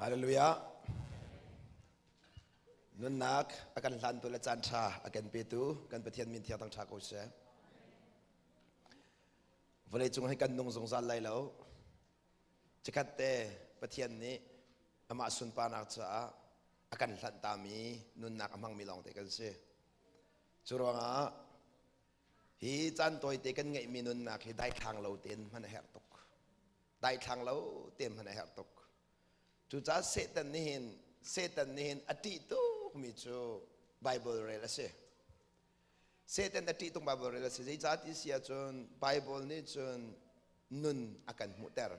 Hallelujah. Nunnak a kan hlantu le caan ṭha a kan petu kan Pathian min thiang thang ṭha ko seh. Vawlei cung hi kan nung zungzal lai lo. Chikkhat te Pathian nih amah sunparnak caah a kan hlanh tami nunnak a hmangmi lawngte kan si. Cu ruangah hi caan tawite kan ngeihmi nunnak hi daithlang lo tein hman a herh tuk. Daithlang lo tein hman a herh tuk. Cucaah Satan nih hin Satan nih hin a ṭih tukmi cu Bible rel a si. Satan a ṭih tuk Bible rel a si. Zeicah ti si ahcun Bible nih cun nun a kan hmuhter.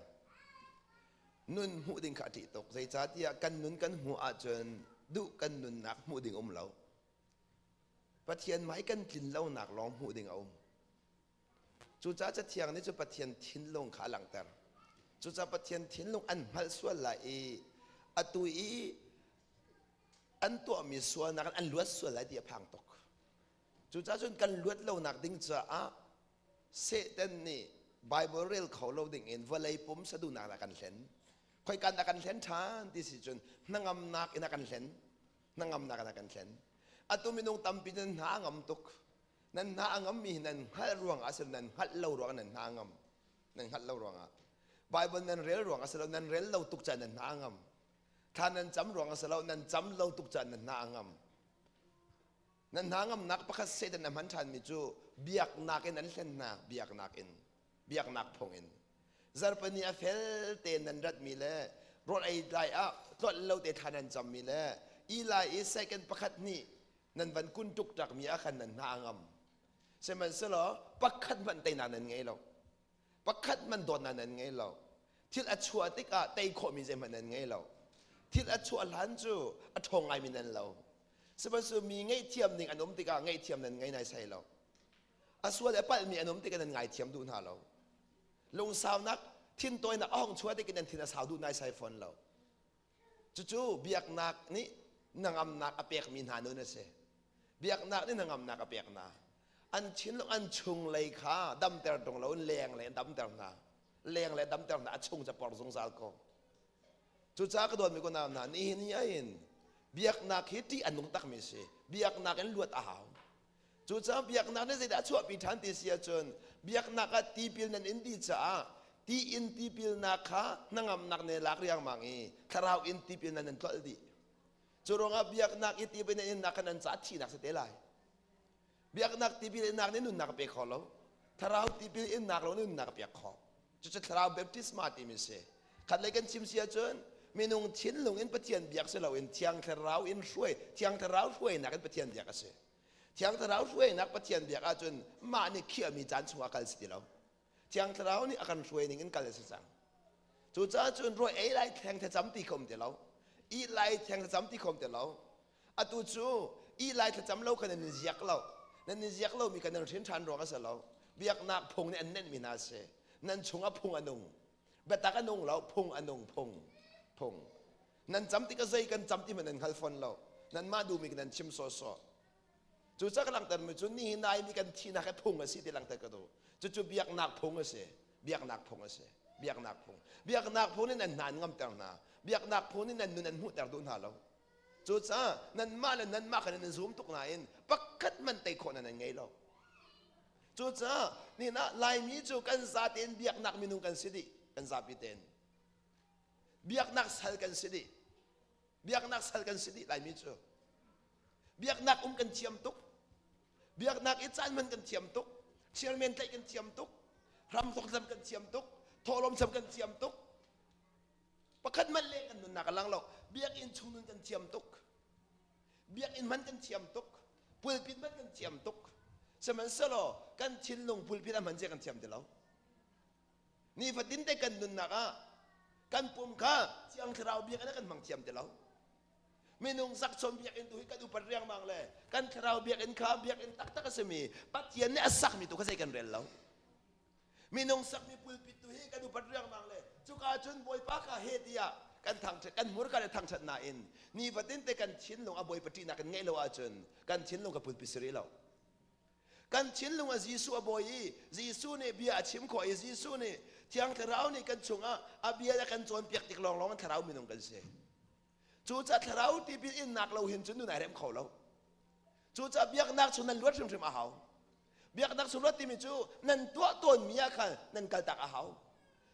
Nun hmuh ding kha a ṭih tuk. Zeicahtiah kan nun kan hmuh ahcun duh kan nunnak hmuh ding um lo. Pathian hmai kan tlin lonak lawng hmuh ding a um. Cucaah Cathiang nih cu Pathian thinlung kha a langhter. Cucaah Pathian thinlung an hngalh sual lai i atu i an tuahmi sualnak in an luat sual lai ti a phang tuk. Cucaah cun kan luat lonak ding caah Satan nih Bible rel kho lo ding in vawlei pum saduhnak a kan hlen. Khoikan a kan hlen ṭhan ti si cun hnangamnak in a kan hlen. Hnangamnak in a kan hlen. Atu minung tampi nan hna a ngam tuk. Nan hna a ngammi hi nan hngalh ruang ah si nan hngalh lo ruang nan hna a ngam. Nan hngalh lo ruangah. Bible nan rel ruang ah si lo nan rel lo tuk caan nan hna a ngam. Thla nan cam ruang ah si lo nan cam lo tuk caan nan hna a ngam. Nan hna ngamnak pakhat Satan a hman ṭhanmi cu biaknak in an hlen hna, biaknak in, biaknak phung in. Zarhpini a fel tein nan ratmi le rawl ei lai ah tlolh lo te thla nan cammi le i lai i second pakhat hnih nan van kun ṭukṭakmi ah khan nan hna a ngam. Sihmanhsehlaw pakhat hmanh teinak nan ngei lo. Pakhat hmanh dawtnak nan ngei lo. Thil a chuah tikah tei khawhmi zeihmanh nan ngei lo. Thil a chuah hlan cu a ṭhawng ngaimi nan lo. Sihmanhsehlaw mi ngaihthiam ning an um tikah ngaihthiam nan ngei naisai lo. A sual a palhmi an um tikah nan ngaithiam duh hna lo. Lungsaunak, thintawinak a hong chuah tik in nan thin a sau duh naisai fawn lo. Cucu biaknak nih hnangamnak a pekmi hna nun a si. Biaknak nih hnangamnak a pek hna. An thinlung an chunglei kha damter ṭung lo in leng le damter hna. Leng le damter hna a chung ca por zungzal ko. Cucaah ka dawtmi kunau hna, nihin ni ahhin biaknak hi ṭih a nung takmi a si. Biaknak in luat a hau. Cucaah biaknak nih zeidah a chuahpi ṭhan ti si ahcun biaknak ah tipil nan in dih caah ti in tipilnak kha hnangamnak ne lak riangmang i thlarau in tipil nan in tlolh dih. Cu ruangah biaknak i tipil nan innak kha nan caah thihnak si te lai. Biaknak tipil innak nih nunnak a pe kho lo. Thlarau tipil innak lo nunnak a pek khawh. Cucu thlarau baptisma timi si. Khatlei kan chim si ahcun minung thinlung in Pathian biak si loin Thiang Thlarau in hruai, Thiang Thlarau hruainak in Pathian biak a si. Thiang Thlarau hruainak Pathian biak ahcun mah nih khiahmi caan chungah kal si ti lo. Thiang Thlarau nih a kan hruai ning in kal a si cang. Cucaah cun rawi ei lai theng thlacam ti kho ti lo. Ih lai theng thlacam ti kho ti lo. Atu cu ih lai thlacam lo kha nan in ziak lo. Nan in ziak lomi kha nan hrin ṭhan ruang a si lo. Biaknak phung nih an nenhmi hna a si. Nan chungah phung a nung. Biatak a nung lo, phung a nung, phung. Phung. Nan cam tikah zei kan cam ti hmanh nan hngal fawn lo. Nanmah duhmi nan chim sawhsawh. Cucaah ka langhtermi cu nihin nai mi kan thihnak hi phung a si ti langhter ka duh. Cucu biaknak phung a si. Biaknak phung a si. Biaknak phung. Biaknak phung nih nan hna an ngamter hna. Biaknak phung nih nan nun an hmuhter duh hna lo. Cucaah nanmah le nanmah kha nan zum tuk nain pakhat hmanh tei khawh nan ngei lo. Cucaah nihin ah Laimi cu kan zatein biaknak minung kan si dih. Kan zapi tein. Biaknak sal kan si dih. Biaknak sal kan si dih Laimi cu. Biaknak um kan thiam tuk. Biaknak i caan hman kan thiam tuk. Chairman tlaih kan thiam tuk. Ramthok zam kan thiam tuk. Thawhlawm cham kan thiam tuk. Pakhat man le kan nunnak a lang lo. Biakinn chung nun kan thiam tuk. Biakinn hman kan thiam tuk. Pulpit hman kan thiam tuk. Sihmanhsehlaw kan thinlung pulpit a hman zia kan thiam ti lo. Nifatin te kan nunnak ah kan pum kha Thiang Thlarau biakinn ah kan hmang thiam ti lo. Minung zakchom biakinn tu hi kan upat riangmang le kan thlarau biakinn kha biakinn taktak a simi Pathian nih a sakmi tu kha zei kan rel lo. Minung sakmi pulpit tu hi kan upat riangmang le cuka cun Bawipa kha he tiah kan thangṭhat kan hmurka le thangṭhat nain nifatin te kan thinlung a Bawipa ṭihnak kan ngeih lo ahcun kan thinlung ka pulpit si rih lo. Kan thinlung ah Jesuh a bawi i Jesuh nih bia a chim khawh i Jesuh nih Thiang Thlarau nih kan chungah a bia a kan cawnpiak tik lawnglawng in thlarau minung kan si. Cucaah thlarau tipil innak lo hin cun nun ai rem kho lo. Cucaah biaknak chung nan luat hrimhrim a hau. Biaknak chung luat timi cu nan tuah tawnmi ah khan nan kaltak a hau.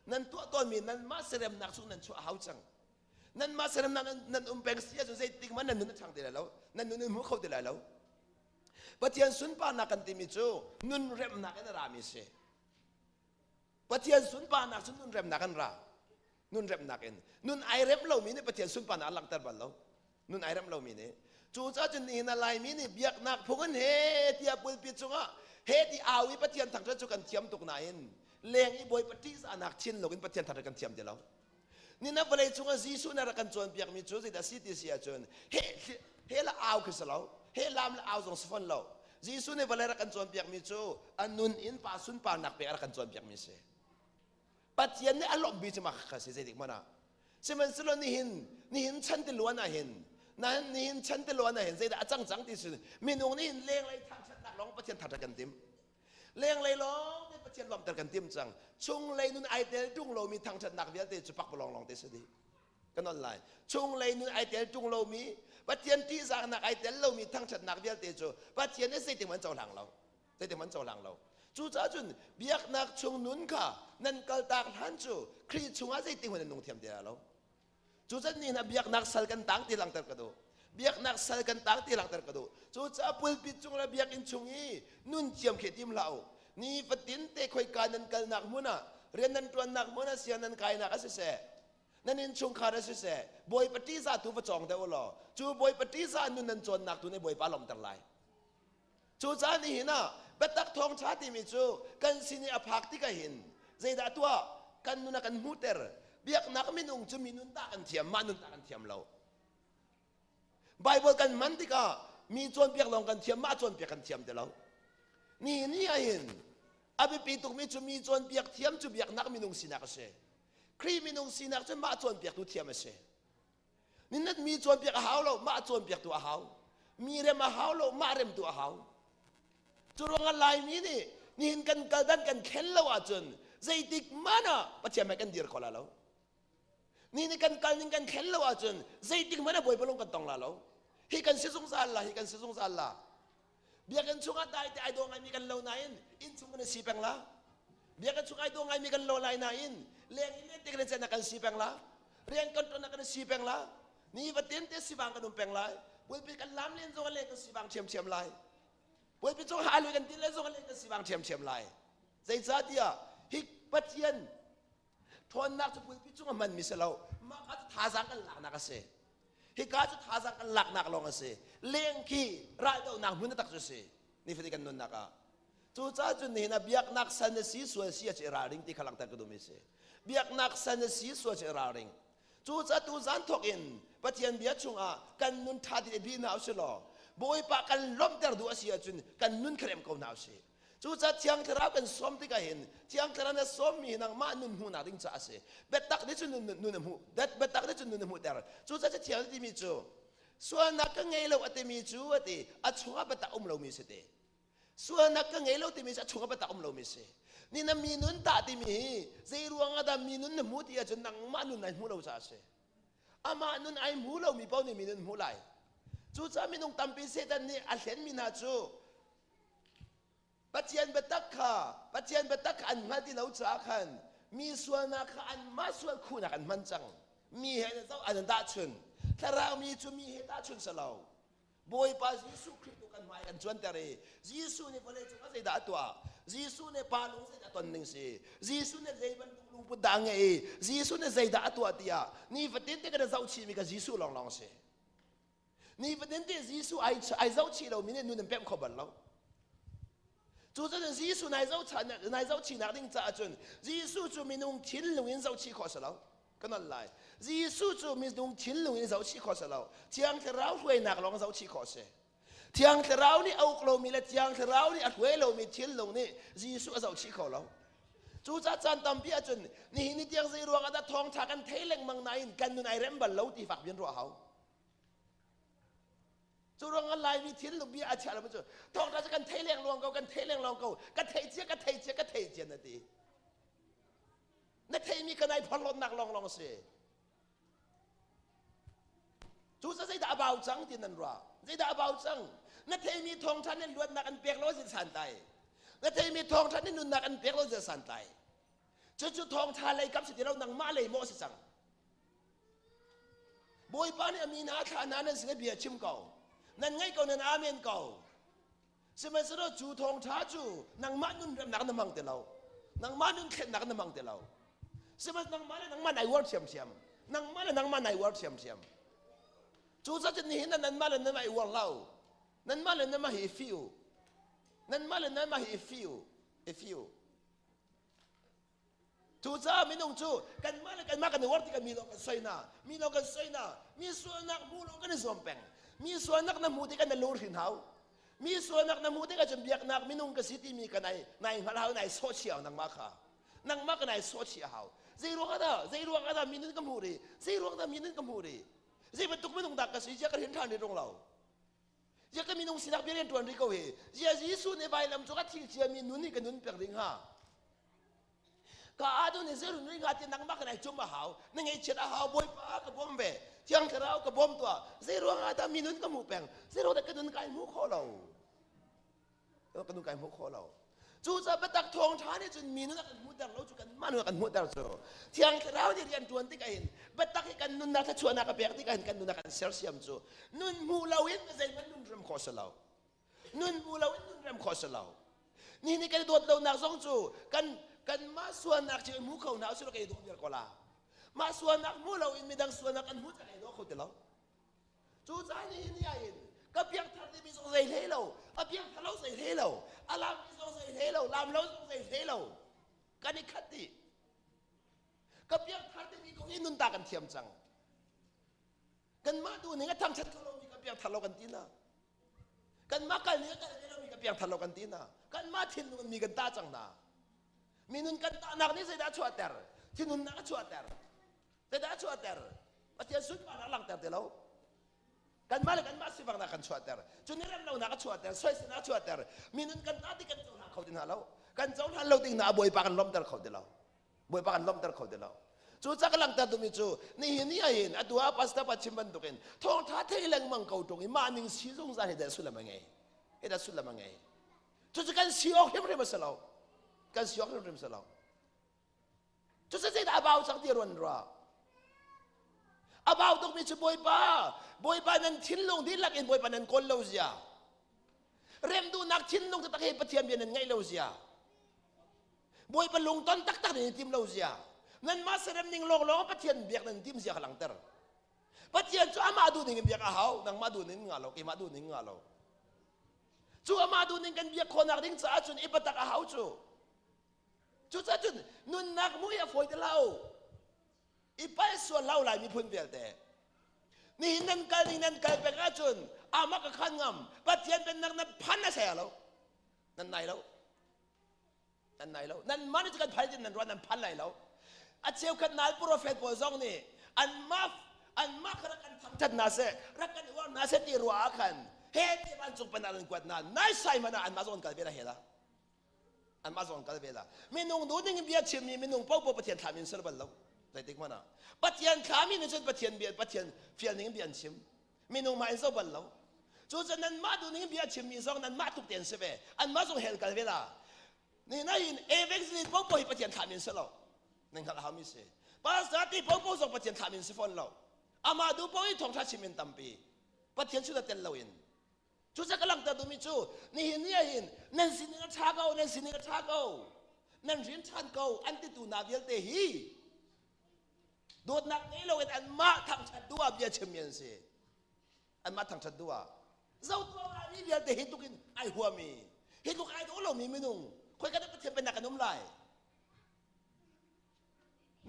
Nan tuah tawnmi nanmah seremnak chung nan chuah a hau cang. Nanmah seremnak nan um peng si ahcun zeitik hmanh nan nun a ṭhang ti lai lo. Nan nun in hmu kho ti lai lo. Pathian sunparnak kan timi cu nun remnak in a rami si. Pathian sunparnak cu nun remnak an ra. Nun remnak in. Nun ai rem lomi nih Pathian sunparnak a langhter bal lo. Nun ai rem lomi nih. Cucaah cun nihin ah Laimi nih biaknak phung in he tiah pulpit cungah he ti au i Pathian thangṭhat cu kan thiam tuk nain leng i Bawipa ṭihzahnak thinlung in Pathian thangṭhat kan thiam ti lo. Nina vawlei cungah Jesuh nih a rak kan cawnpiakmi cu zeidah si ti si ahcun he he la au khi si lo he lam le au zong si fawn lo Jesuh nih vawlei rak kan cawnpiakmi cu a nun in pa sunparnak pek a rak kan cawnpiakmi si. Pathian nih a lawmhmi cu mah kha si zeitik hmanh ah. Sihmanhsehlaw nihin nihin chan tiluan ah hin nain nihin chan tiluan ah hin zeidah a cang cang ti si minung nih hin lenglei thangṭhatnak lawng Pathian thangṭhat kan tim. Lenglei lawng te Pathian lawmhter kan tim cang. Chunglei nun ai tel ṭung lomi thangṭhatnak vialte cu pakpalawng lawng te si dih. Kan on lai. Chunglei nun ai tel ṭung lomi Pathian ṭihzahnak ai tel lomi thangṭhatnak vialte cu Pathian nih zeitik hmanh cohlang lo. Zeitik hmanh cohlang lo. Cucaah cun biaknak chung nun kha nan kaltak hlan cu Khrih chungah zeitik hmanh nan nung thiam ti lai lo. Cucan ni hna biaknak sal kan tang ti langhter ka duh. Biaknak sal kan tang ti langhter ka duh. Cucaah pulpit cung le biakinn chung i nun thiam khi tim hlah u. Ni fatin te khoika nan kalnak hmun ah rian nan ṭuannak hmun ah siang nan kainak a siseh nan innchungkhar a siseh Bawipa ṭihzah tu va cawng deuh u law cu Bawipa ṭihzah nun nan cawnnak tu nih Bawipa lawmhter lai. Cucaah nihin ah biatak thawngṭha timi cu kan sin i a phak tikah hin zeidah tuah kan nun a kan hmuhter biaknak minung cu mi nun tah kan thiam mah nun tah kan thiam lo Bible kan hman tikah mi cawnpiak lawng kan thiam mah cawnpiak kan thiam ti lo ni ni ah hin a biapi tukmi cu mi cawnpiak thiam cu biaknak minung sinak a si Khrih minung sinak cu mah cawnpiaktu thiam a si Ninat mi cawnpiak a hau lo, mah cawnpiaktu a hau. Mi rem a hau lo, mah remtu a hau. Cu ruangah Laimi nih nihin kan kal dan kan thlen lo ahcun zeitik hmanh ah Pathian hmai kan dir kho la lo. Ni nih kan kal ning kan thlen lo ahcun zeitik hmanh ah Bawipa lung kan tong la lo. Hi kan si zungzal la, hi kan si zungzal la. Biakinn chungah dai te ai daw ngaimi kan lo nain inn chung kan si peng la. Biakinn chung ai daw ngaimi kan lo lai nain leng in lente kan cen kan si peng la. Rian kan tuan kan si peng la. Ni vatin te sivang kan um peng lai. Pulpit kan lam len zong le kan sivang ṭhiamṭhiam lai. Pulpit cung halu kan tin le zong le kan sivang ṭhiamṭhiam lai. Zeicahtiah hi Pathian ṭhawnnak cu pulpit cung a hmanmi si lo. Mah kha cu thazaang kan laknak a si. Hika cu thazaang kan laknak lawng a si. Leng khi raldohnak hmun tak cu si. Nifatin kan nunnak ah. Cucaah cun nihin ah biaknak san na si sual si a ci ralring ti kha langhter ka duhmi si. Biaknak san na si sual si ralring. Cucaah tu zan thawk in Pathian bia chungah kan nun ṭha ti bi hna usih law Bawipa kan lawmhter duh a si ahcun kan nun kha rem ko hna usih. Cucaah Thiang Thlarau kan sawm tikah hin Thiang Thlarau na sawmmi hi nangmah nun hmuhnak ding caah a si. Biatak nih cun nun, nun a hmuh. Biatak nih cun nun a hmuhter. Cucaah Cathiang nih timi cu sualnak ka ngei lo a timi cu a ti a chungah biatak um lomi si ti. Sualnak ka ngei lo timi cu a chungah biatak um lomi si. Ni na mi nun tah timi hi zei ruangah dah mi nun na hmu ti ahcun nangmah nun nai hmuh lo caah a si. Amah nun ai hmu lomi paoh nih mi nun hmuh lai. Cucaah minung tampi Satan nih a hlenmi hna cu Pathian biatak kha Pathian biatak kha an hngal ti lo caah khan mi sualnak kha anmah sual khuhnak an hman cang. Mi he an zoh an tahchun. Thlarau mi cu mi he tahchun si lo. Bawipa Jesuh Khrih tu kan hmai kan cuanter i Jesuh nih vawlei cungah zeidah a tuah? Jesuh nih pa lung zeidah ton ning si? Jesuh nih zei bantuk lungput dah a ngeih i Jesuh nih zeidah a tuah tiah nifatin te kan i zohchihmi kha Jesuh lawnglawng a si. Nifatin te Jesuh ai, ai zohchih lomi nih nun an pemh kho bal lo. Cucaah Jesuh nai zohchah nai zohchihnak ding caah cun Jesuh cu minung thinlung in zohchih khawh si lo. Ka non lai. Jesuh cu minung thinlung in zohchih khawh si lo. Thiang Thlarau hruainak lawng zohchih khawh si. Thiang Thlarau nih a uk lomi le Thiang Thlarau nih a hruai lomi thinlung nih Jesuh a zohchih kho lo. Cucaah caan tampi ahcun nihin ni tiang zei ruangah dah thawngṭha kan thei lengmang nain kan nun ai rem bal lo ti fak piin ruah hau. Cu ruangah Laimi thinlung bia a chia lo cu thawngṭha cu kan thei lengluang ko kan thei lengluang ko ka thei cia ka thei cia ka thei cia na ti. Na theimi kan ai phorhlawtnak lawnglawng si. Cucaah zeidah a bau cang ti nan ruah? Zeidah a bau cang? Na theimi thawngṭha nih luatnak an pek lo zin santlai. Na theimi thawngṭha nih nunnak an pek lo zin santlai. Cucu thawngṭha lei kap si ti lo nangmah lei maw si cang? Bawipa nih a mi hna thlah hna nan sin i bia chim ko. Nan ngaih ko nan amen ko. Sihmanhsehlaw cu thawngṭha cu nangmah nun remnak na hmang ti lo. Nangmah nun thlennak na hmang ti lo. Sihmanhsehlaw nangmah le nangmah nai uar ṭhiamṭhiam. Nangmah le nangmah nai uar ṭhiamṭhiam. Cucaah cun nihin ah nanmah le nanmah i uar hlah u. Nanmah le nanmah hi i fih u. Nanmah le nanmah hi i fih u. I fih u. Cucaah minung cu kanmah le kanmah kan i uar tikah mi lawng kan soi hna, mi lawng kan soi hna, mi sualnak hmu lawng kan i zuam peng. Mi sualnak na hmu tikah na lungre hau. Mi sualnak na hmu tikah cun biaknak minung ka si timi ka nai nai hngal hau, nai sawhchih hau nangmah kha. Nangmah ka nai sawhchih hau. Zei ruang ah dah, zei ruang ah dah mi nun ka hmuh rih? Zei ruang dah mi nun ka hmuh rih? Zei bantuk minung dah ka si? Ziah ka rin ṭhan rih rung lo. Ziah ka minung sinak bia rian ṭuan rih ko hi? Ziah Jesuh nih vailam cu ka thil ciami nun nih ka nun pek ding hnga? Ka adu nih zeirun ri hnga ti nangmah kan ai cum a hau. Na ngaihchiat a hau Bawipa ka bawm ve. Thiang Thlarau ka bawm tuah. Zei ruang ah dah mi nun ka hmuh peng? Zei ruang dah ka nun kai hmuh khawh lo? Ka nun kai hmuh khawh lo. Cucaah biatak thawngṭha nih cun mi nun a kan hmuhter lo cu kanmah nun a kan hmuhter cu. Thiang Thlarau nih rian ṭuan tikah hin biatak hi kan nunnak thluachuahnak a pek tikah hin kan nun a kan sersiam cu. Nun hmu loin zeihmanh nun rem khawh si lo. Nun hmu loin nun rem khawh si lo. Ni nih kan i dawt lonak zong cu kan kanmah sualnak cu i hmu kho hna usih law kan i dawt viar ko la. Mah sualnak hmu loin midang sualnak kan hmu cang i daw kho ti lo. Cucaah nihin ni ah hin ka piangthar timi zong zei hlei lo, a piangthar lo zei hlei lo, a lammi zong zei hlei lo, lam lo zong zei hlei lo. Kan i khat dih. Ka piangthar timi kong hi nun ta kan thiam cang. Kanmah tu ning a thangṭhat kho lomi ka piangthar lo kan ti na. Kanmah kal ning a kal ve lomi ka piangthar lo kan ti na. Kanmah thinlung mi kan ta cang na. Minun kan tahnak nih zeidah a chuahter? Thinhunnak a chuahter. Zeidah a chuahter? Pathian sunparnak langhter ti lo. Kanmah le kanmah sifaknak kan chuahter. Cu nih remlonak a chuahter, soiselnak a chuahter. Minun kan ta ti kan cohlang kho ti hna lo. Kan cohlan lo ding hna Bawipa kan lawmhter kho ti lo. Bawipa kan lawmhter kho ti lo. Cu ca ka langhter duhmi cu nihin ni ahhin atu ah pastor pa chim bantukin thawngtha thei lengmang ko ṭung i mah ning si zungzal hi dah sullam a ngei. Hi dah sullam a ngei. Cucu kan si awk hrimhrim a si lo. Kan si awk hrimhrim a si lo. Cucu zeidah a bau cang ti ruan rua. A bau tukmi cu Bawipa, Bawipa nan thinlung dihlak in Bawipa nan kawl lo zia. Rem duhnak thinlung taktak hi Pathian bia nan ngaih lo zia. Bawipa lungton taktak nan i tim lo zia. Nanmah serem ning lawnglawng Pathian biak nan tim zia kha langhter. Pathian cu amah duh ning in biak a hau, nangmah duh ning nga lo, keimah duh ning nga lo. Cu amah duh ning kan biak khawhnak ding caah cun i biatak a hau cu. Cucaah cun nunnak mui a fawi ti lo. I palh sual lo lai miphun vialte. Nihin nan kal ni nan kal peng ahcun amah ka khan ngam Pathian pennak nan phan a saya lo. Nan nai lo. Nan nai lo. Nan mah nih kan phan tin nan ruah nan phan lai lo. A cheukhat nal prophet pawl zong nih anmah anmah kha rak kan thangthat hna seh rak kan uar hna seh ti ruah ah khan he ti vancung pennak nan kuat hna nai sai hmanh ah anmah zong an kal ve la he la anmah zong kal ve la minung duh ning in bia chimmi minung popo pathian thlam in ser bal lo zeitik hmanh ah pathian thlami nih cun pathian bia pathian fial ning in bia an chim minung mah in zo bal lo cu cun nanmah duh ning in bia chimmi zong nanmah tuk te an si ve anmah zong hell kal ve la ni na in evangelist popo hi pathian thlam in si lo nan hngalh hau mi si pastor ti popo zong pathian thlam in si fawn lo amah duh po i thawngtha chim in tampi pathian cu tel lo in Cucaah ka langhter duhmi cu nihin ni ahhin nan sining a ṭha ko, nan sining a ṭha ko, nan rian ṭhan ko an titu hna vialte hi dawtnak ngei loin anmah thangṭhat duh ah bia chimmi an si. Anmah thangṭhat duh ah. Zotuah mi vialte hi tluk in ai huami, hi tluk ai daw lomi minung, khoika dah Pathian pennak kan um lai?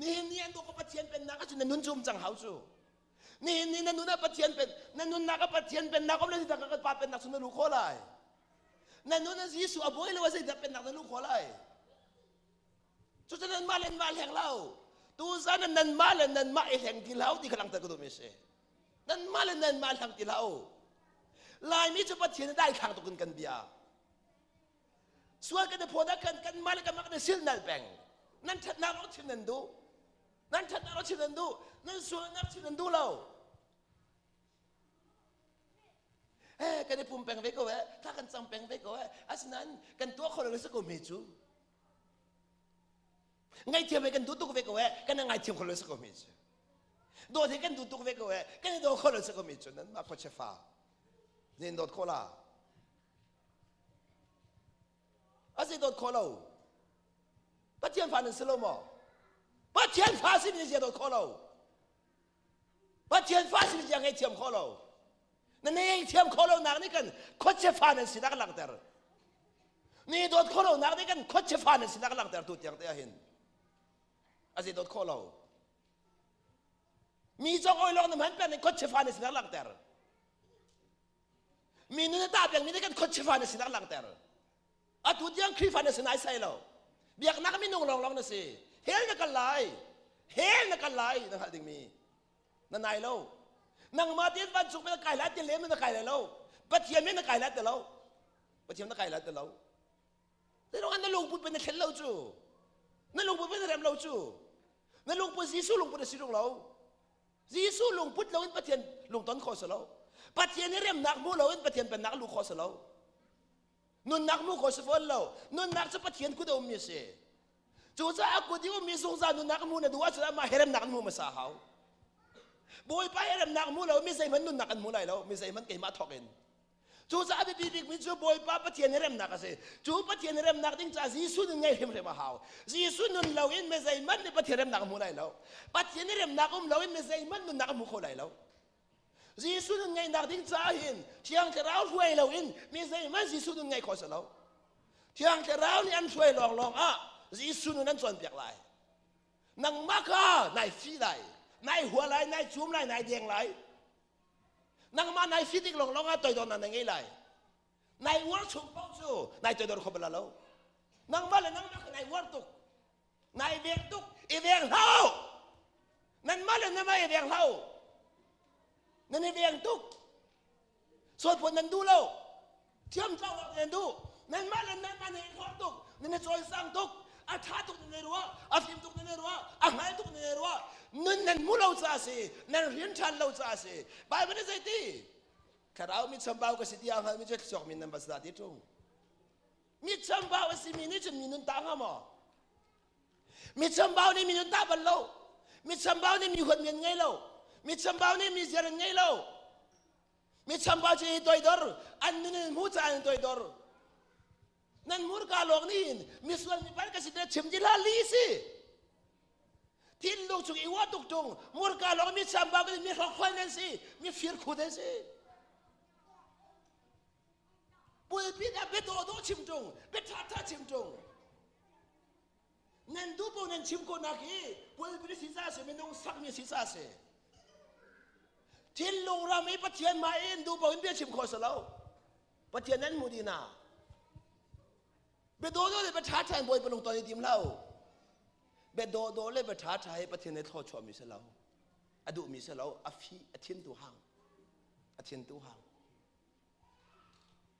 Nihin ni an ko Pathian pennak ahcun na nun cu um cang hau cu. Nihin ni na nun ah Pathian pen na nunnak ah Pathian pennak um le zeidah kan pa pennak cu na luh khawh lai. Na nun ah Jesuh a bawi lo ah zeidah pennak na luh khawh lai. Cucu nanmah le nanmah hleng lo. Tuzan ah nanmah le nanmah i hleng ti hlah ti kha langhter ka duhmi a si. Nanmah le nanmah hleng ti hlah u. Laimi cu Pathian a daithlang tuk in kan bia. Sual kan i phawt ah khan kanmah le kanmah kan i silnal peng. Nan ṭhatnak lawng chim nan duh. Nan ṭhatnak lawng chim nan duh. Nan sualnak chim nan duh lo. Kan i pum peng ve ko eh. Thla kan cam peng ve ko eh. Asinain kan tuah kho lo le si ko me cu. Ngaihthiam he kan duh tuk ve ko eh. Kan ngaithiam kho lo si ko me cu. Dawt he kan duh tuk ve ko eh. Kan i daw kho lo si ko me cu. Nan mah khuachia fa. Nin dawt kho la. A si dawt kho lo. Pathian fa nan si lo maw? Pathian fa si ni zia dawt kho lo. Pathian fa si zia ngei thiam kho lo. Na nei thiam kho lo nak nih kan khuachia fa nan sinak langhter. Ni dawt kho lo nak nih kan khuachia fa nan sinak langhter tu tiang te ahhin. A si dawt kho lo. Mi cong oi lawng na hman peng nih khuachia fa nan sinak langhter. Mi nun a tah peng mi nih kan khuachia fa nan sinak langhter. Atu tiang Khrihfa na si nai sai lo. Biaknak minung lawnglawng na si. Hell na kal lai. Hell na kal lai na hngalh dingmi. Na nai lo. Nangmah tein vancung na kai lai ti lem na kai lai lo. Pathian min na kai lai ti lo. Pathian na kai lai ti lo. Zeiruang na lungput pe na thlen lo cu. Na lungput pe na rem lo cu. Na lungput Jesuh lungput a si rung lo. Jesuh lungput lo in Pathian lungton khawh si lo. Pathian i remnak hmu lo in Pathian pennak luh khawh si lo. Nunnak hmuh khawh si fawn lo. Nunnak cu Pathian kut a ummi a si. Cucaah kut i ummi zungzal nunnak hmuh na duh ahcun amah he remnak an hmuh hmasa hau. Bawipa he remnak hmu lo mi zeihmanh nunnak an hmu lai lo. Mi zeihmanh keimah thawk in. Cucaah biapi bikmi cu Bawipa Pathian he remnak a si. Cu Pathian he remnak ding caah Jesuh nun ngei hrimhrim a hau. Jesuh nun lo in mi zeihmanh nih Pathian remnak a hmu lai lo. Pathian he remnak um lo in mi zeihmanh nunnak a hmu kho lai lo. Jesuh nun ngeihnak ding caah hin Thiang Thlarau hruai loin mi zeihmanh Jesuh nun ngeih khawh si lo. Thiang Thlarau nih an hruai lawnglawng ah Jesuh nun an cawnpiak lai. Nangmah kha nai fi lai, nai hua lai, nai cum lai, nai deng lai. Nangmah nai fi tik lawnglawng ah toidornak na ngei lai. Nai uar chung paoh cu nai toidor kho bal lo. Nangmah le nangmah kha nai uar tuk. Nai veng tuk, i veng hlah. Nanmah le nanmah i veng hlah u. Nan i veng tuk. Sualphawt nan duh lo. Thiamtlau awk nan duh. Nanmah le nanmah nan i hlorh tuk. Nan i cawisang tuk. A ṭha tuk nan i ruah. A fim tuk nan i ruah. A hngal tuk nan i ruah. Nun nan hmu lo caah a si. Nan rian ṭhan lo caah a si. Baibal nih zeiti? Thlarau mi chambau ka si ti aa hngalmi cu thluachuak mi nan va si dah ti ṭung. Mi chambau a simi nih cun mi nun ta hnga maw? Mi chambau nih mi nun ta bal lo. Mi chambau nih mi huatmi an ngei lo. Mi chambau nih mi ziar an ngei lo. Mi chambau cu hi toidor, an nun in hmu caah an toidor. Nan murka lawng nih hin misual mi pal ka si te chim ti hlah li si. Thinlung chung i uah tuk tung murka lawng mi chambau ka mi hrokhrol nan si, mi firkhut nan si. Pulpit ah bia dawhdawh chim ṭung, bia ṭhaṭha chim ṭung. Nan duh paoh nan chim ko nak hi pulpit si ca si minung sakmi si ca si. Thinlung ram i Pathian mah in duh paoh in bia chim khawh si lo. Pathian nan hmu dih na. Bia dawhdawh le bia ṭhaṭha in Bawipa lung ton i tim hlah u. Bia dawhdawh le bia ṭhaṭha hi Pathian nih thlawchuahmi si lo. A duhmi si lo. A fi, a thin tu hang. A thin tu hang.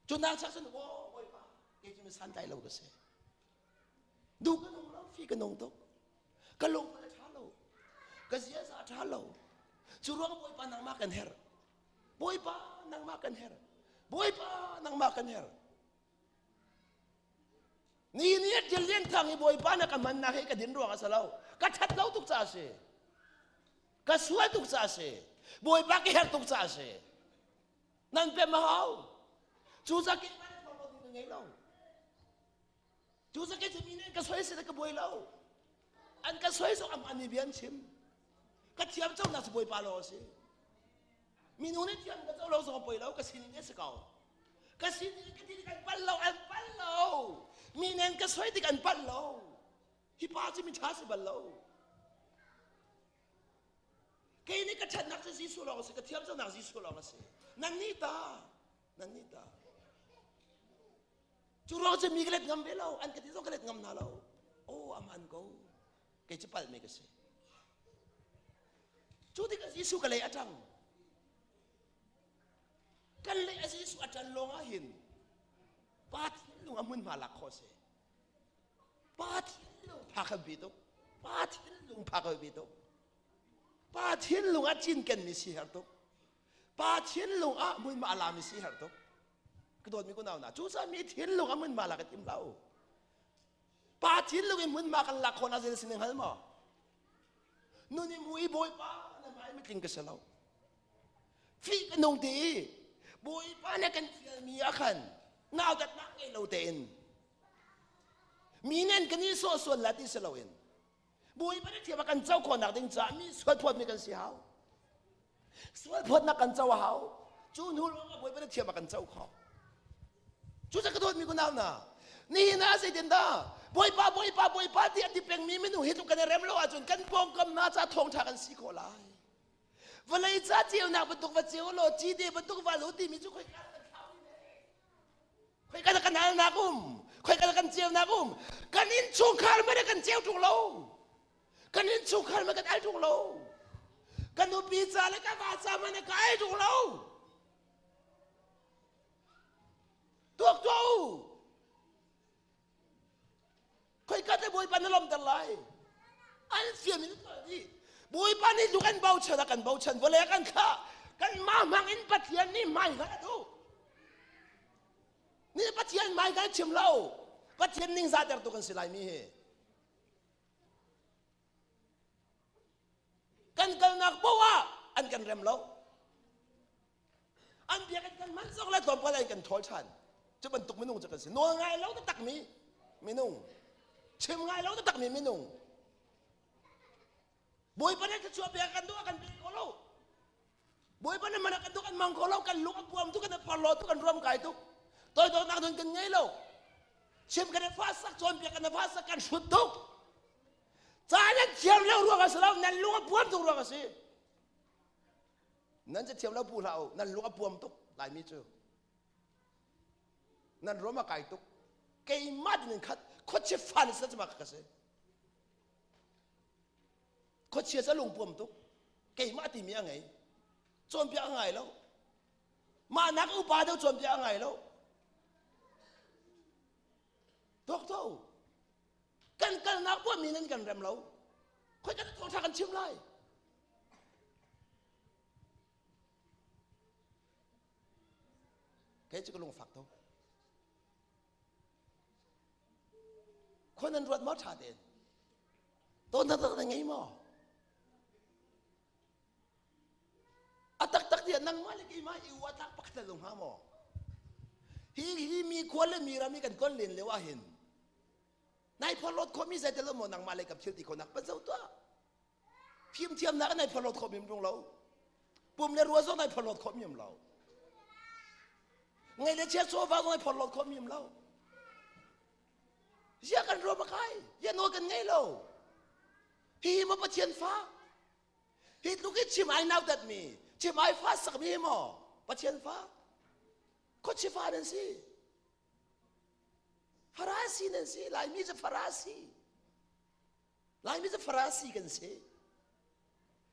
Cu nak chak cun aw Bawipa kei cu mi santlai lo ka si. Duh ka nung lo, fi ka nung tuk. Ka lung a ṭha lo. Ka ziaza a ṭha lo. Cu ruang Bawipa nangmah kan herh. Bawipa nangmah kan herh. Bawipa nangmah kan herh. Ni ni a til lian thang i Bawipa na ka hmannak hi ka din ruang a si lo. Ka ṭhat lo tuk caah a si. Ka sual tuk caah a si. Bawipa ka herh tuk caah a si. Nan pem a hau. Cu zaki ka ngei lo. Cu zaki cu mi nih ka soi si ka buai lo. An ka soi zong am ani bia an chim. Ka thiam co nak cu Bawipa law a si. Minung nih thiam ka co lo zong a poi lo ka sining a si ko. Ka sining ka ti tik an pal lo an pal lo. Mi nih an ka soi tik an pal lo. Hi pa cu mi ṭha si bal lo. Kei nih ka ṭhatnak cu Jesuh lawng a si, ka thiamconak Jesuh lawng a si. Nannih ta, nannih ta. Cu ruang cu mi ka let ngam ve lo, an ka ti zong ka let ngam hna lo. Oh, aman ko. Kei cu palmi ka si. Cu tikah Jesuh ka lei a ṭang. Kan lei a Jesuh a ṭan lawng ah hin pa thinlung a hmunhma lak khawh a si. Pa thinlung phak a bi tuk. Pa thinlung phak a bi tuk. Pa thinlung ah cinkenmi si her tuk. Pa thinlung ah hmunhma a lami si her tuk. Ka dawtmi kunau hna, cucaah mi thinlung a hmunhma lak i tim hlah u. Pa thinlung in hmunhma kan lak khawh nak zei na hngal maw? Nun i mu i Bawipa na hmai mitling ka si lo. Fih ka nung ti i Bawipa na kan fialmi ah khan nautatnak ngei lo tein mi nen kan i sawh sual la ti si loin Bawipa nih thiam a kan co khawhnak ding caah mi sualphawtmi kan si hau. Sualphawtnak kan co a hau. Cu hnu lawng ah Bawipa nih thiam a kan co khawh. Cucaah ka dawtmi kunau hna, nihin ah zeitindah Bawipa, Bawipa, Bawipa ti a ti pengmi minung hi tluk kan i rem lo ahcun kan pawngkam hna ca thawngṭha kan si khawh lai. Vawlei ca ceunak bantuk va ceu law cite bantuk va lo timi cu khoika kan thlau khoika dah kan alnak um khoika dah kan ceunak um kan innchungkhar mah kan ceu ṭung lo kan innchungkhar mah kan al ṭung lo kan nupi ca le ka va ca mah ka al ṭung lo tuak tuah u Khoika te Bawipa na lawmter lai? An fiam in dih. Bawipa nih lu kan bochan a kan bochan vawlei a kan thlah. Kan mah hmang in Pathian nih hmai hngal a duh. Ni Pathian hmai kan chim lo. Pathian ning zahtertu kan si lai mi hi. Kan kalnak poah ah an kan rem lo. An biakinn kan hman zong le tlawmpal an kan ṭhawl ṭhan. Cu bantuk minung cu kan si. Nawl ngai lo takmi minung. Chim ngai lo takmi minung. Bawipa nih thluachuah pek kan duh kan pe ko lo. Bawipa nih man kan duh kan mang ko lo. Kan lung a puam tuk kan porhlaw tuk kan ruam kai tuk. Toidornak nun kan ngei lo. Chim kan i fahsak cawnpiak kan i fahsak kan hrut tuk. Ca nan thiam lo ruang a si lo nan lung a puam tuk ruang a si. Nan ca thiam lo pu hlah u nan lung a puam tuk Laimi cu nan ruam a kai tuk keimah din khat khuachia fa ni sa ka si khuachia ca lung puam tuk keimah timi a ngei cawnpiak a ngai lo mah nak upa deuh cawnpiak a ngai lo tok to kan kalnak puami nan kan rem lo khoi kan thawngtha kan chim lai Kei cu ka lungfak to. Khua nan ruat maw ṭha tein? Tawn taktak na ngei maw? A taktak tiah nangmah le keimah i ua tlak pakhat na lung hnga maw? Hi hi mi khua le mi ram i kan kon len lio ah hin nai phorhlawt khawhmi zeitel maw nangmah le kam thil ti khawhnak pan zo tuah. Fimthiamnak in ai phorhlawt khawh mi um lo. Pum le rua zong ai phorhlawt khawh mi um lo. Ngei le chia chawva zong ai phorhlawt khawh mi um lo. Zia kan ruam a kai, zia nawl kan ngei lo. Hi maw Pathian fa? Hi tluk i chim ai nautat mi, chim ai fa sak mi hi maw Pathian fa? Khuachi fa nan si. Farasi nan si, Laimi cu Farasi. Laimi cu Farasi kan si.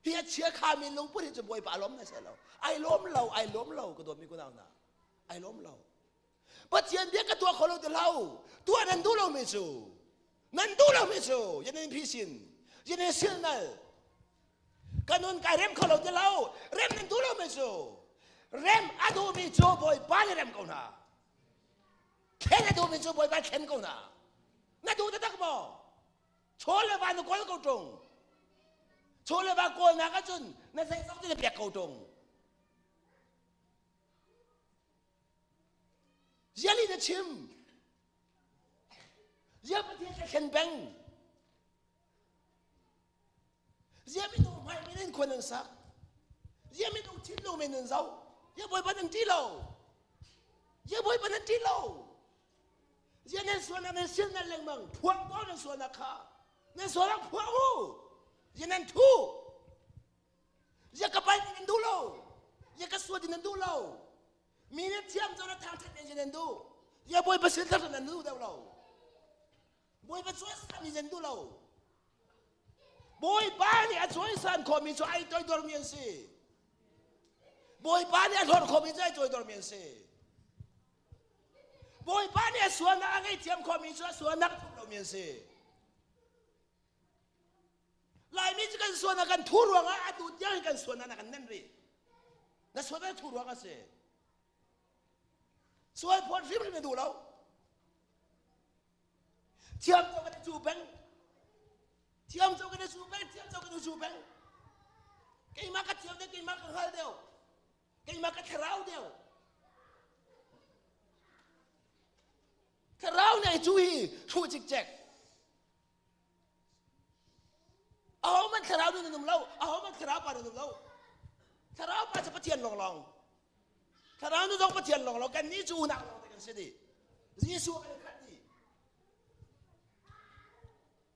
Hi a chia khami lungput hi cu Bawipa a lawm na se lo. Ai lawm lo, ai lawm lo ka dawtmi kunau hna. Ai lawm lo. Pathian bia ka tuah kho lo ti hlah Tuah nan duh lomi cu nan duh lomi cu yan in phisin yan in silnal ka nun kai rem kho lo ti lo rem nan duh lomi cu rem a duhmi cu Bawipa nih rem ko hna thlen a duhmi cu Bawipa thlen ko hna na duh taktak maw chaw le va na kawl ko ṭung chaw le va kawlnak ahcun na zeizong te na pek ko ṭung ziali na chim zia pathian ka thlen peng Zia minung hmai men in khua nan sak. Zia minung thinlung men nan zoh. Zia Bawipa nan ṭih lo. Zia Bawipa nan ṭih lo. Zia nan sualnak nan sil nan lengmang. Phuang ko nan sualnak kha. Nan sualnak phuang u. Zia nan thu. Zia ka pai nan duh lo. Zia ka sual din nan duh lo. Mi nih thiam cu na thangṭhat men nan duh. Zia Bawipa sin thangṭhat nan duh deuh lo. Bawipa cawisan nan duh lo. Bawipa nih a cawisan khawhmi cu ai toidormi an si. Bawipa nih a hlorh khawhmi cu ai toidormi an si. Bawipa nih a sualnak a ngaihthiam khawhmi cu a sualnak a thup lomi an si. Laimi cu kan sualnak kan thu ruangah atu tiang kan sualnak na kan nenh rih. Na sualnak thu ruang a si. Sual phawt hrimhrim na duh lo. Thiam co kan i cu peng. Thiam co kan i cu peng, thiam co kan i cu peng. Keimah ka thiam deuh, keimah ka hngal deuh. Keimah ka thlarau deuh. Thlarau nei cu hi hruh cikcek. Ahohmanh thlarau nun an um lo. Ahohmanh thlarau pa nun um lo. Thlarau pa cu Pathian lawnglawng. Thlarau nu zong Pathian lawnglawng. Kannih cu unau lawngte kan si dih. Jesuh kan khat dih.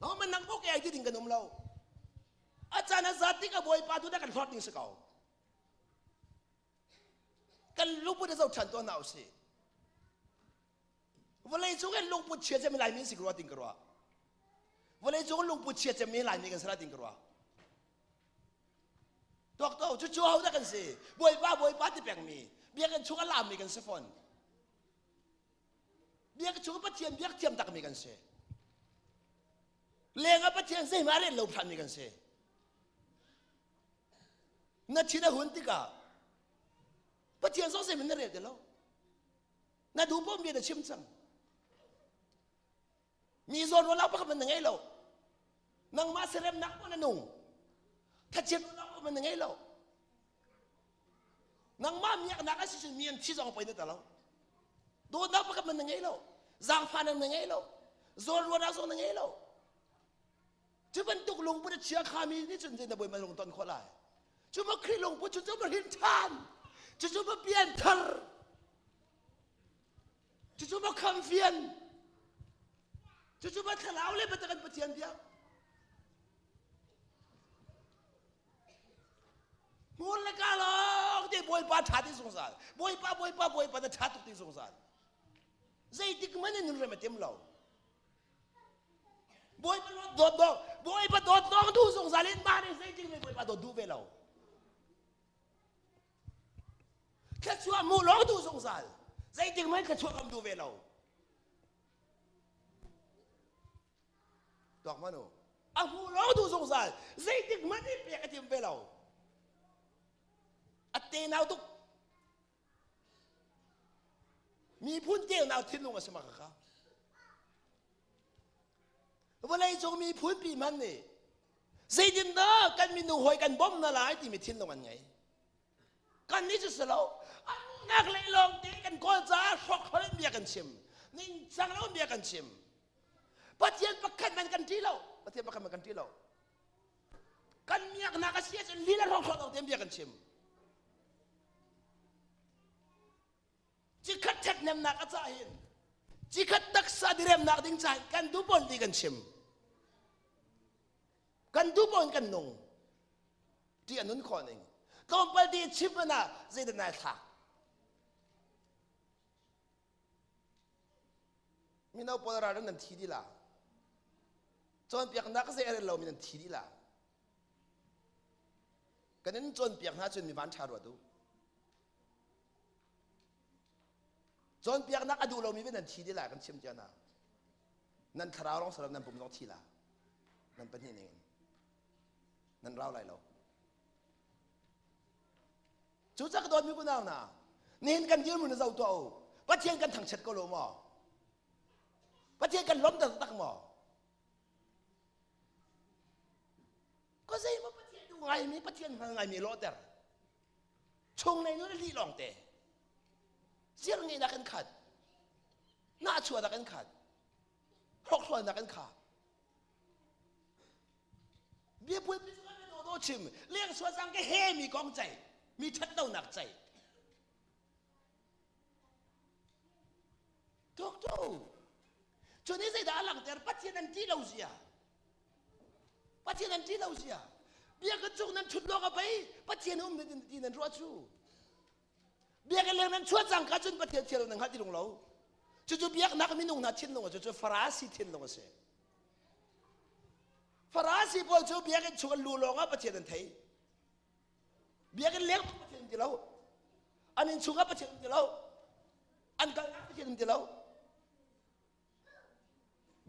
Ahohmanh nang bok ai ti ding kan um lo. A caan a zat tik a Bawipa tu dah kan hlawt ding si ko. Kan lungput a zoh ṭhan tuah hna usih. Vawlei cung in lungput chia cem Laimi si ka ruah ting ka ruah. Vawlei cung lungput chia cem mi Laimi kan si ting ka ruah. Tuak to cu cu ho dah kan si? Bawipa Bawipa ti peng mi biakinn chung a lam mi kan si fawn. Biak chung Pathian biak thiam tak mi kan si. Leng ah Pathian zeihmah rel lo phan mi kan si. Na thin a hun tikah Pathian zong zeihmanh na rel ti lo. Na duh paoh mi na chim cang. Mi zawn ruahnak pakhat na ngei lo. Nangmah seremnak pun na nung. Thachiat ruahnak pakhat na ngei lo. Nangmah miaknak a si cun mi an thi zong poi na ta lo. Dawtnak pakhat na ngei lo. Zaangfahnak na ngei lo. Zawn ruahnak zong na ngei lo. Cu bantuk lungput a chia khami nih cun na bawi lung ton khawh lai. Cu ma Khrih lungput cu cu ma hrin ṭhan. Cu cu ma pian thar. Cu cu ma kham fian. Cu cu ma thlarau le biatak an Pathian biak. Hmur le ka lawng te Bawipa ṭha ti zungzal. Bawipa Bawipa Bawipa na ṭha tuk ti zungzal. Zeitik man in nun rem a tim lo. Bawipa dawt dawt Bawipa dawt lawng duh zungzal in mah nih zeitik nih Bawipa dawt duh ve lo. Thluachuah hmuh lawng duh zungzal. Zeitik hmanh thluachuah kam duh ve lo. Tuak hmanh u. A hmuh lawng duh zungzal. Zeitik hmanh i pek a tim ve lo. A tenau tuk. Miphun tenau thinlung a si ma kha. Vawleicung miphun pi hmanh nih zeitindah kan minung hawi kan bawmh hna lai timi thinlung an ngei. Kan nih cu si lo. An lei lawng te kan kawl caah hrawkhrol in bia kan chim. Ningcang lo in bia kan chim. Pathian pakhat man kan ṭih lo. Pathian pakhat man kan ṭih lo. Kan miaknak a si ahcun lila hrawkhrol lo tein bia kan chim. Cikhat ṭhathnemnak a cah hin cikhat taksa diremnak ding caah kan duh pawn ti kan chim. Kan duh pawn kan nung. Ti a nun khawh ning. Tlawmpal ti chim man ah zeidah nai thlak? Mino pawl ral nan thi dih la. Cawnpiaknak zei a rel lomi nan thi dih la. Kan in cawnpiak hna cun mi van ṭha ruat u. Cawnpiaknak a duh lomi nan thi dih lai kan chim cia hna. Nan thlarau lawng salam nan pum zong thi la. Nan pahnih ning in. Nan rau lai lo. Cu cak dawtmi kunau hna, nihin kan dirhmun na zoh tuah u. Pathian kan thangchiat ko lo maw? Pathian kan lawmter taktak maw? Ko zeimaw Pathian duh ngaimi, Pathian hngal ngaimi lawhter. Chung nei nun lih lawng te. Zir ngeihnak in khat. Nahchuahnak in khat. Hrokhrawlnak in khat. Biapui pi cu kan chim. Leng sual cang ke he mi kong cei. Mi ṭhat lonak cei. Tuk tu. Cu nih zeidah a langhter? Pathian an ṭih lo zia. Pathian an ṭih lo zia. Biakinn cung nan ṭhut lawng a pei Pathian um ti nan ruah cu. Biakinn leng nan chuah cang ka cun Pathian thial nan hngalh ti lung lo. Cucu biaknak minung hna thinlung a cu Farasi thinlung a si. Farasi pawl cu biakinn chung an lu lawng ah Pathian an thei. Biakinn leng Pathian ti lo. An inn chungah Pathian ti lo. An kalnak Pathian ti lo.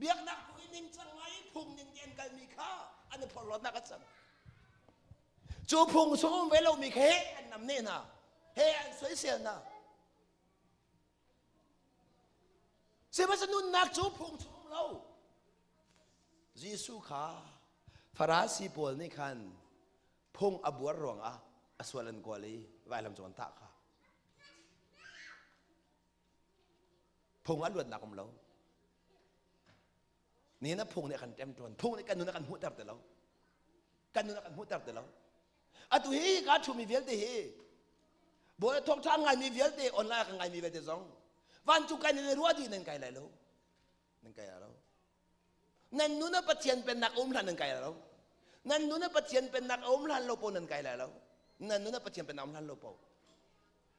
Biaknak phung in ningcang ngai phung ning te an kalmi kha an i phorhlawtnak a cang. Cu phung chung um ve lomi kha he an namneh hna, he an soisel hna. Sihmanhsehlaw nunnak cu phung chung um lo. Jesuh kha Farasi pawl nih khan phung a buar ruangah a sual an kawl i vailam cung an tah kha. Phung a luatnak um lo. Nihin a phung nih a kan ṭemṭawn. Phung nih kan nun a kan hmuhter ti lo. Kan nun a kan hmuhter ti lo. Atu hi ka ṭhumi vialte hi Bawi thawngṭha ngaimi vialte online ka ngaimi vialte zong vancung kai nan i ruah dih nan kai lai lo. Nan kai lai lo. Nan nun ah Pathian pennak a um hlan nan kai lai lo. Nan nun ah Pathian pennak a um hlan lo po nan kai lai lo. Nan nun ah Pathian pennak a um hlan lo po.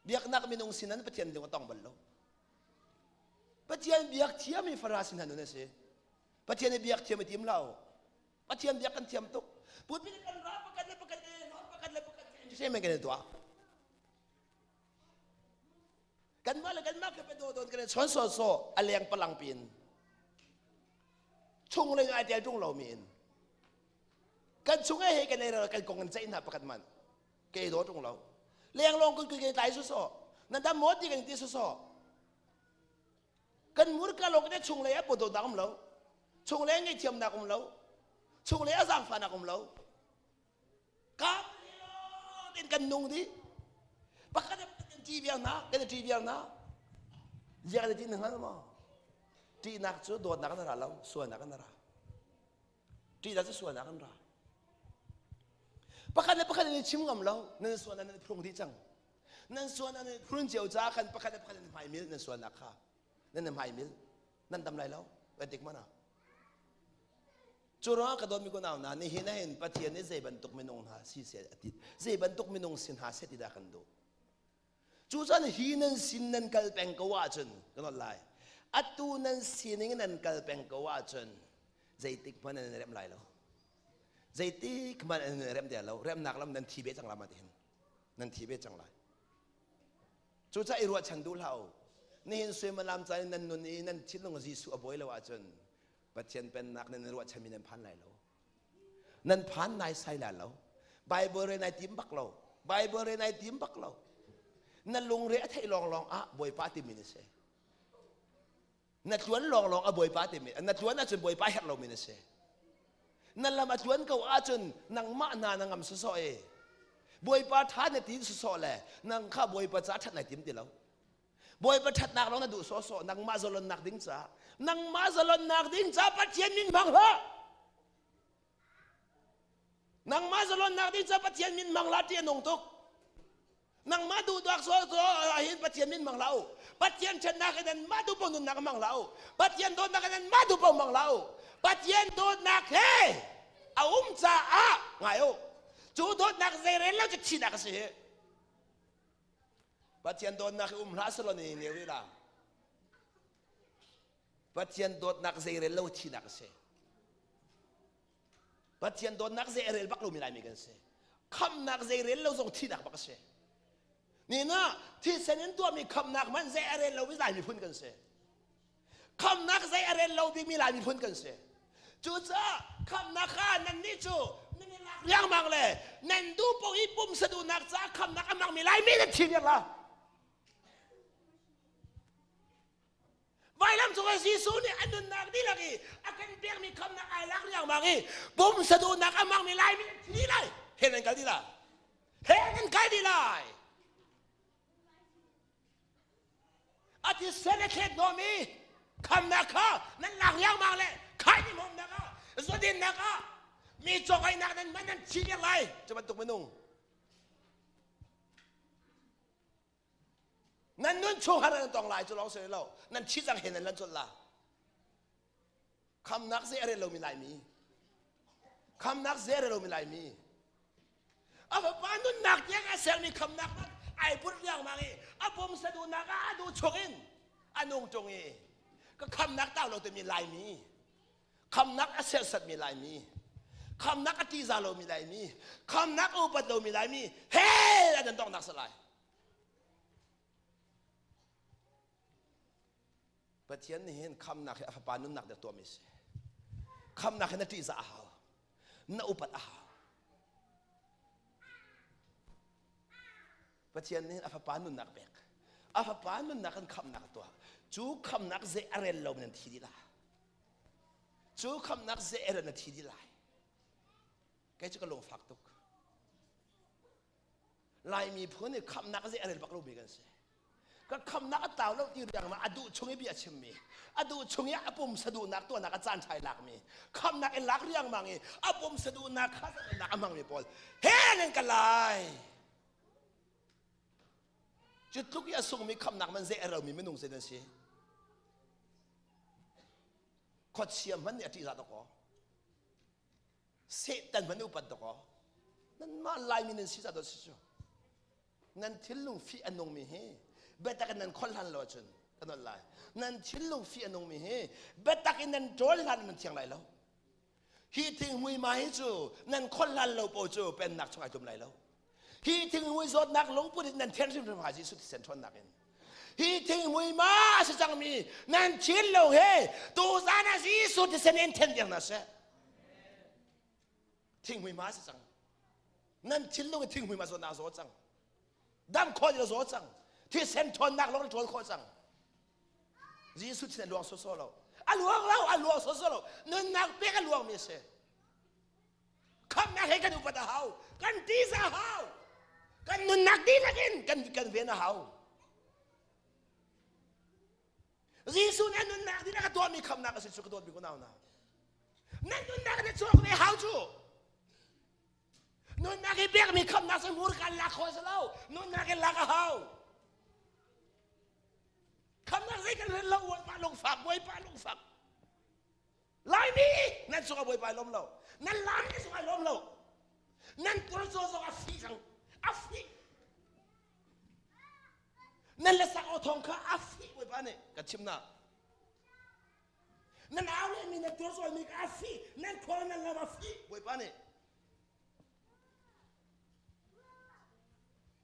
Biaknak minung sin an Pathian lung a tong bal lo. Pathian biak thiam hi Farasi hna nun a si. Pathian i biak thiam i tim lo. Pathian biak kan thiam tuk. Pulpit kan ra pakhat le pakhat le pakhat le pakhat entertainment kan i tuah. Kanmah le kanmah kha pe do don kan i chon so so a leng palang pin. Chung leng ai tel tung lo mi in. Kan chung he kan ei kan kong kan ceih hna pakhat man. Ke do tung lo. Leng long kun kun tlai su so. Nan dam mo ti kan ti su so. Kan murka lawng kan chung lei ah pawdawtnak um lo. Chung lei ngaihthiamnak um lo. Chung lei a zaangfahnak um lo. Ka in kan nung dih. Pakhat kan ṭi viar hna, kan i ṭi viar hna. Ziah kan i ṭi na hngal maw? Ṭihnak cu dawtnak in a ra lo, sualnak in a ra. Ṭihnak cu sualnak in ra. Pakhat le pakhat in i chim ngam lo, nan sualnak nan i phrung dih cang. Nan sualnak nan i phrun cio caah khan pakhat le pakhat nan hmaimil nan sualnak kha nan i hmaimil nan dam lai lo kan tik mana cu ruangah ka dawtmi kunau hna nihin ah hin Pathian nih zei bantuk minung hna si seh a ti zei bantuk minung si hna seh ti dah kan duh cu cun hi nan sin nan kal peng ko ahcun ka not lai atu nan sining nan kal peng ko ahcun zeitik hmanh nan rem lai lo zeitik hmanh nan rem te lo remnak lam nan thi be cang la ma tihin nan thi ve cang lai cucaah i ruahchan duh hlah u nihin suimilam caan in nan nun i nan thinlung Jesuh a bawi lo ahcun Pathian pennak nan i ruahchanmi nan phan lai lo nan phan naisai lai lo Bible re nai tim bak lo Bible re nai tim bak lo na lungre a theih lawnglawng ah Bawipa timi na si Na tluan lawnglawng a Bawipa timi na tluan ahcun Bawipa herh lomi na si. Na lam a tluan ko ahcun nangmah hna na ngam sawsawh e. Bawipa ṭha na ti sawsawh le nang kha Bawipa ca ṭhat nai tim ti lo. Bawipa ṭhatnak lawng na duh sawsawh nangmah zalonnak ding ca nangmah zalonnak ding ca Pathian min hmang hlah. Nangmah zalonnak ding ca Pathian min hmang hlah ti a nung tuk. Nangmah duhduak sual cu ahhin Pathian min hmang hlah u. Pathian ṭhatnak in nanmah duh paoh nunnak hmang hlah u. Pathian dawtnak in nanmah duh paoh hmang hlah u. Pathian dawtnak he a um caah ngai u. Cu dawtnak zeirel lo cu thihnak a si hi. Pathian dawtnak hi um hlah selaw ni ne rih la. Pathian dawtnak zeirel lo thinak a si. Pathian dawtnak zei a rel bak lomi Laimi kan si. Khamnak zeirel lo zong thihnak bak a si. Nina thisen in tuahmi khamnak hmanh zei a rel lomi Lai miphun kan si. Khamnak zei a rel lo bikmi Lai miphun kan si. Cucaah khamnak kha nannih cu nan i lak riangmang le nan duh paoh i pumsa duhnak caah khamnak a hmangmi Laimi nan thi viar la. Vailam cungah Jesuh nih a nunnak dihlak i a kan pekmi khamnak ai lak riangmang i pumsa duhnak a hmangmi Laimi an thi lai. He nan kal dih lai. He nan kal dih lai. A thisen a thlet hnawmi khamnak kha nan lak riangmang le khai ni hmawmnak ah zudinnak ah mi cawngainak nan man nan thi dih lai. Cu bantuk minung Nan nun chung har nan tong lai cu lawng si lo. Nan thi cang he nan lan colh la. Khamnak zei a rel lomi Laimi. Khamnak zei a rel lomi Laimi. A fapa nunnak tiang a sermi khamnak ai put riangmang i a pumsa duhnak ah a duh chung in a nung ṭung i ka khamnak tau lo timi Laimi. Khamnak a serhsatmi Laimi, khamnak a ṭihzah lomi Laimi, khamnak a upat lomi Laimi, hell an donghnak si lai. Pathian nih hin khamnak hi a fapa nunnak dek tuahmi si. Khamnak hi na ṭihzah a hau. Na upat a hau. Pathian nih a fapa nunnak pek. A fapa nunnak kan khamhnak a tuah. Cu khamhnak zei a rel lo nan thi dih lai. Cu khamhnak zei a rel na thi dih lai. Kei cu ka lungfak tuk. Laimi phun nih khamhnak zei a rel bak lomi kan si. Ka khamhnak a tlau lo ti riangmang a duh chung i bia chimmi, a duh chung i a pumsa duhnak tuahnak a caan ṭhai lakmi, khamhnak in lak riangmang i a pumsa duhnak kha a hmangmi pawl he nan ka lai. Cu tluk i a sungmi khamhnak man zei a romi minung zei nan si. Khuachia hmanh nih a ṭihzah dawkaw. Satan hmanh upat dawkaw. Nanmah Laimi nan si cah dawt si cu. Nan thinlung fih a nungmi hi biatak in nan khol hlan lo ahcun ka nolh lai. Nan thinlung fih a nungmi hi biatak in nan ṭawl hlan nan thiang lai lo. Hi thinghmui ma hi cu nan khol hlan lo paoh cu pennak chung ai tlum lai lo. Hi thinghmui zawtnak lungput in nan thian hrimhrim hnga Jesuh thisen ṭhawnnak in. Hi thinghmui ma a si cangmi nan thinlung he tuzan ah Jesuh thisen in then piak hna seh. Thinghmui ma a si cang. Nan thinlung i thinghmui ma zawtnak a zaw cang. Dam khawh in a zaw cang. Thisen ṭhawnnak lawng in ṭhawl khawh cang. Jesuh thisen a luang sawsawh lo. A luang lo, a luang sawsawh lo. Nunnak pek a luangmi a si. Khamhnak he kan upat a hau. Kan tisa a hau. Kan nunnak dihlak in kan, kan ven a hau. Jesuh nih a nunnak dihlak a tuahmi khamhnak a si cu ka dawtmi unau hna. Nan nunnak na chuak ve hau cu. Nunnak i pekmi khamhnak cu hmurka lak khawh a si lo. Nunnak in lak a hau. Khamnak zei kan rel lo Bawipa lungfak Bawipa lungfak Laimi nan cungah Bawipa ai lawm lo nan Laimi zong ai lawm lo nan turcaw zong a fih cang a fih nan le sak aw thawng kha a fih Bawipa nih kan chim na nan au le mi nan turcaw mi kha a fih nan khual nan lam a fih Bawipa nih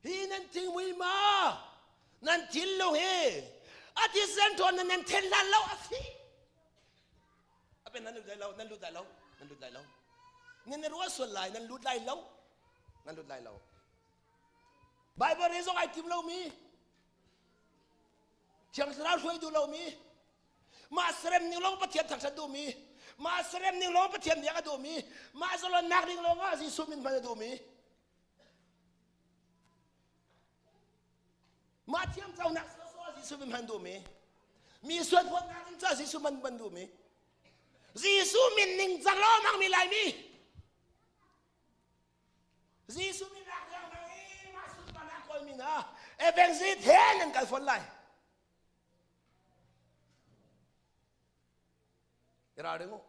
Hi nan thingmui ma nan thinlung hi a thisen ṭhawn nan nan then hlan lo a si. A pen nan lut lai lo, nan lut lai lo, nan lut lai lo. Nan i ruah sual lai, nan lut lai lo, nan lut lai lo. Bible re zong ai tim lomi, Thiang Thlarau hruai duh lomi, mah serem ning lawng Pathian thangṭhat duhmi, mah serem ning lawng Pathian biak a duhmi, mah zalonnak ding lawng ah Jesuh min hman a duhmi, mah thiamconak sawsawh ah Jesuh min hman duhmi, mi sualphawtnak ding caah Jesuh man hman duhmi, Jesuh min ning cang lawmang mi Laimi, Jesuh min lak lengmang i mah sunparnak kawlmi hna evangelist he nan kal fawn lai. I ralring u.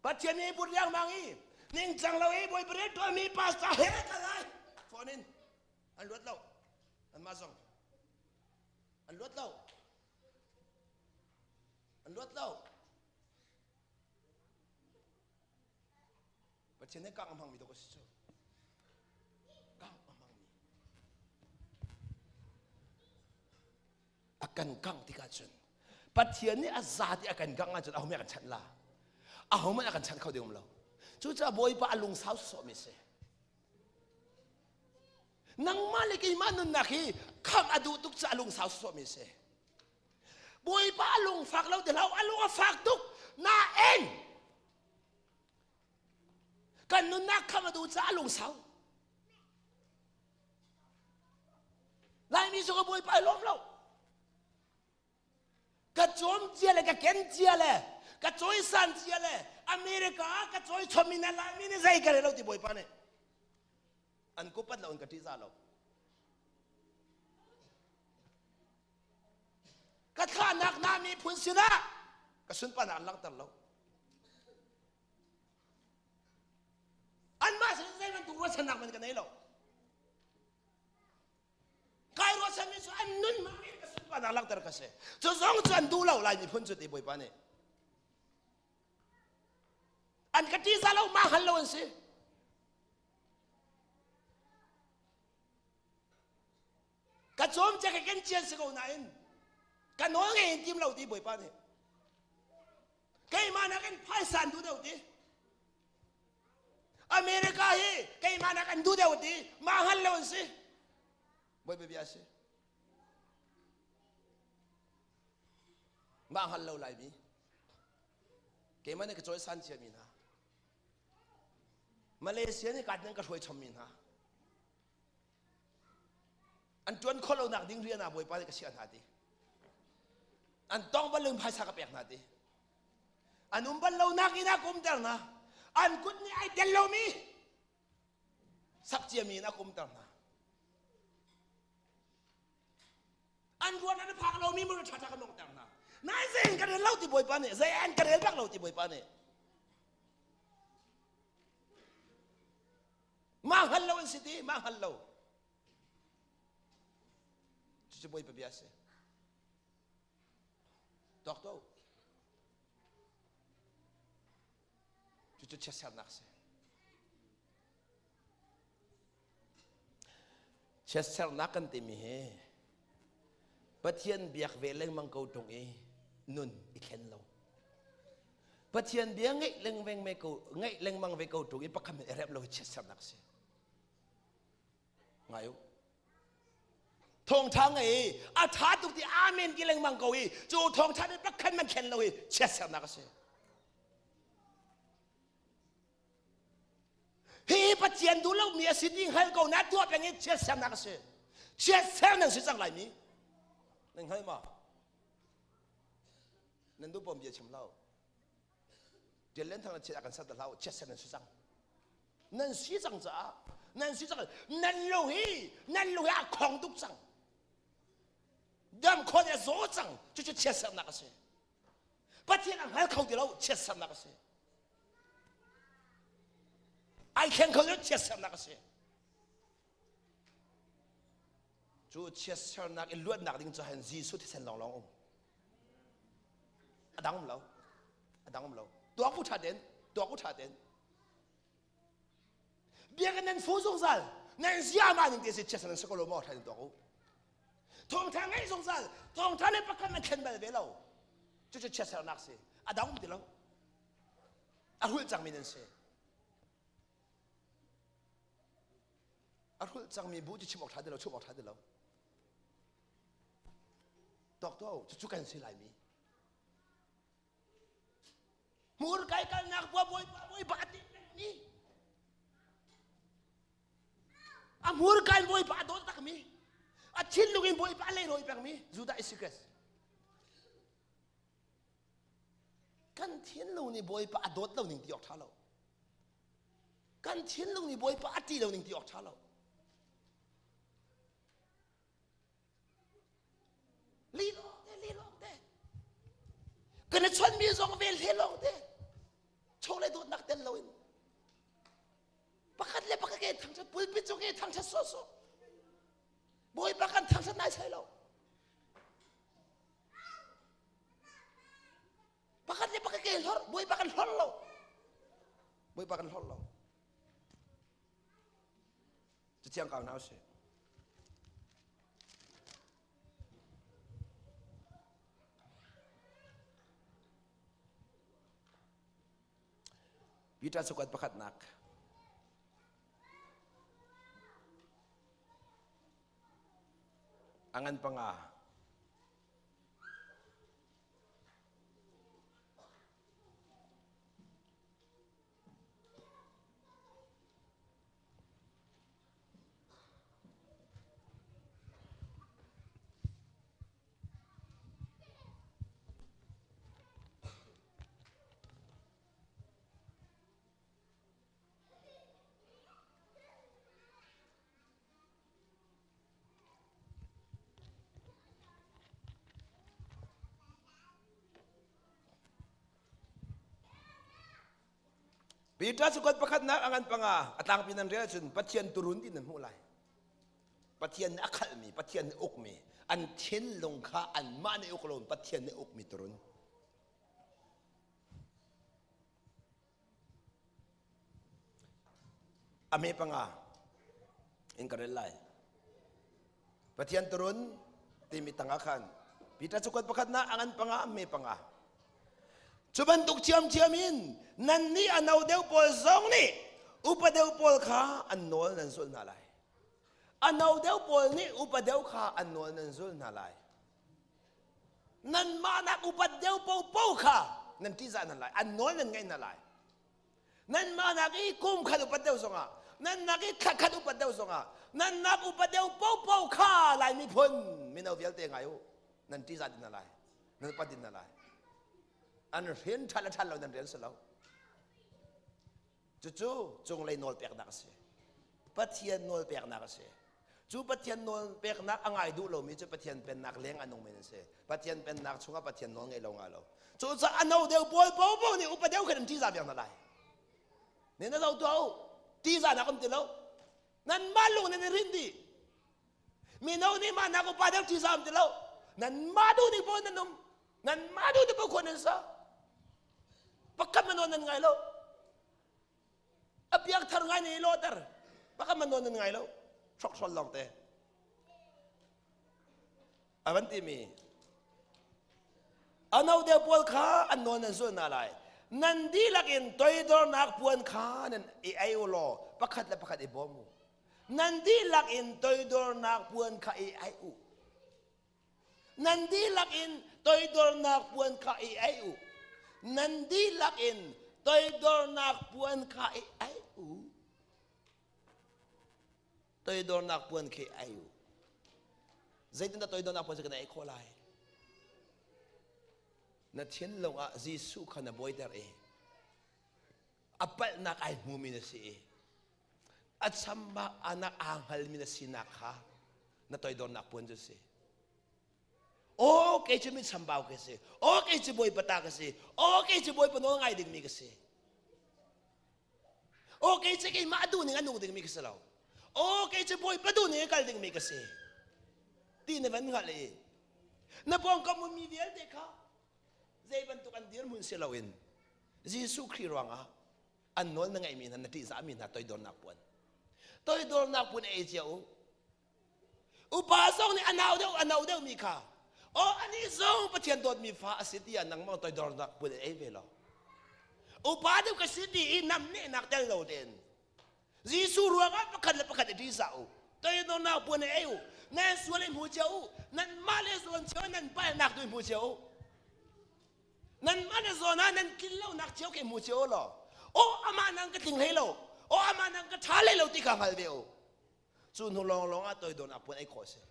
Pathian nih but lengmang i ningcang lo i bawipa rian ṭuanmi pastor he kal lai. Phone in an luat lo. Anmah zong an luat lo. An luat lo. Pathian nih kang a hmangmi dawk a si cu. Kang a hmangmi. A kan kang tikah cun Pathian nih a za ti a kan kang ahcun aho a kan chanh la. Aho hmanh a kan chanh kho ding um lo. Cucaah Bawipa a lungsau sawhmi si. Nangmah le keimah nunnak hi khamh a duh tuk caah lungsau sawhmi si. Bawipa a lungfak lo ti hlah a lung a fak tuk nain kan nunnak khamh a duh caah a lungsau. Laimi cu ka Bawipa ai lawm lo. Ka cawm cia le ka ken cia le ka cawisan cia le America ah ka cawi chom in Laimi nih zei ka re lo ti Bawipa nih an kupat lo an ka ṭihzah lo. Ka thlahnak na miphun sinah ka sunparnak an langhter lo. Anmah sin zei bantuk ruahchannak man ka nei lo. Kai ruahchanmi cu an nun hmang in ka sunparnak langhter ka si. Cu zong cu an duh lo Lai miphun cu ti Bawipa nih. An ka ṭihzah lo, ma hal lo an si. Ka cawm cia ka ken cian si ko nain ka nawl ngei in tim lo ti Bawipa nih. Keimah nakin phaisa an duh deuh ti. America hi keimah nak an duh deuh ti. Mah hngal lo an si. Bawipa bia si. Mah hngal lo Laimi. Keimah nih ka cawisan ciami hna. Malaysia nih kat nan ka hruai chommi hna. An ṭuan khawh lonak ding rian ah Bawipa nih ka siah hna ti. An tong bal lo phaisa ka pek hna ti. An um bal lonak inn ah ka umter hna. An kut nih ai tel lomi sak ciami in a ka umter hna. An ruan an phak lomi mun ṭha ṭha ka nongter hna. Nai zei ka rel lo ti Bawipa nih, zei an ka rel bak lo ti Bawipa nih. Mah hngal lo an si ti, mah hngal lo. Cucu Bawipa bia a si. Tuak tuah u. Cucu chiatsernak a si. Chiatsernak kan timi hi Pathian biak ve lengmang ko ṭung i nun i thlen lo. Pathian bia ngeih lengmang ve ko ngeih lengmang ve ko ṭung i pakhat i remh lo hi chiatsernak a si. Ngai u. Thawngṭha ngei a ṭha tuk ti amen ti lengmang ko i cu thawngṭha nih pakhat man thlen lo hi chiatsernak a si. Hi Pathian duh lomi a si ti hngal ko na tuah peng i chiatsernak a si. Chiatser nan si cang lai mi. Nan hngal ma? Nan duh pom bia chim lo. Tial len thang na chiat a kan sat hlah chiatser nan si cang. Nan si cang caah nan si cang nan lung hi nan lung hi a khong tuk cang. Dam khon a zaw cang cucu chiatsernak a si. Pathian a hngal kho ti lo chiatsernak a si. Ai thleng kho lo chiatsernak a si. Cu chiatsernak i luatnak ding cu hin Jesuh thisen lawnglawng um. A dang um lo. A dang um lo. Tuak u ṭha ten, tuak u ṭha ten. Biakinn nan fu zungzal. Nan zia ma ning te si chiatser nan si ko lo maw ṭha in tuak u. Thawngṭha ngeih zungzal. Thawngṭha le pakhat nan thlen bal ve lo. Cucu chiatsernak si. A dang um ti lo. A hulh cangmi nan si. A hrulh cangmi bu cu chim awk ṭha ti lo, chim awk ṭha ti lo. Tuak tuah u, cucu kan si laimi. Hmur kai kalnak bua bawipa bawipa a ti mi. A hmur kai bawipa a dawt takmi. A thinlung in bawipa a leirawi pengmi Judah Iscariot. Kan thinlung nih bawipa a dawt lo ning ti awk ṭha lo. Kan thinlung nih bawipa a ṭih lo ning ti awk ṭha lo. Li lawng te, li lawng te. Kan i chawnhmi zong vel he lawng te. Chawleh dawtnak tel loin. Pakhat le pakhat ke thangṭhat pulpit cung ke thangṭhat sawhsawh. Bawipa kan thangṭhat nai sai lo. Pakhat le pakhat ke hlor, Bawipa kan hlor lo. Bawipa kan hlor lo. Cathiang kau hna usih. Peter cakuat pakhatnak. A ngan panga. Peter cu pakhatnak a ngan panga a tlangpi nan rel ahcun Pathian turun ti nan hmuh lai. Pathian nih a khalhmi, Pathian nih ukmi, an thinlung kha anmah nih uk loin Pathian nih ukmi turun. A me panga in ka rel lai. Pathian turun timi tangah khan Peter cu kuat pakhatnak a ngan panga a hme panga. Cu bantuk ṭhiamṭhiam in nannih a no deuh pawl zong nih upa deuh pawl kha an nawl nan zulh hna lai. A no deuh pawl nih upa deuh kha an nawl nan zul hna lai. Nanmah nak upat deuh popo kha nan ṭihzah hna lai. An nawl nan ngaih hna lai. Nanmah nak i kum khat upat deuh zongah, nan nak i thla khat upat deuh zongah, nan nak upa deuh popo kha Lai miphun mino vialte ngai u. Nan ṭihzah dih hna lai. Nan upat dih hna lai. An rian ṭhat le ṭhat lo nan rian si lo. Cucu cunglei nawlpeknak a si. Pathian nawlpeknak a si. Cu Pathian nawlpeknak a ngai duh lomi cu Pathian pennak leng a nungmi an si. Pathian pennak chungah Pathian nawl ngei lo nga lo. Cucaah a no deuh pawl popo nih upa deuh khan an ṭihzah piak hna lai. Ne na zo tuah u. Ṭihzahnak um ti lo. Nanmah lung nan i rinh dih. Mino nih mah nak upa deuh ṭihzah um ti lo. Nanmah duh ning paoh nan um. Nanmah duh ning paoh khua nan sa. Pakhat man nan ngai lo. A piak thar ngai ne i lawter. Pakhat man nan ngai lo. Hrokhrol lawng te. A van timi a no deuh pawl kha an nawl nan zulh hna lai. Nan dihlak in toidornak puan kha nan i ei u law pakhat le pakhat i bawm u. Nan dihlak in toidornak puan kha i ei u. Nan dihlak in toidornak puan kha i aih u. Nan dihlak in toidornak puan kha i aih u. Toidornak puan khi aih u. Zeitindah toidornak puan cu kan aih khawh lai? Na thinlung ah Jesuh kha na bawiter i a palhnak ai hmumi na si i a chambak anak aa hngalmi na sinak kha na toidornak puan cu si. Aw kei cu mi chambau ka si. Aw kei cu bawipa ta ka si. Aw kei cu bawipa nawl ngai dingmi ka si. Aw kei cu keimah duh ning a nung dingmi ka si lo. Aw kei cu bawipa duh ning a kal dingmi ka si. Ti na van hngalh i na pawngkam ummi vialte kha zei bantuk an dirhmun si loin Jesuh Khrih ruangah an nawl na ngeihmi hna na ṭihzahmi hna toidornak puan toidornak puan ei cia u upa zong nih a nau deuh a no deuhmi kha aw anih zong Pathian dawtmi fa a si tiah nangmah toidornak puan ei ve lo upa deuh ka si ti i namnehnak tel lo tein Jesuh ruangah pakhat le pakhat i ṭihzah u toidornak puan ei u nan sual i hmu cio u nan mah le zawn cio nan palhnak tu i hmu cio u Nanmah na zawn ah nan tlin lonak cio ke hmu cio law aw amah nang ka tling hlei lo aw amah nang ka ṭha hlei lo ti kha hngal ve u cu hnu lawnglawng ah toidornak puan ei khawh a si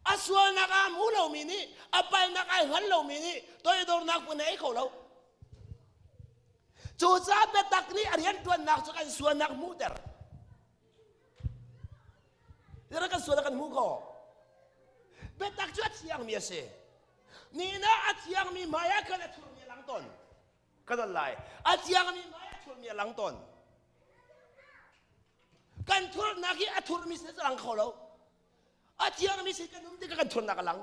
a sualnak aa hmu lomi nih a palnak ai hngal lomi nih toidornak puan ei kho lo cucaah biatak nih a rianṭuannak cu kan sualnak hmuhter Tira kan sual kan hmu ko. Biatak cu a thiangmi a si. Ni na a thiangmi hmai ah khan a thurmi a lang tawn. Ka don lai. A thiangmi hmai a thurmi a lang tawn. Kan thurnak hi a thurmi sin a lang kho lo. A thiangmi sin kan um tikah kan thurnak a lang.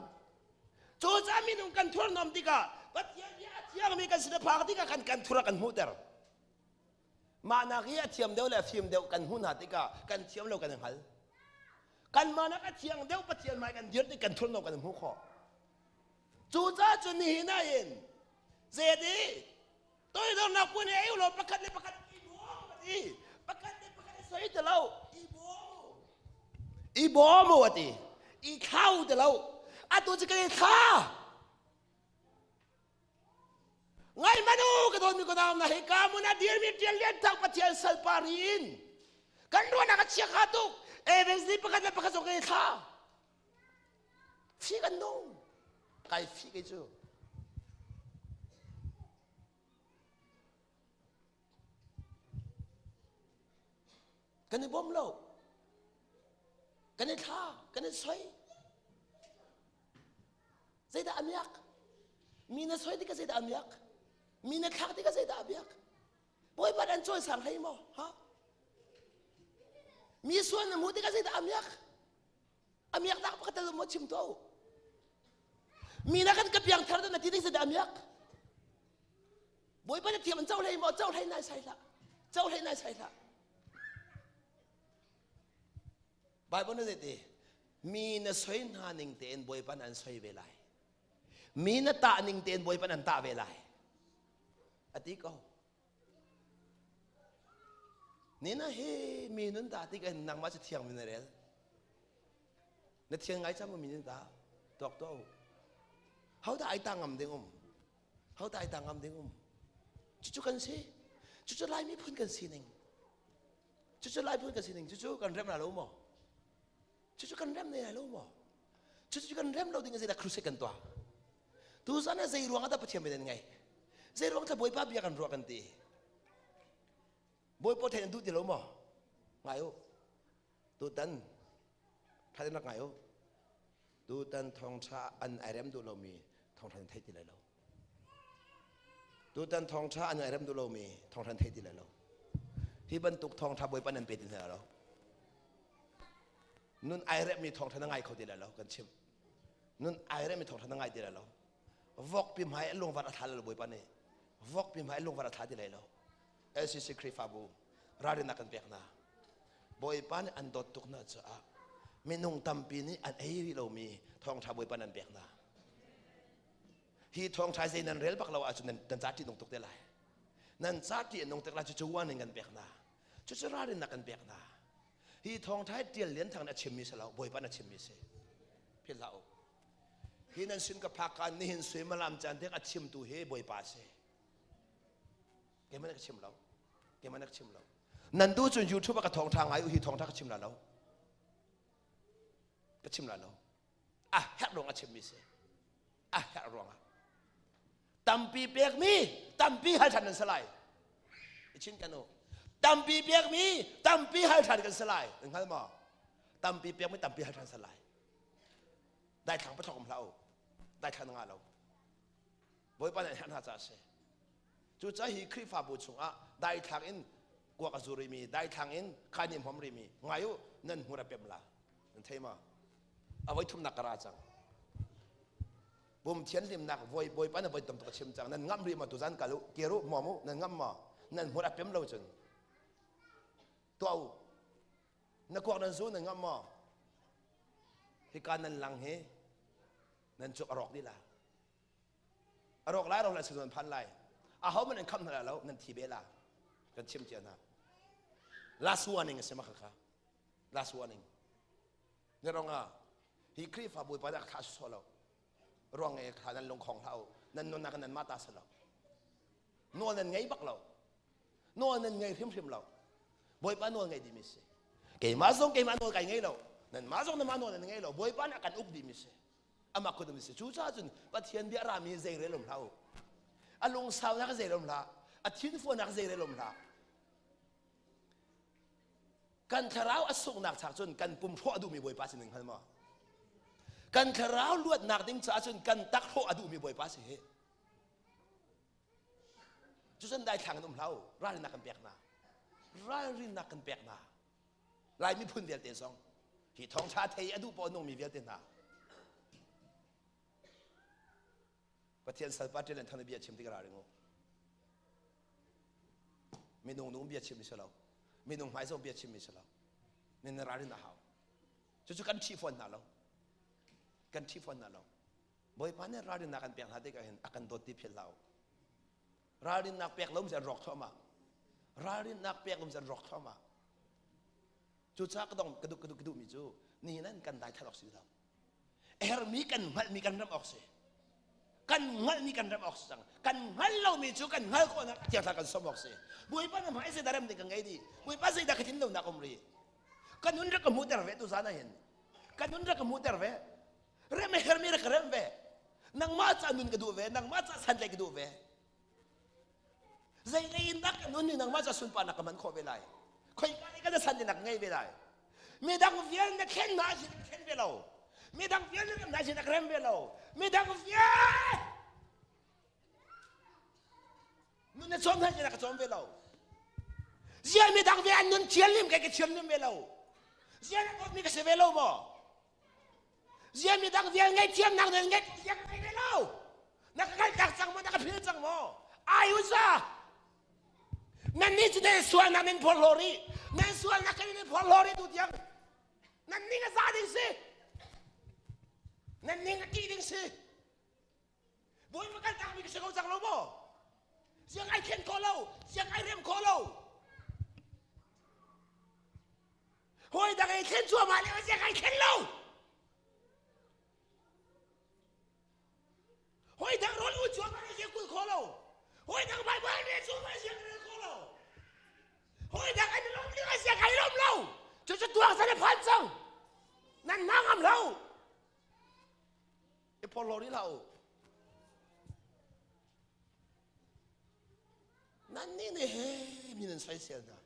Cucaah minung kan thurnom tikah Pathian hi a thiangmi kan sin a phak tikah kan kan thur a kan hmuhter. Mah nak hi a thiam deuh le a fim deuh kan hmuh hna tikah kan thiam lo kan i hngal. Kanmah nak a thiang deuh Pathian hmai kan dir tik kan thurno kan hmuh khawh. Cucaah cun nihin ah hin zeiti toidornak puan he ei law pakhat le pakhat i bawm a ti. Pakhat le pakhat i soi ti lo i bawm i bawm u a ti. I thlau ti lo. Atu cu kan i thla. Ngai manu ka dawtmi ka nau na hei ka mun a dirmi tial lian thang Pathian salpa ri in kan ruahnak a chia kha tuk Evans nih pakhat le pakhat zong kan i thla fi kan nung kai fi kei cu Kan i bawm lo. Kan i thla, kan i soi. Zeidah a miak? Mi na soi tikah zeidah a miak? Mi na thlak tikah zeidah a miak? Bawipa an cawisang hlei maw? Ha? Mi sual na hmuh tikah zeidah a miak? A miaknak pakhat tal maw chim tuah u. Mi na kan ka piang thar na ti ding zeidah a miak? Bawipa na thiam an co hlei maw? Co hlei nai sai hlah. Co hlei nai sai hlah. Bible na zeiti? Mi na soi hna ning tein Bawipa an soi ve lai. Mi na tah ning tein Bawipa an tah ve lai. A ti ko. Nina hi mi nun ta tik in nangmah cu thiang mi na rel. Na thiang ngai cang mi nun ta tuak to. Ho dah ai ta ngam ding um? Ho dah ai ta ngam ding um? Cucu kan si. Cucu Lai miphun kan sining. Cucu Lai phun kan sining. Cucu kan rem la lo maw? Cucu kan rem ne lai lo maw? Cucu kan rem lo ding zeidah crusade kan tuah? Tuzan ah zei ruang ah dah Pathian bia nan ngaih? Zei ruang dah Bawipa bia kan ruah kan ti? Bawipa theih nan duh ti lo maw? Ngai u. Tutan tha rak ngai u. Tutan thawngtha an ai rem duh lomi thawngtha nan thei ti lai lo. Tutan thawngtha an ai rem duh lomi thawngtha nan thei ti lai lo. Hi bantuk thawngtha Bawipa nan pe ti hna lo. Nun ai remmi thawngtha na ngai kho ti lai lo kan chim. Nun ai remmi thawngtha na ngai ti lai lo. Vokpi hmai lungvar a thla lo Bawipa nih. Vokpi hmai lungvar a thla ti lai lo. LCC Khrihfabu ralrinnak kan pek hna. Bawipa nih an dawt tuk hna caah minung tampi nih an ei rih lomi thawngṭha Bawipa nan pek hna. Hi thawngṭha zei nan rel bak lo ahcun nan, nan ca ṭih tuk te lai. Nan ca ṭih nung tek lai cucu warning kan pek hna. Cucu ralrinnak kan pek hna. Hi thawngṭha hi ṭial lian thang nih a chimmi si lo, Bawipa nih a chimmi si. Philh hlah u. Hi nan sin ka phak kaan nihin suimilam caan tiang a chimtu hi Bawipa a si. Keimah nih ka chim lo. Keimah nih ka chim lo. Nan duh cun YouTube ah ka thawngṭha ngai u hi thawngṭha ka chim la lo. Ka chim la lo. A herh ruang a chimmi si. A herh ruangah. Tampi pekmi tampi hal ṭhan nan si lai. I chin kan u. Tampi pekmi tampi hal ṭhan kan si lai. Nan hngal maw? Tampi pekmi tampi hal ṭhan si lai. Daithlang pathlok um hlah u. Daithlang na ngah lo. Bawipa nih a herh hna caah a si. Cucaah hi Khrihfabu chungah daithlang in kuak a zu rimi, daithlang in khaini hmom rimi, ngai u, nan hmur a pem la. Nan thei ma? A voi thumnak ka ra cang. Pum thianhlimnak voi Bawipa na voi tam tuk a chim cang. Nan ngamh rih ma tuzan kal u, kir u, hmom u, nan ngamh ma? Nan hmur a pem lo cun. Tuah u. Na kuak nan zu nan ngamh ma? Hika nan lang hi nan cuk a rawk dih la. A rawk lai rawk lai sazon phan lai. Aho man an khamh hna lo nan thi be la. Kan chim cia hna. Last warning a si ma kha. Last warning. Ne ronga hi Khrihfa Bawipa dah thlah so lo. Ruang e thla nan lungkhong hlah u. Nan nunnak nan mah ta si lo. Nawl nan ngei bak lo. Nawl nan ngei hrimhrim lo. Bawipa nawl ngei dimi si. Keimah zong keimah nawl kai ngei lo. Nan mah zong nan mah nawl nan ngei lo. Bawipa nih a kan uk dimi si. Amah kut um si. Cucaah cun Pathian bia rami zei rel um hlah u. A lungsaunak zei rel um hlah. A thinfuanak zei rel um hlah. Kan thlarau a sunghnak chak cun kan pum hrawh a duhmi Bawipa si ning hngal maw? Kan thlarau luatnak ding caah cun kan tak hrawh a duhmi Bawipa si hi. Cucun daithlang in um hlah u. Ralrinnak kan pek hna. Ralrinnak kan pek hna. Lai miphun vialte zong hi thawngṭha thei a duh paoh nungmi vialte hna Pathian salpa ṭial thang bia chim tik ralring u. Minung nung bia chim mi si lo. Minung hmai zong bia chim mi si lo. Nin ralrin a hau. Cucu kan ṭhi fawn hna lo. Kan ṭhi fawn hna lo. Bawipa nih ralrinnak kan pek hna tikah hin a kan dawt ti philh hlah u. Ralrinnak pek lo mi an rawk thluahmah. Ralrinnak pek lo mi an rawk thluahmah. Cucaah ka dong ka duh ka duh ka duhmi cu nihin an kan dai awk si lo. Hermi kan hngalhmi kan ram awk si. Kan hngalhmi kan ram awk si cang. Kan hngal lomi cu kan hngal khawhnak tiang kan som awk si. Bawipa na hmai zeidah rem ding ka ngei di. Bawipa zeidah ka tlin lonak um ri. Ka nun rak ka hmuhter ve tu zan ah hin. Ka nun rak ka hmuhter ve. Rem hermi rak ka rem ve. Nangmah ca nun ka duh ve. Nangmah ca santlaih ka duh ve. Zeilei in dah ka nun ni nangmah ca sunparnak ka hman khawh ve lai. Khoika nih kan san nak ngei ve lai. Midang vial na thlen hna sin ka thlen ve lo. Midang vial na rem hna sin ka rem ve lo. Midang vial nun na cawm hna sin ka cawm ve lo. Zia midang vial an nun thianlim kai ka thianlim ve lo. Zia na dawtmi ka si ve lo maw? Zia midang vial ngaihthiamnak nan ngeih zia ka ngei ve lo. Na ka kaltak cang maw? Na ka phil cang maw? Ai uza! Nan nih cu nan sualnak nan phorhlaw rih. Nan sualnak kan in phorhlaw rih tu tiang. Nan ning a za ding si. Nan ning a kih ding si. Bawipa kaltakmi ka si ko cang lo maw? Ziang ai thlen khawh lo, ziang ai rem khawh lo. Hawi dang ei thlen cuahmah le a kai thlen lo. Hawi dang rawl u cuahmah le kul kho lo. Hawi dang Bible rel cuahmah le rel kho lo. Hawi dang an lom ning a sia kai lom lo. Cu cu tuak san a phan cang. Nan hna ngam lo. I phorhlaw rih hlah u. Nannih nih he mi nan soisel hna.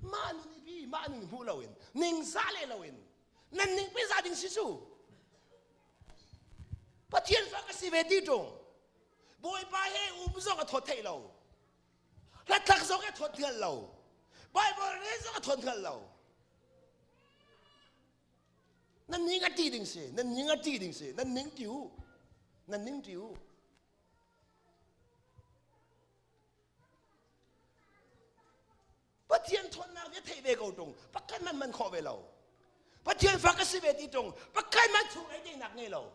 Mah nun i bi, mah nun hmuh loin, ningzah le loin, nan ning pe za ding si cu. Pathian fa ka si ve ti ṭung. Bawipa he um zong a thawt theih lo. Hlatlak zong a thawt hngal lo. Bible rel zong a thawt hngal lo. Nan ning a ṭi ding si, nan ning a ṭi ding si, nan ning ṭi u. Nan ning ṭi u. Pathian ṭhawnnak bia theih ve ko ṭung pakhat man man khawh ve lo Pathian fa ka si ve ti ṭung pakhat man chung ei deinak ngei lo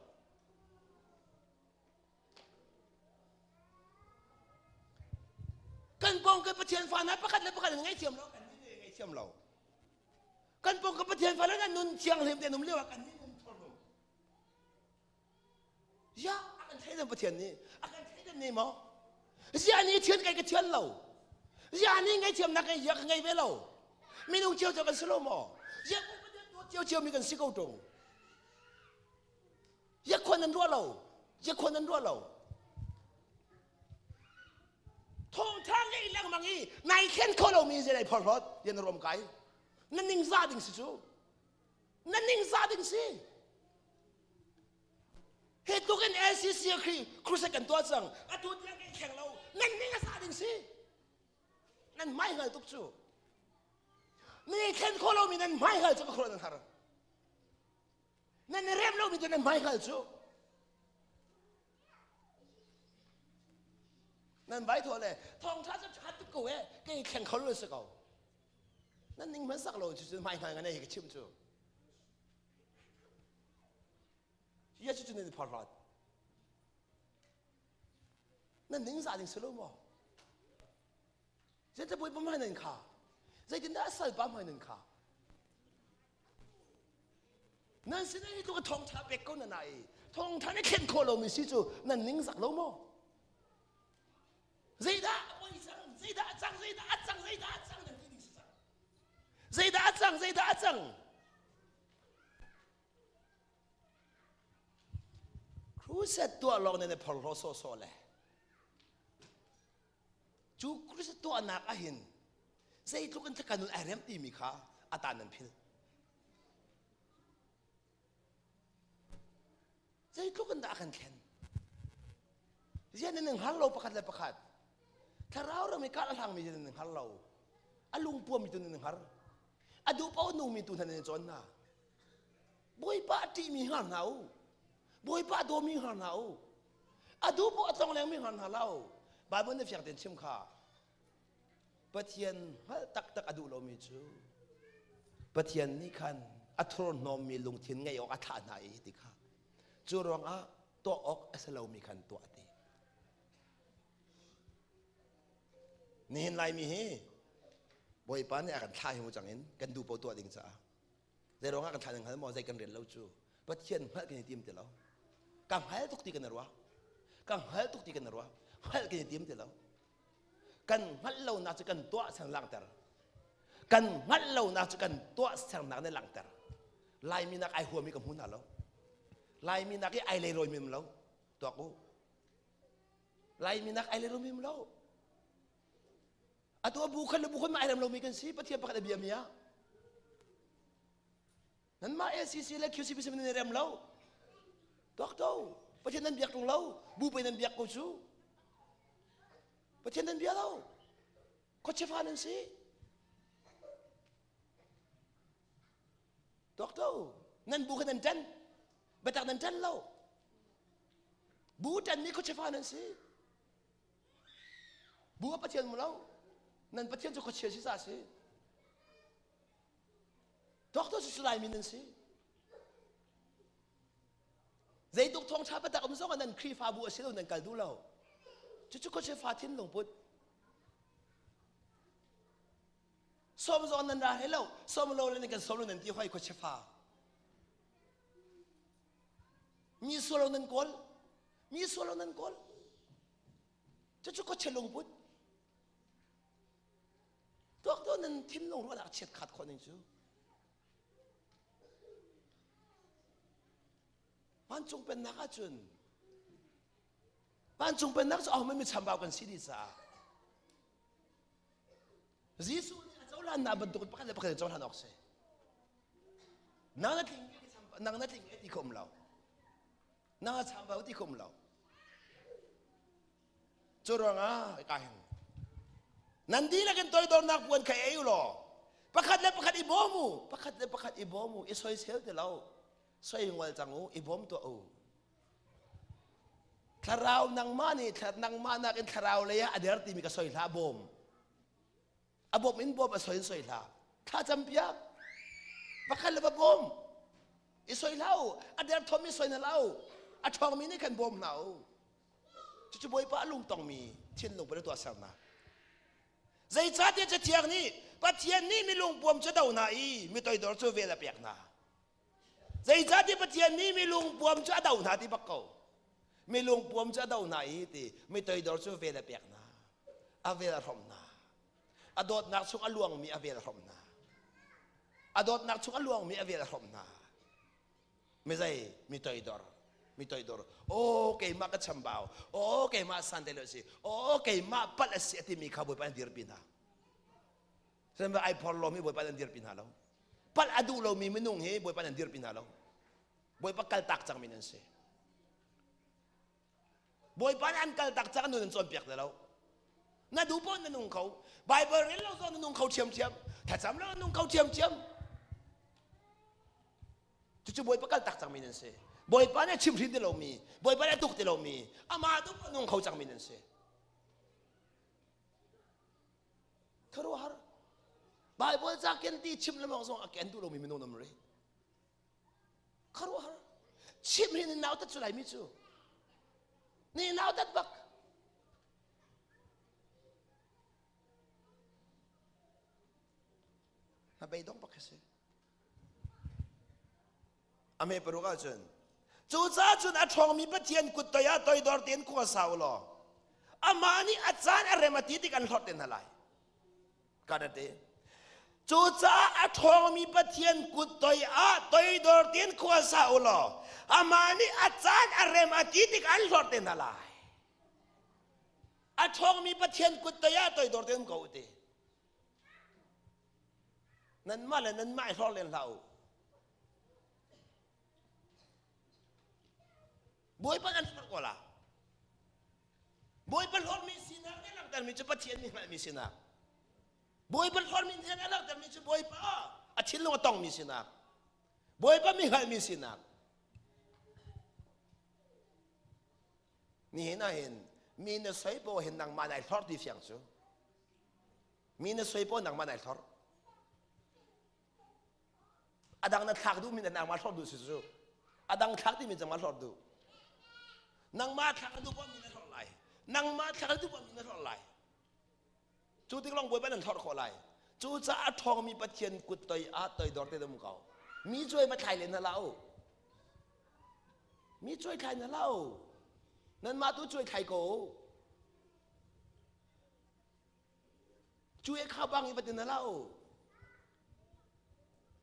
kan pawng kan Pathian fa hna pakhat le pakhat an ngaithiam lo kan nih ngaithiam lo kan pawng kan Pathian fa le nan nun thianghlim te num lio ah kan nih nun thornum Ya, a kan theidan Pathian nih. A kan theidan ne maw? Zia nih thian kai ka thian lo. Zia nih ngaihthiamnak kai zia ka ngei ve lo. Minung cio cio kan si lo maw? Zia ko Pathian dawt cio cio mi kan si ko tung. Zia khuan nan ruah lo. Zia khuan nan ruah lo. Thawngtha ngei lengmang i nai thlen kho lomi zei lai phorhlawt yan rom kai. Na ningza ding si cu. Na ningza ding si. Hi tluk in LCC khi crusade kan tuah cang. Atu tiang kan thleng lo. Nan ning a sa ding si. Nan hmai hngal tuk cu. Mi thlen kho lomi nan hmai hngal cu ka khual nan har. Nan i rem lomi tu nan hmai hngal cu. Nan vai thawh le thawngṭha cu ṭha tuk ko e kei thleng kho lo si ko. Nan ning hman sak lo cu cu hmai hngal ngan hi ka chim cu. Hi cu nan i phorhlawt. Nan ningzah ding si lo maw? Zeitin bawipa hmai nan kha? Zeitindah salpa hmai nan kha? Nan sin hi tluk thawngṭha pek ko na na i thawngṭha na thlen khawh lomi si cu nan ningzak lo maw? Zeidah a poi cang? Zeidah a cang? Zeidah a cang? Zeidah a cang? Nan ti ding si cang. Zeidah a cang? Zeidah a cang? Crusade tuah lawng nan i phorhlaw sawhsawh le cu crusade tuahnak ahhin zeitluk in thlakan nun ai rem timi kha a tan nan phil. Zeitluk in dah a kan thlen? Zian nan hngal lo pakhat le pakhat. Thlarau ram i kah a hlangmi nan hngal lo. A lungpuami tu nan hngar. A duh paoh nungmi tu hna nan cawn hna. Bawipa a ṭihmi hngar hna u. Bawipa a dawmi hngar hna u. A duh paoh a tlong lengmi hngar hna lo. Bible nih fiang tein chim kha. Pathian hngalh taktak a duh lomi cu Pathian nih khan a thurhnawmmi lungthin ngeih awk a thlah hna i ti kha. Cu ruangah tuah awk a si lomi khan tuah ti. Nihin Laimi hi Bawipa nih a kan thlah hi mu cang in kan duh paoh tuah ding caah zei ruangah kan thlah ding hngal maw zei kan rian lo cu Pathian hngalh kan i tim ti lo ka hngal tuk ti kan i ruah ka hngal tuk ti kan i ruah hngalh kan i tim ti lo kan hngalh lonak cu kan tuah ser langhter kan hngalh lonak cu kan tuah sernak nih langhter Laimi nak ai huami ka hmu hna lo Laimi nak i ai leirawi mim lo tuak u Laimi nak ai leirawi mim lo atu a bu khan le bu khan ma ai rem lomi kan si Pathian pakhat a bia mi ah Nanmah LCC le QCPC nan i rem lo. Tuak to. Pathian nan biak tung lo. Bu pei nan biak ko cu. Pathian nan bia lo. Khuachifa nan si. Tuak to. Nan bu kha nan ṭan. Biatak nan ṭan lo. Bu ṭanmi khuachifa nan si. Bu a Pathian mu lo. Nan Pathian cu khuachia si sa si. Doctor cu Laimi nan si. Zeituk thawngṭha biatak um zong ah nan Khrihfabu a si lo nan kal duh lo. Cucu khuachia fa thinlung put. Sawm zong nan ra hlei lo. Sawm lo le nan kan sawm lo nan ti hoi khuachia fa. Mi sual lo nan kawl. Mi sual lo nan kawl. Cucu khuachia lungput. Tuak to nan thinlung ruahnak chiat khat khawh ning cu. Vancung pennak ahcun vancung pennak cu ahohmanh mi chambau kan si dih caah Jesuh nih a cohlannak bantuk pakhat le pakhat in cohlan awk si. Nang na tling nang na tling ti kho um lo. Nang a chambau ti kho um lo. Cu ruangah ka hin nan dihlak in toidornak puan kha ei u law pakhat le pakhat i bawm u pakhat le pakhat i bawm u i soisel ti lo soi ngol cang u i bawm tuah u thlarau nangmah nih nangmah nakin thlarau lei ah a der timi ka soi hlah bawm a bawm in bawm a soi in soi hlah thla cam piak pakhat le va bawm i soi hlah u a derthawm i soi hna hlah u a ṭhawngmi nih khan bawm hna u cucu Bawipa a lungtongmi thinlung put a tuahsernak zeicahtiah Cathiang nih Pathian nih mi lungpuam cu a do hna i mi toidor cu vel a pek hna zeicahtiah Pathian nih mi lungpuam cu a do hna ti bak ko mi lungpuam cu a do hna i ti mi toidor cu vel a pek hna a vel a hrawmh hna a dawtnak chung a luangmi a vel a hrawmh hna a dawtnak chung a luangmi a vel a hrawmh hna mizei mi toidor mi toidor o keimah ka chambau o keimah sante lo si o keimah palh a si a timi kha bawipa an dirpi hna Sihmanhsehlaw ai phor lomi bawipa an dirpi hna lo palh a duh lomi minung hi bawipa an dirpi hna lo bawipa kaltak cangmi nan si Bawipa nih an kaltak cang nun an cawnpiak ti lo. Na duh paoh na nung kho. Bible rel lo zong na nung kho ṭhiamṭhiam. Thlacam lo na nung kho ṭhiamṭhiam. Cucu Bawipa kaltak cangmi nan si. Bawipa nih a chimhrin ti lomi, Bawipa nih a tuk ti lomi, amah duh paoh nung kho cangmi nan si. Khuaruahhar. Bible ca ken ti chim lengmang zong a ken duh lomi minung nam rih. Khuaruahhar. Chim hi ni nautat cu laimi cu. Ni nautat bak. Na beidong bak si. Ame paruk ahcun cucaah cun a ṭhawngmi Pathian kut toi ah toidor tein khua sa u law amah nih a caan a rem a ti tik an hlorh te hna lai. Karate. Cucaah a ṭhawngmi Pathian kut toi ah toidor tein khua sa u law amah nih a caan a rem a ti tik an hlorh te hna lai. A ṭhawngmi Pathian kut toi ah toidor tein um ko u ti. Nanmah le nanmah i hlor len hlah u. Bawipa kan hlorh ko la. Bawipa hlorhmi sinak nih langhtermi cu Pathian nih hngalhmi sinak. Bawipa hlorhmi nih a langhtermi cu Bawipa a thinlung a tongmi sinak. Bawipa mi hngalhmi sinak. Nihin ah hin mi na soi paoh hin nangmah nai hlorh ti fiang cu. Mi na soi paoh nangmah nai hlorh. A dang na thlak duhmi na nangmah hlorh duh si cu. A dang thlak timi nangmah hlorh duh. Nangmah thlak na duh paoh mi na hlorh lai. Nangmah thlak na duh paoh mi na hlorh lai. Cu tik lawng Bawipa nan hlorh khawh lai. Cucaah a ṭhawngmi Pathian kut toi ah toidor te um ko. Mi cuai va thlai len hna hlah u. Mi cuai thlai hna hlah u. Nanmah tu cuai thlai ko u. Cu e kha bang i va ti na lo.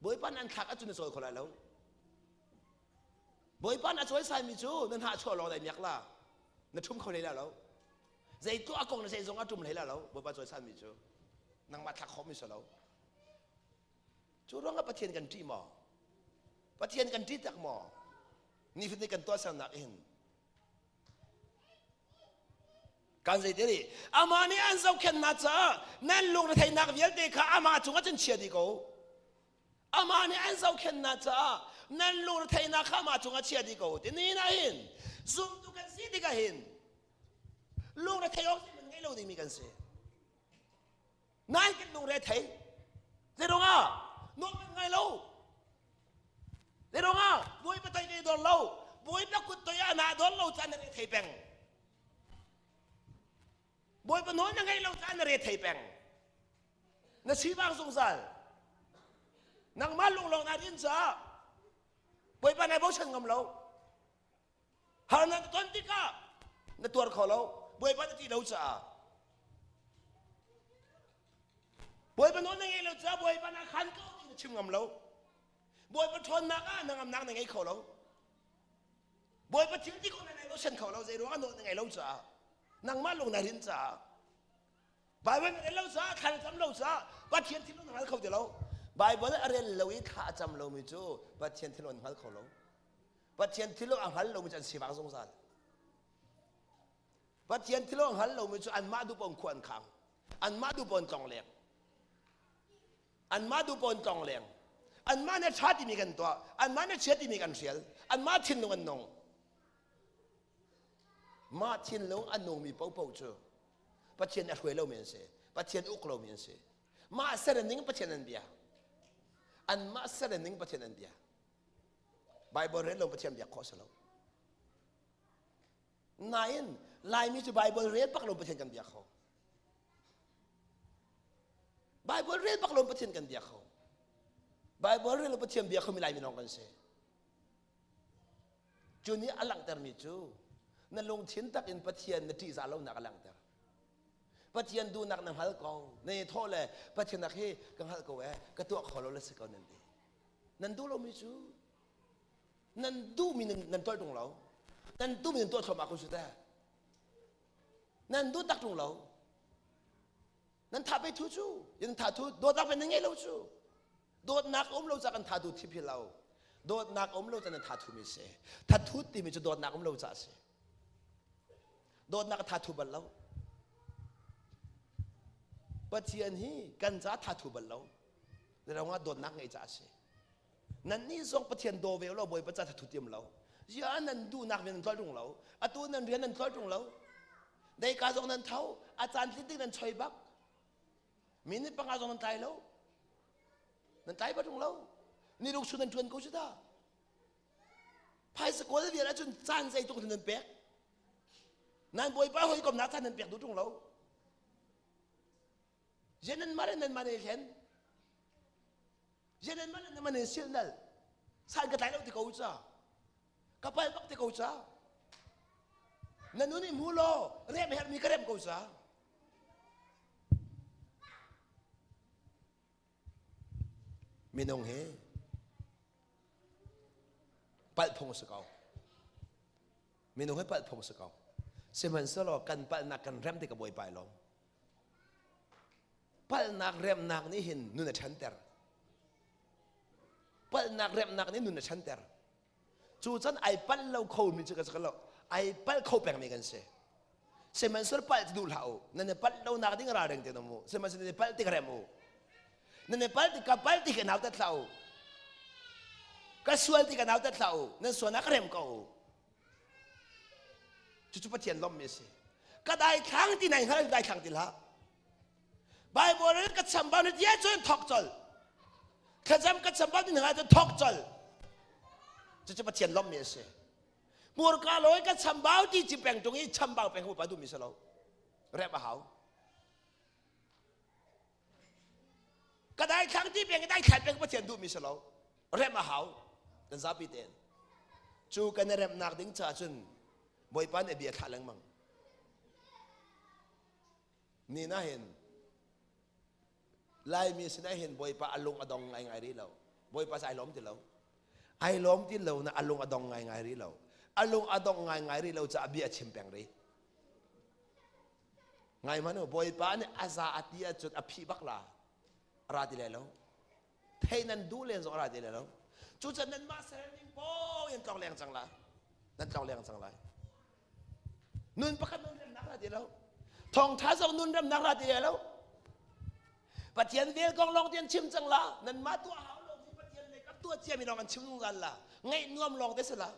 Bawipa nan thlak ahcun na cawi kho lai lo. Bawipa na cawi saimi cu na hnah chuah lawng dai miak la. Na ṭhum kho hlei la lo. Zei tuah kong na zei zong a ṭum hlei la lo. Bawipa cawi sanmi cu nangmah thlak khawhmi si lo. Cu ruangah Pathian kan ṭih maw? Pathian kan ṭih tak maw? Nifatin kan tuahsernak hin Kan zei te nih amah nih an zohkhenhnak caah nan lungretheihnak vialte kha amah cungah cun chia dih ko. Amah nih an zohkhenhnak caah nan lungretheihnak kha amah cungah chia dih ko. Ti ni na hin zumtu kan si tikah hin lungretheih awk man ngei lo dingmi kan si. Nain kan lungre thei. Zeiruangah nawl kan ngai lo. Zeiruangah Bawipa toi ke dor lo. Bawipa kut toi ah na dor lo caan na re thei peng. Bawipa nawl na ngaih lo caan na re thei peng. Na sivang zungzal. Nangmah lunglawng naa din caah Bawipa nai bochan ngam lo. Harnak na ton tikah na tuar kho lo. Bawipa na ti lo caah. Bawipa nawl na ngei lo caah Bawipa na khan ko ti na chim ngam lo. Bawipa ṭhawnnak ah na ngamnak na ngei kho lo. Bawipa thil ti ko na nei lo sen kho lo zei ruang ah nawl na ngei lo caah nangmah lung na rin caah Bible na rel lo caah thla na cam lo caah Pathian thinlung na hngal kho ti lo. Bible a rel lo i thla a cam lomi cu Pathian thinlung an hngal kho lo. Pathian thinlung a hngal lomi cu an sivak zungzal. Pathian thinlung a hngal lomi cu anmah duh paoh khua an khang. Anmah duh paoh an tlong leng. Anmah duh paoh an tlong leng. Anmah nih a ṭha timi kan tuah. Anmah nih a chia timi kan hrial. Anmah thinlung an nung. Mah thinlung a nungmi paohpaoh cu Pathian a hruai lomi an si. Pathian uk lomi an si. Mah ser ning Pathian an bia. Anmah ser ning Pathian an bia. Bible rel lo Pathian biak khawh si lo. Nain Laimi cu Bible rel bak lo Pathian kan biak kho. Bible rel bak lo Pathian kan biak kho. Bible rel lo Pathian biak khomi Laimi lawng kan si. Cu nih a langhtermi cu na lungthin tak in Pathian na ṭihzah lonak a langhter. Pathian duhnak na hngal ko. Na i thawh le Pathian nak hi ka hngalh ko ee, ka tuah kho lo le si ko nan ti. Nan duh lomi cu nan duhmi nan, nan tuah ṭung lo. Nan duhmi nan tuah thluahmah ko cu teh. Nan duh tak ṭung lo. Nan tha pe thu cu, nan tha thu dawtnak pe nan ngei lo cu. Dawtnak um lo ca kan tha tu thip hi lo. Dawtnak um lo ca nan tha thu mi si. Thathut timi cu dawtnak um lo ca si. Dawtnak a tha thu bal lo. Pathian hi kan ca tha thu bal lo. Zeiruangah dawtnak ngei ca a si. Nannih zong Pathian daw ve lo Bawipa ca thathu tiam lo. Zia nan duhnak rian nan tlol ṭung lo. Atu nan rian nan tlol ṭung lo. Deika zong nan tho. A caan tlin ding nan choi bak. Minute panga zong nan tlai lo. Nan tlai ba ṭung lo. Ni ruk chung nan ṭuan ko cu ta. Phaisa kawl vial ahcun caan zei tuk nan pek. Nan Bawipa hawikomnak caan nan pek duh ṭung lo. Zian nan mah le nan mah ne hlen. Zian nan mah le nan mah ne silnal. San ka tlai lo ti ko ca. Ka pal bak ti ko ca. Na nun i hmu law rem herhmi ka rem ko ca. Minung hi palh phung a si ko. Minung hi palh phung a si ko. Sihmanhsehlaw kan palhnak kan rem tik a Bawipa i lawm. Palhnak remnak nih hin nun a ṭhanter. Palhnak remnak nih nun a ṭhanter. Cu can ai palh lo kho mi cu ka lo ai palh kho pengmi kan si. Sihmanhsehlaw palh ti duh hlah u. Nan i palh lo nak ding ralring te um u. Sihmanhsehlaw nan i palh tik rem u. Nan i palh tik ka palh tik ka nautat hlah u. Ka sual tik ka nautat hlah u. Nan sualnak ka rem ko u. Cucu Pathian lawmmi a si. Ka daithlang ti nai hngal daithlang ti hlah. Bible in ka chambau na ti ahcun thok col. Thlacam ka chambau ti hna ahcun thok col. Cucu Pathian lawmmi a si. Hmurka lawi ka chambau ti ci peng tung i chambau peng hu pa duhmi si lo. Rep a hau. Ka daithlang ti peng i daithlan peng Pathian duhmi si lo. Rem a hau. Kan zapi tein. Cu kan i remnak ding caah cun Bawipa nih a bia thlah lengmang. Ni na hin Laimi sinah hin Bawipa a lung a dong ngaingai rih lo. Bawipa cu ai lawm ti lo. Ai lawm ti lo na a lung a dong ngaingai rih lo. A lung a dong ngaingai rih lo caah bia a chim peng rih. Ngai hmanh u, Bawipa nih a za a ti ahcun a phih bak la. A ra ti lai lo. Thei nan duh len zong a ra ti lai lo. Cucaah nanmah serning paoh in tlong leng cang la. Nan tlong leng cang lai. Nun pakhat nun remnak ra ti lo. Thawngtha zong nun remnak ra ti lo. Pathian vel kong lawng te an chim cang la. Nanmah tuah hau lo mi Pathian lei kap tuah cia mi lawng an chim zungzal la. Ngaih nuam lawng te si la.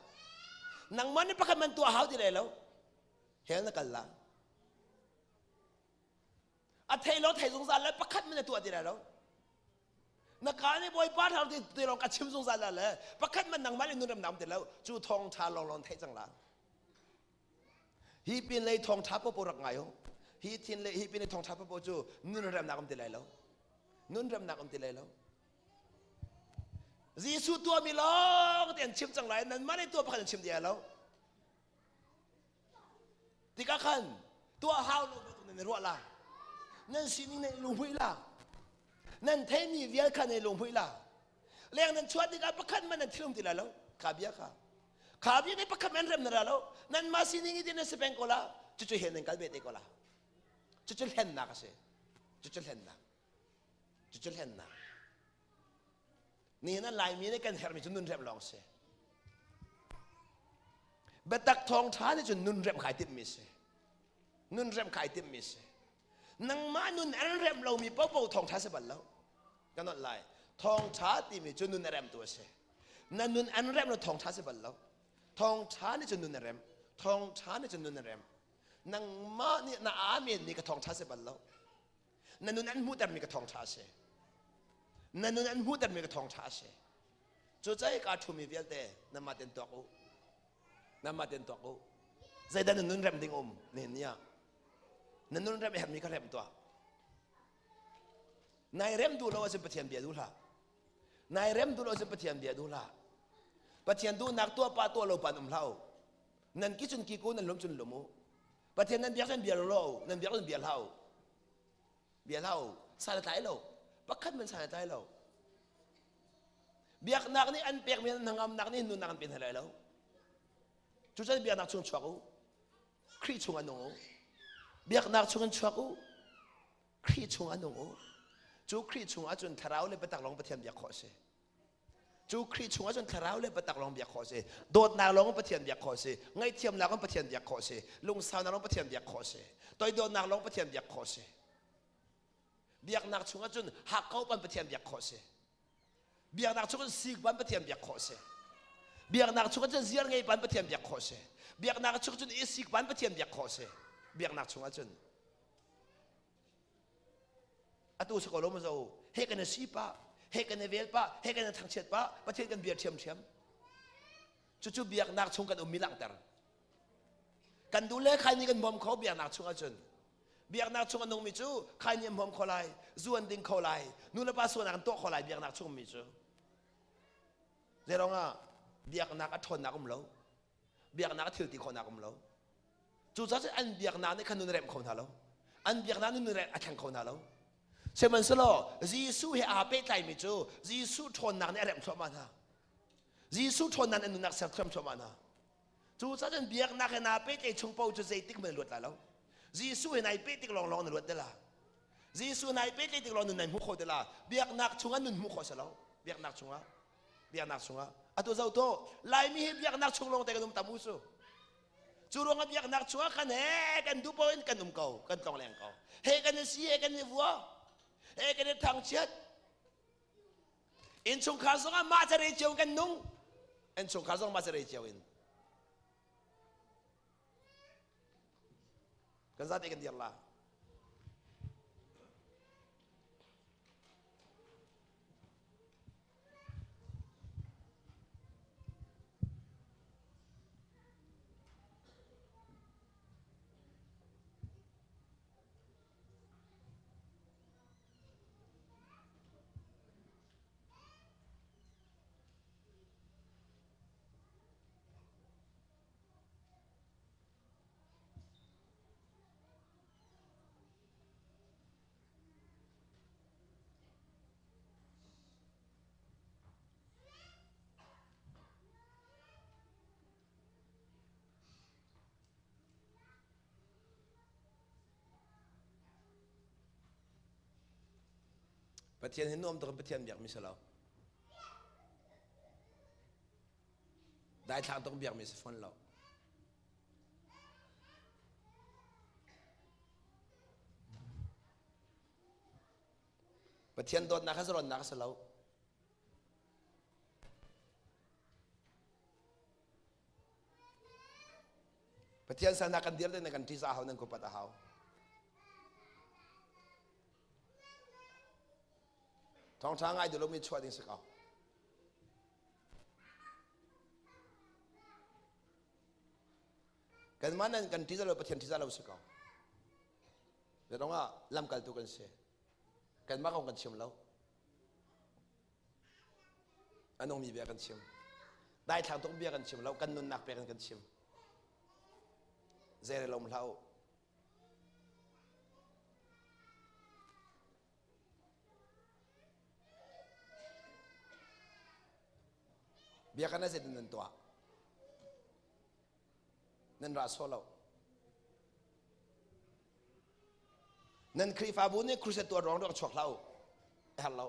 Nangmah nih pakhat man tuah hau ti lai lo. Hell na kal la. A thei lo thei zungzal le pakhat man na tuah ti lai lo. Na ka nih Bawipa thar ti ti lawng ka chim zungzal la le pakhat man nangmah nih nun ram nam ti lo cu thawng tha lawng lawng theih cang la. Hi pin lei thawng tha popo rak ngai ho. Hi thin le hi pin lei thawng tha popo cu nun remnak um ti lai lo. Nun remnak um ti lai lo. Jesuh tuahmi lawng te an chim cang lai nanmah nih tuah pakhat an chim ti lo. Tikah khan tuah hau lo bantuk nan i ruah la. Nan sining nan i lunghmuih la. Nan theimi vial kha nan i lunghmuih la. Leng nan chuah tikah pakhat man nan thil um ti lai lo. Kha bia kha. Kha bia nih pakhat man rem na ra lo. Nanmah sining i ti nan si peng ko la. Cucu he nan kal ve te ko la. Cucu hlennak a si. Cucu hlennak. Cucu hlennak. Nihin ah Laimi nih kan herhmi cu nun remh lawng si. Biatak thawngṭha nih cun nun remh khai timhmi si. Nun remh khai timhmi si. Nangmah nun an remh lomi paohpaoh thawngṭha si bal lo. Ka nolh lai. Thawngṭha timi cu nun a remtu a si. Na nun an remh lo thawngṭha si bal lo. Thawngṭha nih cun nun a remh. Thawngṭha nih cun nun a remh. Nangmah nih na amen mi ka thawngṭha si bal lo. Na nun an hmuhtermi ka thawngṭha a si. Na nun an hmuhtermi ka thawngṭha a si. Cucaah ka ṭhumi vialte nanmah ten tuak u. Nanmah ten tuak u. Zeidah na nun rem ding um nihin ni ah? Na nun rem a herhmi kha rem tuah. Nai rem duh lo ahcun Pathian bia duh hlah. Nai rem duh lo ahcun Pathian bia duh hlah. Pathian duhnak tuah pa tuah lo pa um hlah u. Nan ki cun ki ku nan lum cun lum u. Pathian nan biak cun bia lo nan biak cun bia hlah u. Bia hlah u. San a tlai lo. Pakhat man san a tlai lo. Biaknak nih an pekmi hnangamnak nih nunnak an pe hna lai lo. Cucaah biaknak chung chuak u. Khrih chung ah nung u. Biaknak chung in chuak u. Khrih chung ah nung u. Cu Khrih chung ah cun thlarau le biatak lawng Pathian biak khawh a si. Cu Khrih chungah cun thlarau le biatak lawng biak khawh a si. Dawtnak lawng Pathian biak khawh a si. Ngaihthiamnak lawng Pathian biak khawh a si. Lungsaunak lawng Pathian biak khawh a si. Toidawtnak lawng Pathian biak khawh a si. Biaknak chungah cun hakkau pan Pathian biak khawh a si. Biaknak chungah sik pan Pathian biak khawh a si. Biaknak chungah cun ziar ngei pan Pathian biak khawh a si. Biaknak chung cun i sik pan Pathian biak khawh a si. Biaknak chungah cun atu si ko lo mazo he kan si pa he kan vel pa he kan thangchiat pa pathian kan bia ṭhiam ṭhiam cucu biaknak chung kan ummi langhter kan duh le khai nih kan bawm kho biaknak chung ahcun biaknak chung a nungmi cu khai nih an bawm kho lai zu an ding kho lai nu le pa sualnak an tuah kho lai biaknak chung mi cu zeirong ah biaknak a ṭhawnnak um lo biaknak a thil ti khawhnak um lo Cucaah cun an biaknak nih khan nun a remh kho hna lo. An biaknak nih nun a thleng kho hna lo. Sihmanhsehlaw Jesuh he aa pehtlaimi cu Jesuh ṭhawnnak nih a remh thluahmah hna. Jesuh ṭhawnnak nih an nunnak ser thiam thluahmah hna. Cucaah cun biaknak he naa pehtlaih chung paoh cu zeitik hmanh na luat lai lo. Jesuh he nai peh tik lawnglawng na luat te la. Jesuh nai pehtlaih tik lawng nun nai hmuh khawh te la. Biaknak chungah nun hmuh khawh si lo. Biaknak chungah. Biaknak chungah. Atu zoh to Laimi hi biaknak chung lawng te kan um tam u su. Cu ruangah biaknak chungah khan he kan duh paoh in kan um ko, kan tlong leng ko. He kan i si, he kan i vua, he kan i thangchiat. Innchungkhar zongah mah ca re cio kan nung. Innchungkhar zong mah ca re cio in. Kan zate kan dir la. Pathian hi nuam tuk in Pathian biakmi si lo. Daithlang tuk biakmi si fawn lo. Pathian dawtnak kha zalonnak a si lo. Pathian sana kan dir na kan ṭihzah hau nan kupat a hau. Thawngṭha ngai duh lomi chuah ding si ko. Kanmah nan kan ṭihzah lo Pathian ṭihzah lo si ko. Zeiruangah lamkaltu kan si. Kanmah kong kan chim lo. A nungmi bia kan chim. Daithlang tuk bia kan chim lo, kan nunnak pek in kan chim. Zeirel um hlah u. Bia kan zeitin nan tuah? Nan ra sawh lo. Nan Khrihfabu nih crusade tuah ruang rak chuak hlah u. A herh lo.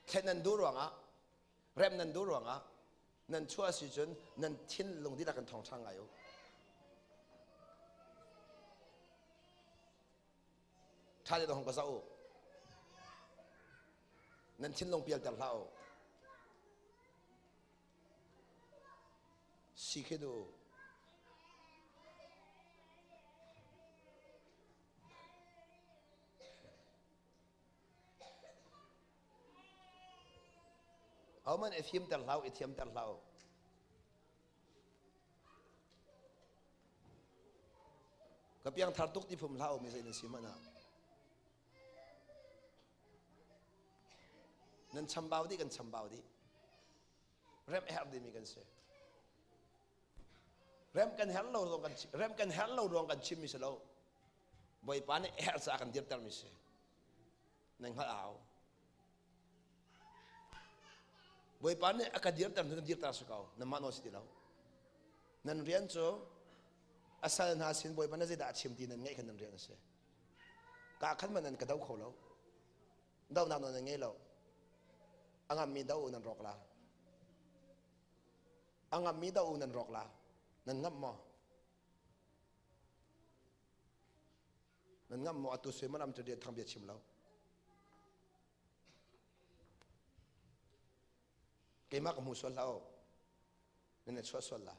Thlen nan duh ruangah, rem nan duh ruangah, nan chuah si cun nan thinlung dihlak in thawngṭha ngai u. Ṭha tein hong ka zoh u. Nan thinlung pialter hlah u. Si khi du. Ahohmanh i fimter hlah u, i thiamter hlah u. Ka piangthar tuk ti phum hlah u mi zei nan si hmanh ah. Nan chambau dih kan chambau dih. Rem herh dimi kan si. Rem kan herh lo ruang kan rem kan herh lo ruang kan chimmi si lo. Bawipa nih herh caah kan dirtermi si. Nan hngalh a hau. Bawipa nih a ka dirter hnu kan dirter si ko. Nanmah nawl si ti lo. Nan rian cu a sal hna sin Bawipa na zeidah a chim ti nan ngaih khan nan rian a si. Ka khan man nan ka do kho lo. Donak nawl nan ngei lo. A ngammi do u nan rawk la. A ngammi do u nan rawk la. Nan ngamh maw? Nan ngamh maw atu sui man am tu thang bia chim lo. Keimah ka hmu sual hlah u. Nan i chuah sual la.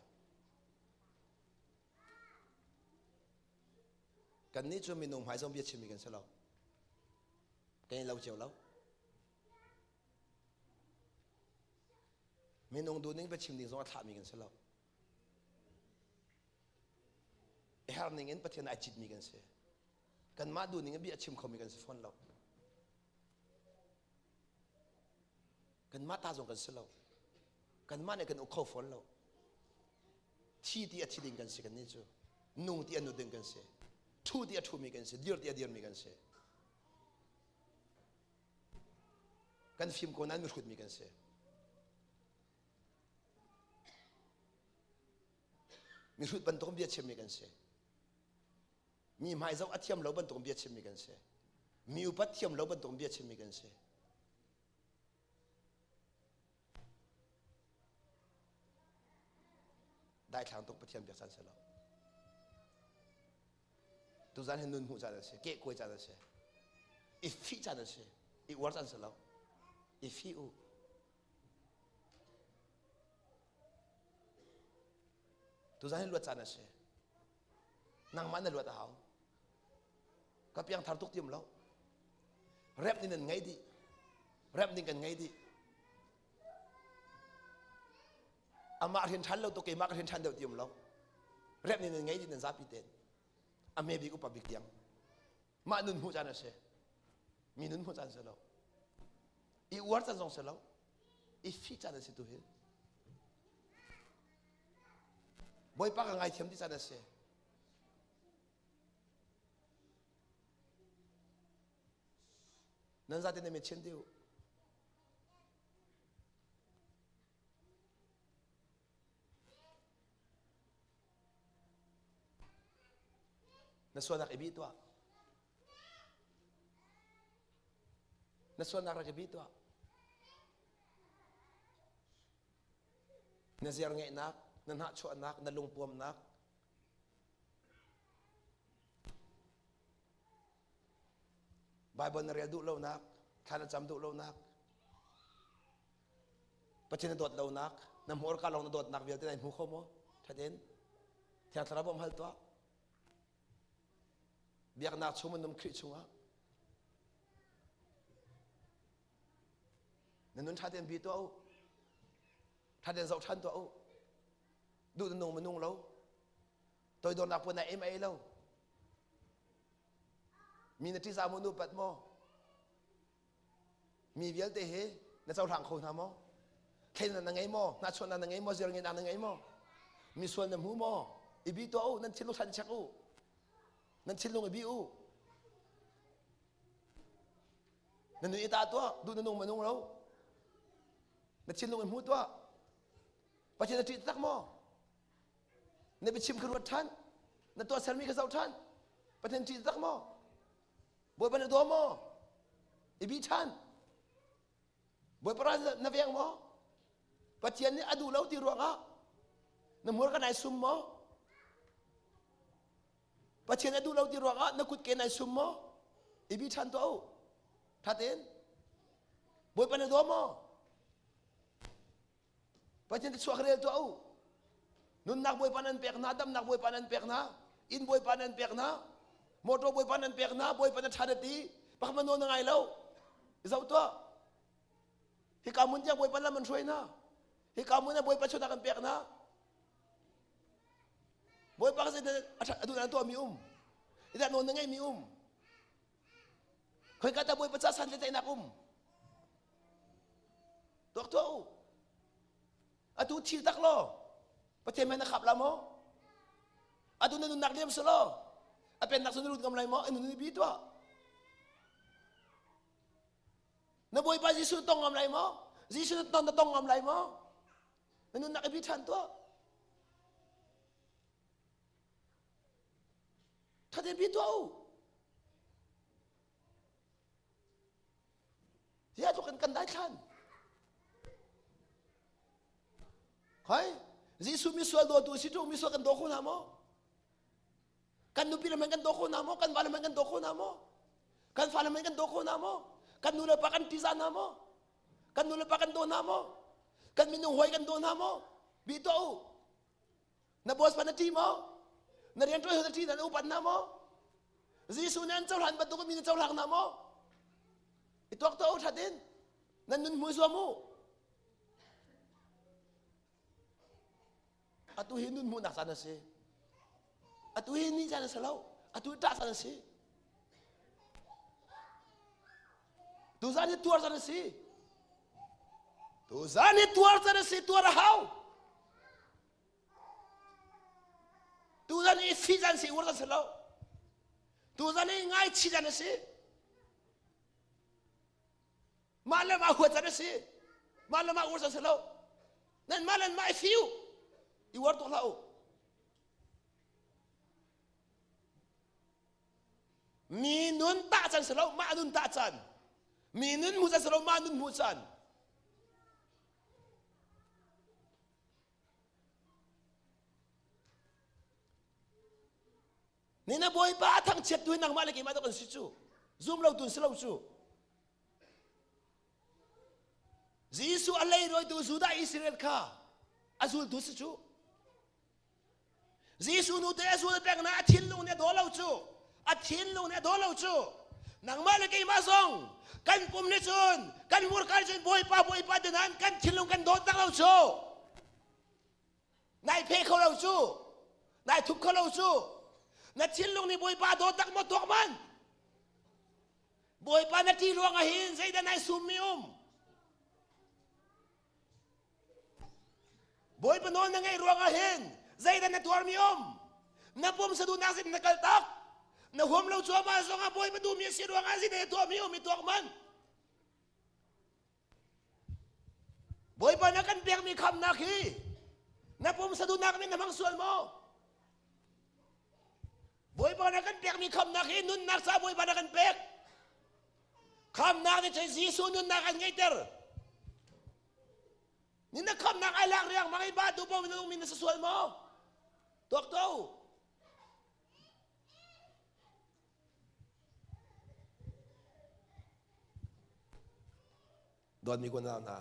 Kannih cu minung hmai zong bia chimmi kan si lo. Kan i lo cio lo. Minung duhning bia chim ding zong a thlahmi kan si lo. Herh ning in Pathian ai citmi kan si. Kanmah duhning in bia a chim khomi kan si fawn lo. Kanmah ta zong kan si lo. Kanmah nih kan uk kho fawn lo. Thi ti a thi ding kan si kannih cu. Nung ti a nu ding kan si. Thu ti a thumi kan si. Dir ti a dirmi kan si. Kan fim ko nain mihrutmi kan si. Mihrut bantuk bia chimmi kan si. Mi hmai zoh a thiam lo bantuk bia chimmi kan si. Mi upat thiam lo bantuk bia chimmi kan si. Daithlang tuk Pathian biak caan si lo. Tuzan hi nun hmuh caan a si, keh kuai caan a si, i fih caan a si, i uar caan si lo. I fih u. Tuzan hi luat caan a si. Nangmah na luat a hau. Ka piangthar tuk ti um lo. Rep ning nan ngei dih. Rep ning kan ngei dih. Amah rian ṭhan lo tuk keimah ka rian ṭhan deuh ti um lo. Rep ning nan ngei dih nan zapi ten. A hme bik upa bik tiang. Mah nun hmuh caan a si. Mi nun hmuh caan si lo. I uar caan zong si lo. I fih caan a si tu hi. Bawipa ka ngaithiam ti caan a si. Nan zate na mit chin dih u. Na sualnak i bih tuah. Na sualnak rak i bih tuah. Na ziar ngeihnak, na hnahchuahnak, na lungpuamnak, Bible na rel duh lonak, thla na cam duh lonak, Pathian na dawt lonak, na hmurka lawng na dawtnak vialte na hmu kho maw? Thatin. Thiang Thlarau bawmh hal tuah. Biaknak chung minung Khrih chungah na nun ṭha tein bi tuah u. Ṭha tein zoh ṭhan tuah u. Duh na nung minung lo. Toidornak puan na em ei lo. Mi na ṭihzah maw, na upat maw? Mi vialte hi na cohlang kho hna maw? Thleidan na ngei maw? Hnahchuahnak na ngei maw? Ziarngenak na ngei maw? Mi sual na hmu maw? I bi tuah u, nan thinlung hran check u. Nan thinlung i bi u. Na nun i ta tuah, duh na nung ma nung lo. Na thinlung i hmu tuah. Pathian na ṭih tak maw? Na biachim kha ruat ṭhan. Na tuahsermi kha zoh ṭhan. Pathian ṭih tak maw? Bawipa na daw maw? I bi ṭhan. Bawipa ral na veng maw? Pathian nih a duh lo ti ruangah na hmurka nai sum maw? Pathian a duh lo ti ruangah na kutke nai sum maw? I bi ṭhan tuah u. Ṭha tein. Bawipa na daw maw? Pathian te chuak rel tuah u. Nunnak Bawipa nan pek hna, damnak Bawipa nan pek hna, inn Bawipa nan pek hna, motor Bawipa nan pek hna, Bawipa na ṭha na ti, pakhat nawl na ngai lo. Zoh tuah. Hika mun tiang Bawipa lam an hruai hna. Hika mun ah Bawipa chuahnak an pek hna. Bawipa ka zeidah a duh na tuahmi um. Idah nawl na ngeimi um. Khoika dah Bawipa ca san le teinak um. Tuak tuah u. Atu thil tak law Pathian mei na khap la maw? Atu na nunnak liam selaw a pennak cu na lut ngam lai maw? Na bi tuah. Na Bawipa Jesuh tong ngam lai maw? Jesuh na ton na tong ngam lai maw? Na nunnak i bi ṭhan tuah. Thatin bi tuah u. Ziah tluk in kan daithlan. Hoi, Jesuh misual dawtu si ṭung misual kan daw kho hna maw? Kan nupi le hmanh kan daw kho hna maw? Kan va le hmanh kan daw kho hna maw? Kan fale hmanh kan daw kho hna maw? Kan nu le pa kan ṭihzah hna maw? Kan nu le pa kan daw hna maw? Kan minung hawi kan daw hna maw? Bi tuah u. Na boss pa na ṭih maw? Na rianṭuan na ṭih hna na upat hna maw? Jesuh nih an cohlan bantuk mi na cohlang hna maw? I tuak tuah u ṭhat in nan nun hmu zuam u. Atu hi nun hmuhnak caan a si. Atu hi ni caan a si lo. Atu hi ṭah caan a si. Tuzan hi tuar caan a si. Tuzan hi tuar caan a si. Tuar a hau. Tuzan hi fi caan si uar caan si lo. Tuzan hi ngaichih caan a si. Mah le mah huat caan a si. Mah le mah uar caan si lo. Nan mah le mah i fi u. I uar tuk hlah u. Mi nun tah can si lo, mah nun tah can. Mi nun hmu can si lo, mah nun hmu can. Ni na bawipa a thangchiat tu hi nangmah le keimah dah kan si cu. Zum lo tun si lo cu. Jesuh a leirawitu Judah Israel kha a zultu si cu. Jesuh nu te a zul peng na a thinlung nih a daw lo cu a thinlung nih a daw lo cu nangmah le keimah zong kan pum nih cun kan hmurka nih cun bawipa bawipa ti nain kan thinlung kan dawt tak lo cu nai phe kho lo cu nai thup kho lo cu na thinlung nih bawipa dawt tak maw tuak man bawipa na ṭih ruang ah hin zeidah nai summi um Bawipa nawl na ngeih ruangah hin zeidah na tuarmi um? Na pumsa duhnak sin na kal tak. Na huam lo cuahmah zongah Bawipa duhmi a si ruangah zeidah na tuahmi um i tuak man. Bawipa na kan pekmi khamnak hi na pumsa duhnak nih na hmang sual maw? Bawipa na kan pekmi khamnak hi nunnak ca Bawipa na kan pek. Khamnak nih cun Jesuh nunnak an ngeihter. Ni na khamnak ai lak riang mang i ba tu po na min na sual maw? Tuak to. Dawtmi ko na na.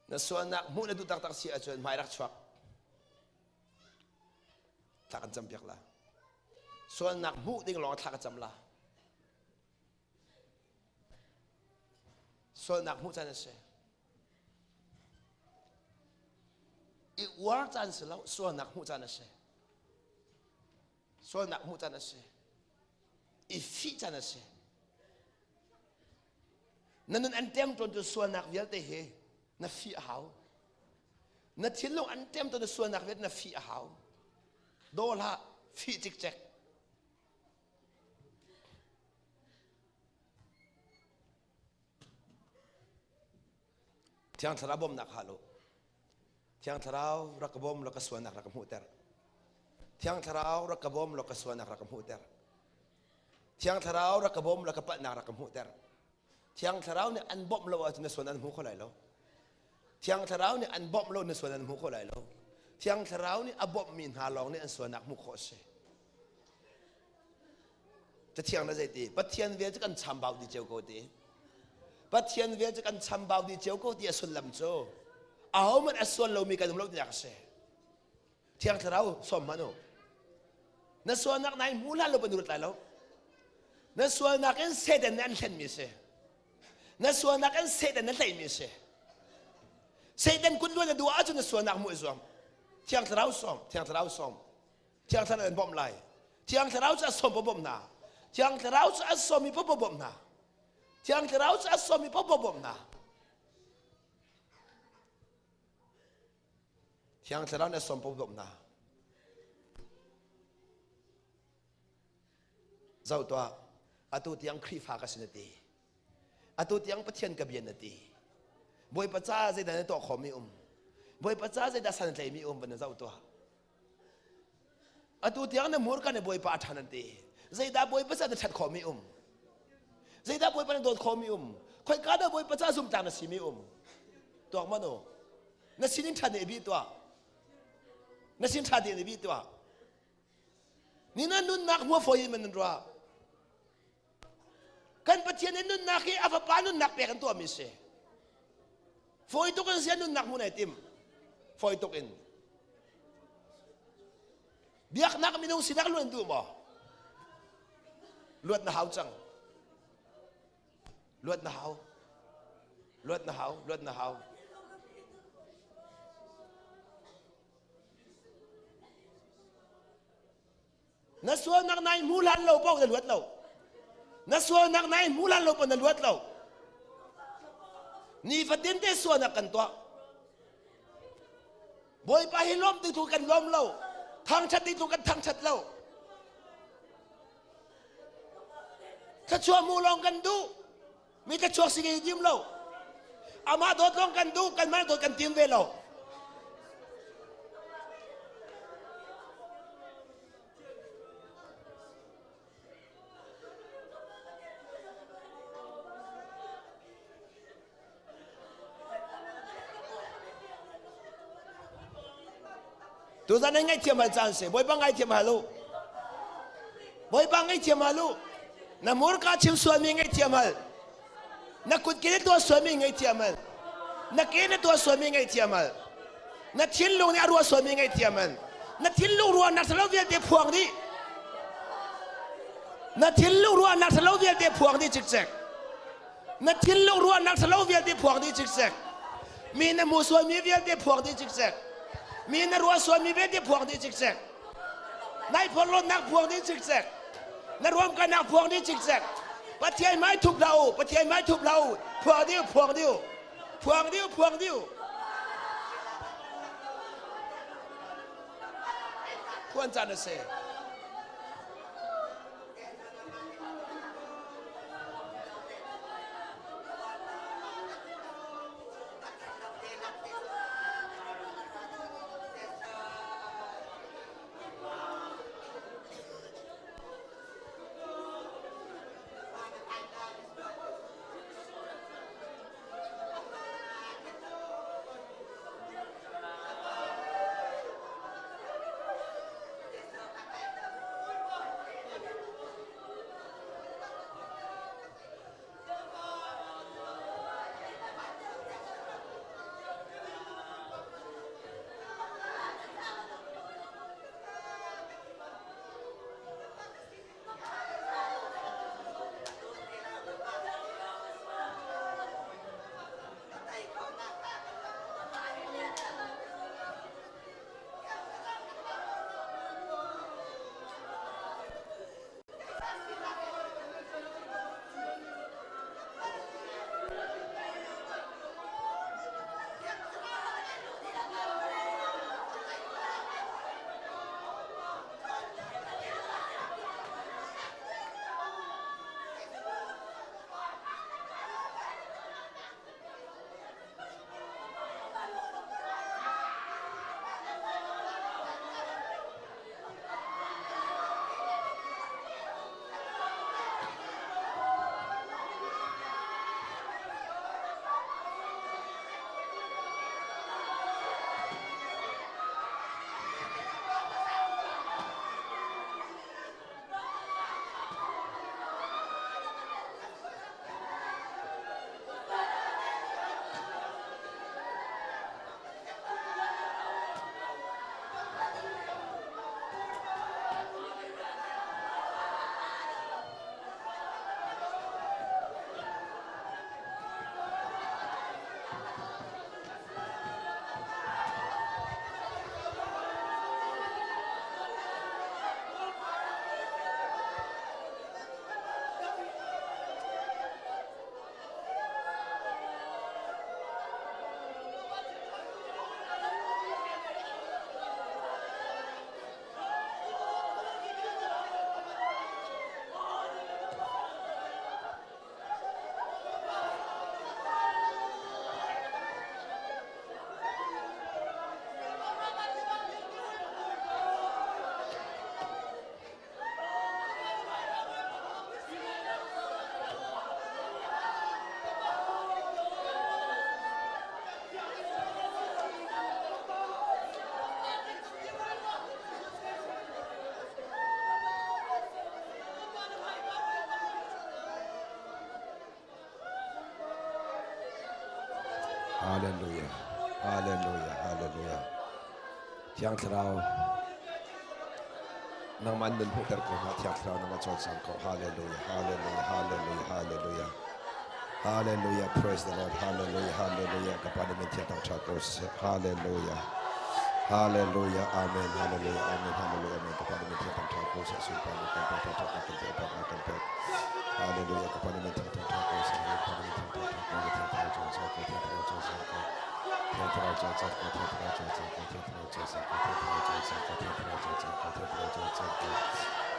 Na sualnak hmuh na duh taktak si ahcun hmai rak chuak. Thla kan campiak la. Sualnak hmuh ding lawng thla ka cam la. Sualnak hmuh caan a si. I uar caan si lo, sualnak hmuh caan a si. Sualnak hmuh caan a si. I fih caan a si. Na nun an ṭem tu sualnak vialte hi na fih a hau. Na thinlung an ṭem tu sualnak vialte na fih a hau. Daw hlah, fih cikcek. Thiang Thlarau bawmhnak hal u. Thiang Thlarau rak ka bawm law ka sualnak rak ka hmuhter. Thiang Thlarau rak ka bawm law ka sualnak rak ka hmuhter. Thiang Thlarau rak ka bawm law ka palhnak rak ka hmuhter. Thiang Thlarau nih an bawmh lo ahcun na sual an hmu kho lai lo. Thiang Thlarau nih an bawmh lo na sual an hmu kho lai lo. Thiang Thlarau nih a bawmhmi hna lawng nih an sualnak hmuh khawh a si. Cathiang na zeiti Pathian vel cu kan chambau dih cio ko ti. Pathian vel cu kan chambau dih cio ko ti a sullam cu ahohmanh a sual lomi kan um lo tinak a si. Thiang Thlarau sawm hmanh u. Na sualnak nai hmu hlan lo ban ruat lai lo. Na sualnak in Satan nih an hlenmi a si. Na sualnak in Satan na tlaihmi a si. Satan kut luan na duh ahcun na sualnak hmuh i zuam. Thiang Thlarau sawm, Thiang Thlarau sawm. Thiang Thlarau an bawmh lai. Thiang Thlarau cu a sawm paoh bawmh hna. Thiang Thlarau cu a sawmmi paoh bawmh hna. Thiang Thlarau cu a sawmmi paoh bawmh hna. Thiang Thlarau nih a sawm paoh bawmh hna. Zoh tuah, atu tiang Khrihfa ka si na ti. Atu tiang Pathian ka bia na ti. Bawipa caah zeidah na tuah khawhmi um? Bawipa caah zeidah san tlaimi um van na zoh tuah. Atu tiang na hmurka nih Bawipa a ṭhan an ti. Zeidah Bawipa ca na ṭhat khawhmi um? Zeidah Bawipa na dawt khawhmi um? Khoika dah Bawipa ca zumtlang na simi um? Tuak man u. Na sinin ṭha nih bi tuah. Na sin ṭha nih bi tuah. Ni na nunnak hmua fawi in nan ruah. Kan Pathian in nunnak hi a fapa nunnak pek an tuahmi si. Fawi tuk in sia nunnak hmun ai tim. Fawi tuk in. Biaknak minung sinak luan duh maw? Luat na hau cang. Luat na hau. Luat na hau. Luat na hau. Na sualnak nai hmu hlan lo paoh na luat lo. Na sualnak nai hmu hlan lo paoh na luat lo. Nifatin te sualnak kan tuah. Bawipa hi lawm ti tu kan lawm lo. Thangṭhat ti tu kan thangṭhat lo. Thluachuah mu lawng kan duh. Mi thluachuak si kan tim lo. Amah dawt lawng kan duh, kanmah dawt kan tim ve lo. Tuzan nan ngaihthiam hal caan si. Bawipa ngaithiam hal u. Bawipa ngaihthiam hal u. Na murka chim sualmi ngaihthiam hal. Na kutke na tuah sualmi ngaihthiam hal. Na ke na tuah sualmi ngaihthiam hal. Na thinlung nih a ruah sualmi ngaihthiam hal. Na thinlung ruahnak ṭhalo vialte phuang dih. Na thinlung ruahnak ṭhalo vialte phuang dih cikcek. Na thinlung ruahnak ṭhalo vialte phuang dih cikcek. Mi na hmu sualmi vialte phuang dih cikcek. Mi na ruah sualmi vialte phuang dih cikcek. Nai phorhlawtnak phuang dih cikcek. Na ruamkanak phuang dih cikcek. Pathian hmai thup hlah u. Pathian hmai thup hlah u. Phuang dih u, phuang dih u. Phuang dih u, phuang dih u. Phuan caan a si. Hallelujah. Hallelujah. Hallelujah. Thiang Thlarau nangmah nun hmuhter ko hna. Thiang Thlarau nangmah cawlcang ko. Hallelujah. Hallelujah. Hallelujah. Hallelujah. Hallelujah. Praise the Lord. Hallelujah. Hallelujah. Ka Pa min thiang thang tha ko seh. Hallelujah. Hallelujah. Amen. Hallelujah. Amen. Hallelujah. Amen. Ka Pa min thiang thang tha ko seh. Sunpa na kan pek. Tha na kan pek. Tha na kan pek. Hallelujah. Ka Pa min thiang thang tha ko seh. Ka Pa min thiang thang tha ko seh. Thiang Thlarau cawlcang ko. Thiang Thlarau cawlcang ko. Thiang Thlarau cawlcang ko. Thiang Thlarau cawlcang ko. Thiang Thlarau cawlcang ko. Thiang Thlarau cawlcang ko. Thiang Thlarau cawlcang ko. Thiang Thlarau cawlcang ko.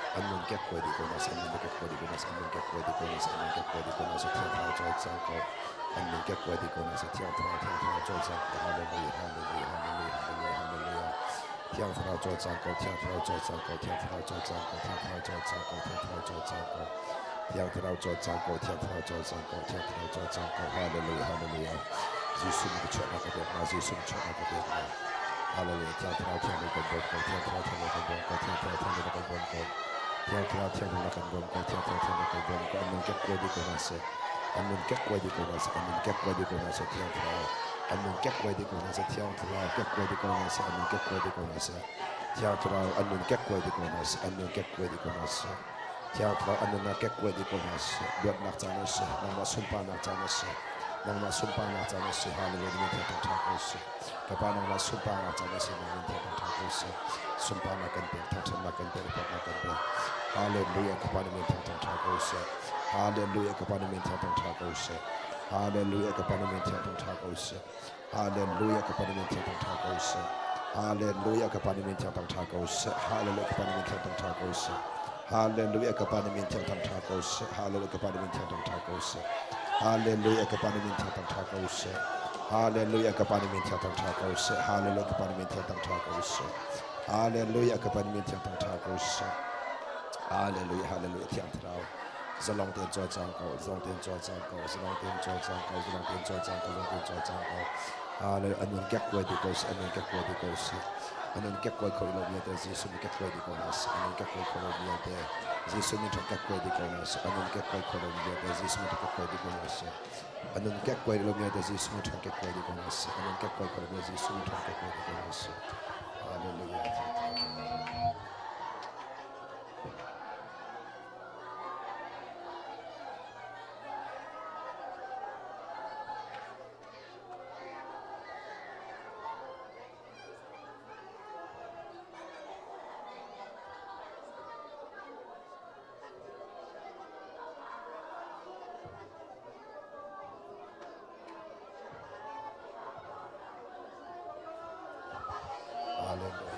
An nun kek kuai dih ko na an nun kek kuai dih ko na an nun kek kuai dih ko na an nun kek kuai dih ko na Thiang Thlarau cawlcang ko. An nun kek kuai dih ko na Thiang Thlarau Thiang Thlarau cawlcang ko. Hallelujah. Hallelujah. Hallelujah. Hallelujah. Hallelujah. Thiang Thlarau cawlcang ko. Thiang Thlarau cawlcang ko. Thiang Thlarau cawlcang ko. Thiang Thlarau cawlcang ko. Thiang Thlarau cawlcang ko. Thiang Thlarau cawlcang ko. Thiang Thlarau cawlcang ko. Thiang Thlarau cawlcang ko. Hallelujah. Hallelujah. Jesuh min chuahnak ka pek hna. Jesuh min chuahnak ka pek hna. Hallelujah. Thiang Thlarau thiang kan bawm ko. Thiang Thlarau thiang kan bawm ko. Thiang Thlarau thiang kan bawm ko. Thiang Thlarau thiang kan bawm ko. Thiang Thlarau thiang kan bawm ko. An nun kek kuai dih ko hna seh. An nun kek kuai dih ko hna seh. An nun kek kuai dih ko hna seh. Thiang Thlarau. An nun kek kuai dih ko hna seh. Thiang Thlarau kek kuai dih ko hna seh. An nun kek kuai dih ko hna seh. Thiang Thlarau an nun kek kuai dih ko hna seh. An nun kek kuai dih ko hna seh. Thiang Thlarau an nunnak kek kuai dih ko hna seh. Luatnak caan a si. Nangmah sunparnak caan a si. Nangmah sunparnak caan a si. Hallelujah. Min thiang thangṭha ko seh. Ka Pa nangmah sunparnak caan a si. Nang min thiang thangṭha ko seh. Sunparnak kan pek, thangṭhatnak kan pek, upatnak kan pek. Hallelujah. Ka Pa na min thiang thangṭha ko seh. Hallelujah. Ka Pa na min thiang thangṭha ko seh. Hallelujah. Ka Pa na min thiang thangṭha ko seh. Hallelujah. Ka Pa na min thiang thangṭha ko seh. Hallelujah. Ka Pa na min thiang thangṭha ko seh. Hallelujah. Ka Pa na min thiang thangṭha ko seh. Hallelujah. Ka Pa na min thiang thangṭha ko seh. Hallelujah. Ka Pa na min thiang thangṭha ko seh. Hallelujah. Ka Pa na min thiang thangṭha ko seh. Hallelujah. Ka Pa na min thiang thangṭha ko seh. Hallelujah. Ka Pa na min thiang thangṭha ko seh. Hallelujah. Ka Pa na min thiang thangṭha ko seh. Hallelujah. Hallelujah. Thiang Thlarau. Zalong tein cawlcang ko. Zalong tein cawlcang ko. Zalong tein cawlcang ko. Zalong tein cawlcang ko. Zalong tein cawlcang ko. Hallelujah. An nun kek kuai dih ko seh. An nun kek kuai dih ko seh. An nun kek kuai kho lo vialte Jesuh min kek kuai dih ko hna seh. An nun kek kuai kho lo vialte Jesuh min thawng kek kuai dih ko hna seh. An nun kek kuai kho lo vialte Jesuh min thawng kek kuai dih ko hna seh. An nun kek kuai lo vialte Jesuh min thawng kek kuai dih ko hna seh. An nun kek kuai kho lo vialte Jesuh min thawng kek kuai dih ko hna seh. Hallelujah. Hallelujah.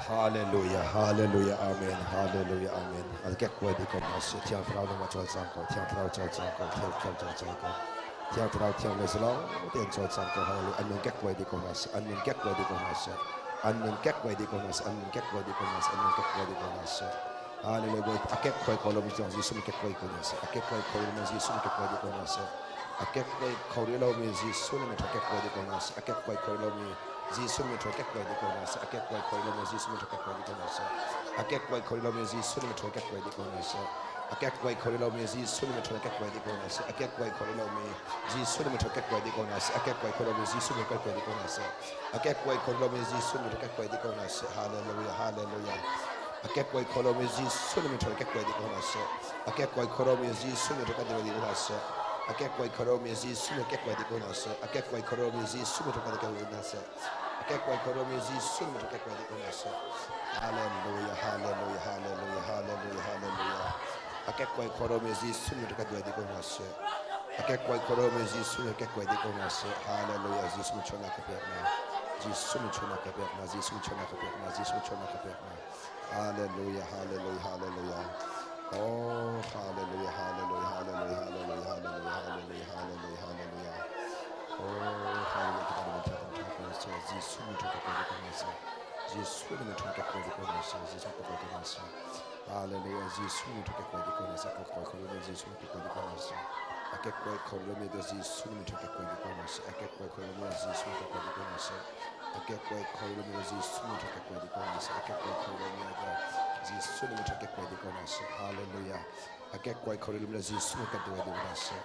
Hallelujah, hallelujah, amen, hallelujah, amen. Al kek kuai di ko na si Thiang Thlarau nang ma cawlcang ko, Thiang Thlarau cawlcang ko, Thiang Thlarau cawlcang ko. Thiang Thlarau thiang le zalong tein cawlcang ko, hallelujah. An nun kek kuai di ko na si, an nun kek kuai di ko na si. An nun kek kuai di ko na si, an nun kek kuai di ko na si, an nun kek kuai di ko na si. Hallelujah. Bawi a kek khuai kho lomi zong Jesuh nih kek khuai ko na si. A kek khuai kho lomi Jesuh nih kek khuai dih ko na si. A kek khuai kho rih lomi Jesuh nih kek khuai dih ko na si. A kek khuai kho lomi Jesuh nih kek khuai dih ko na si. A kek khuai kho lomi Jesuh nih kek khuai dih ko na si. A kek khuai kho lomi Jesuh nih kek khuai dih ko na si. A kek khuai kho lomi Jesuh nih kek khuai dih ko na si. A kek khuai kho lomi Jesuh nih kek khuai dih ko na si. A kek khuai kho lomi Jesuh nih kek khuai dih ko na si. A kek khuai kho lomi Jesuh nih kek khuai dih ko na si. Hallelujah. Hallelujah. A kekkuai kho lomi Jesuh nih min ṭhawl kekkuai dih ko hna seh. A kekkuai kho lomi Jesuh nih ṭhawl dih ko hna seh. A kekkuai kho lomi Jesuh nih kekkuai dih ko hna seh. A kekkuai kho lomi Jesuh nih ṭhawl dih ko hna seh. A kekkuai kho lomi Jesuh nih ṭhawl kekkuai dih ko hna seh. Hallelujah, hallelujah, hallelujah, hallelujah, hallelujah. A kekkuai kho lomi Jesuh nih ṭhawl dih ko hna seh. A kekkuai kho lomi Jesuh nih kekkuai dih ko hna seh. Hallelujah, Jesuh min ṭhawnnak ka pek hna. Jesuh min ṭhawnnak ka pek hna. Jesuh min ṭhawnnak ka pek hna. Jesuh min ṭhawnnak ka pek hna. Hallelujah, hallelujah, hallelujah. Oh, hallelujah, hallelujah, hallelujah, hallelujah, hallelujah, hallelujah, hallelujah, hallelujah. Oh, hallelujah. Kita dengan tiada tak kuasa. Jesuh min tak kuasa. Jesuh min tak kuasa. Jesuh tak kuasa. Hallelujah. Jesuh min tak kuasa. Kuasa Jesuh min tak kuasa. Ake kuai kholo mi de Jesuh min tak kuasa. Ake kuai kholo mi Jesuh tak kuasa. A kekkuai kho lomi le Jesuh min ṭha kekkuai dih ko hna seh. A kekkuai kho lomi le Jesuh min ṭha kekkuai dih ko hna seh. Hallelujah. A kekkuai kho rih le Jesuh kan duai ding hna seh.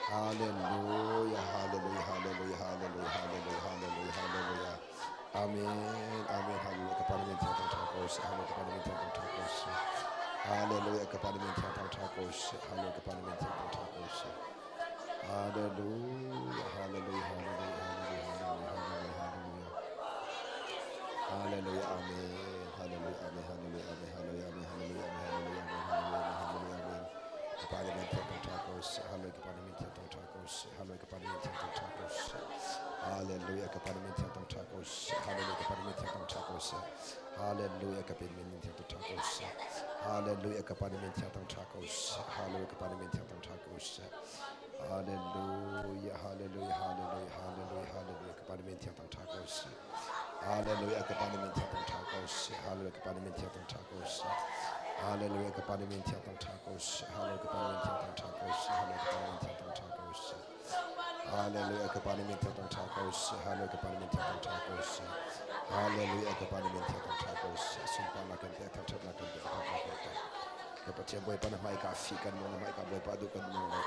Hallelujah, hallelujah, hallelujah, hallelujah, hallelujah, hallelujah, hallelujah. Amen, amen, hallelujah. Ka pa na min thiang thang tha ko seh. Hallelujah, ka pa na min thiang thang tha ko seh. Hallelujah, ka pa na min thiang thang tha ko seh. Hallelujah, ka pa na min thiang thang tha ko seh. Hallelujah, hallelujah, hallelujah, hallelujah, hallelujah, hallelujah, hallelujah. Hallelujah, amen, hallelujah, amen, hallelujah, amen, hallelujah, amen, hallelujah, amen, hallelujah, amen, hallelujah, amen, hallelujah, amen. Ka pa na min thiang thang tha ko seh. Hallelujah, ka pa na min thiang thang tha ko seh. Hallelujah, ka pa na min thiang thang tha ko seh. Hallelujah, ka pa na min thiang thang tha ko seh. Hallelujah, ka pa na min thiang thang tha ko seh. Hallelujah, ka pa na min thiang thang tha ko seh. Hallelujah, ka pa na min thiang thang tha ko seh. Hallelujah, ka pa na min thiang thang tha ko seh. Hallelujah, hallelujah, hallelujah, hallelujah, hallelujah. Ka pa na min thiang thang tha ko seh. Hallelujah, ka pa na min thiang thang tha ko seh. Hallelujah, ka pa na min thiang thang tha ko seh. Hallelujah, ka pa na min thiang thang tha ko seh. Hallelujah, ka pa na min thiang thang tha ko seh. Hallelujah, ka pa na min thiang thang tha ko seh. Hallelujah, ka pa na min thiang thang tha ko seh. Hallelujah, ka pa na min thiang thang tha ko seh. Hallelujah, ka pa na min thiang thang tha ko seh. Sunparnak kan pek, thangṭhatnak kan pek, upatnak kan pek. Ka Pathian Bawipa na hmaika fi kan nung, na hmaika Bawipa duh kan nung lo.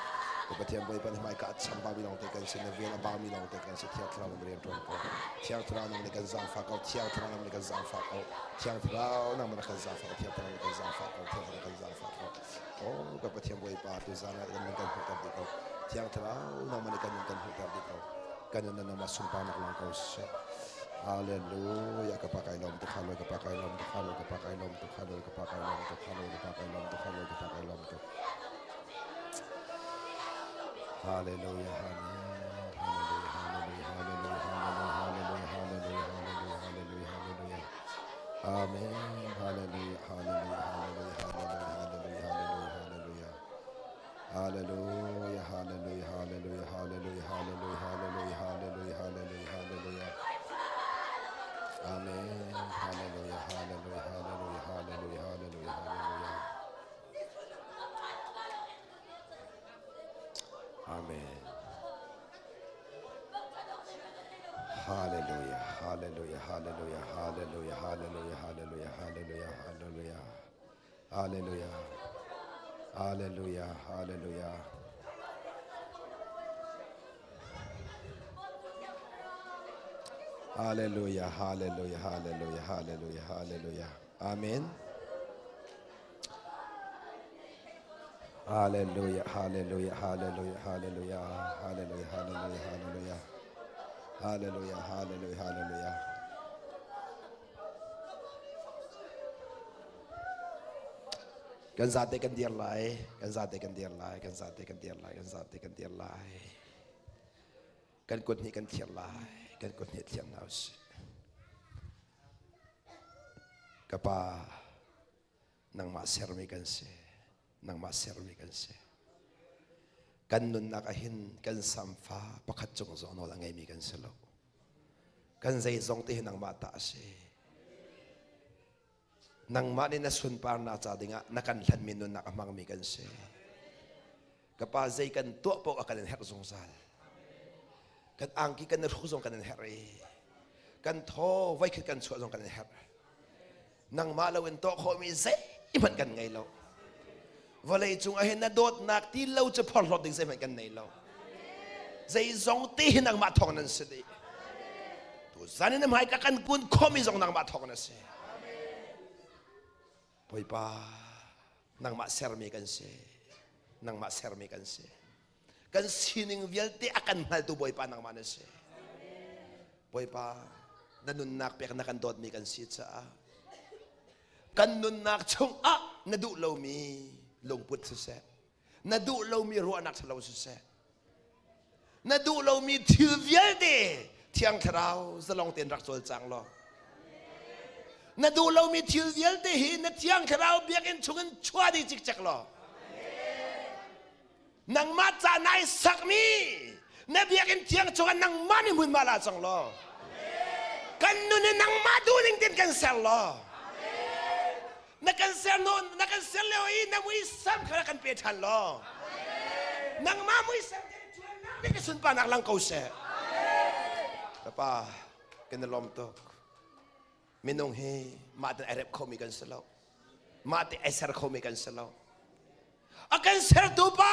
Ka Pathian Bawipa na hmaika a chamba mi lawngte kan si, na vel a ba mi lawngte kan si. Thiang Thlarau nang rian ṭuan ko. Thiang Thlarau nang nih kan zaangfah ko. Thiang Thlarau nang nih kan zaangfah ko. Thiang Thlarau nang nih kan zaangfah ko. Thiang Thlarau nih kan zaangfah ko. Thiang Thlarau kan zaangfah ko. Oh, ka Pathian Bawipa tu zan ah kan kan hmuhter dih ko. Thiang Thlarau nang nih kan kan hmuhter dih ko. Kan nun nangmah sunparnak lang ko seh. Hallelujah. Ka pa kai lawm tuk hallelujah. Ka pa kai lawm tuk hallelujah. Ka pa kai lawm tuk hallelujah. Ka pa kai lawm tuk hallelujah. Ka pa kai lawm tuk hallelujah. Ka pa kai lawm tuk. Hallelujah. Amen. Hallelujah. Hallelujah. Hallelujah. Hallelujah. Hallelujah. Hallelujah. Hallelujah. Hallelujah. Amen. Hallelujah. Hallelujah. Hallelujah. Hallelujah. Hallelujah. Hallelujah. Hallelujah. Hallelujah, hallelujah, hallelujah, hallelujah, hallelujah, hallelujah, hallelujah, hallelujah, hallelujah. Amen. Hallelujah, hallelujah, hallelujah, hallelujah, hallelujah, hallelujah. Amen. Hallelujah, hallelujah, hallelujah, hallelujah, hallelujah, hallelujah, hallelujah, hallelujah. Hallelujah. Hallelujah. Hallelujah. Hallelujah. Hallelujah. Hallelujah. Hallelujah. Hallelujah. Amen. Hallelujah. Hallelujah. Hallelujah. Hallelujah. Hallelujah. Hallelujah. Hallelujah. Hallelujah. Hallelujah. Hallelujah. Kan zate kan dir lai, kan zate kan dir lai, kan zate kan dir lai, kan zate kan dir lai. Kan kut nih kan thlir lai, kan kut nih thlir hna usih. Ka pa, nangmah sermi kan si, nangmah sermi kan si. Kan nunnak ahhin kan samfa pakhat cung zong nawl a ngeimi kan si lo. Kan zeizong te hi nangmah ta a si. Nangmah nih na sunparnak ca dingah na kan hlanmi nunnak a hmangmi kan si. Ka pa zei kan tuah paoh a kan in herh zungzal. Kan angki kan i hruk zong kan in herh i kan thaw voikhat kan chuah zong kan in herh. Nangmah loin tuah khawhmi zeihmanh kan ngei lo. Vawlei cung ah hin na dawtnak ti lo cu phorhlawt ding zeihmanh kan nei lo. Zeizong te hi nangmah thawng nan si dih. Tuzan in hmai ka kan kun khomi zong nangmah thawng na si. Bawipa, nangmah sermi kan si. Nangmah sermi kan si. Kan sining vialte a kan hngaltu Bawipa nangmah na si. Bawipa, na nunnak pek na kan dawtmi kan si caah kan nunnak chungah na duh lomi lungput siseh na duh lomi ruahnak ṭhalo siseh na duh lomi thil vialte thiang thlarau zalong tein rak cawlcang law na duh lomi thil vialte hi na thiang thlarau biakinn chungin chuah dih cikcek law Nangmah ca nai sakmi na biakinn thiang chungah nangmah nih hmunhma la cang law kan nun hi nangmah duhning tein kan ser law na kan ser no na kan ser lio i na muisam kha kan pe ṭhan law nangmah muisam tein ṭuannak nih ka sunparnak lang ko seh Papa kan i lawm tuk minung hi mah te ai rep khomi kan si lo mah te ai ser khomi kan si lo. A kan sertu pa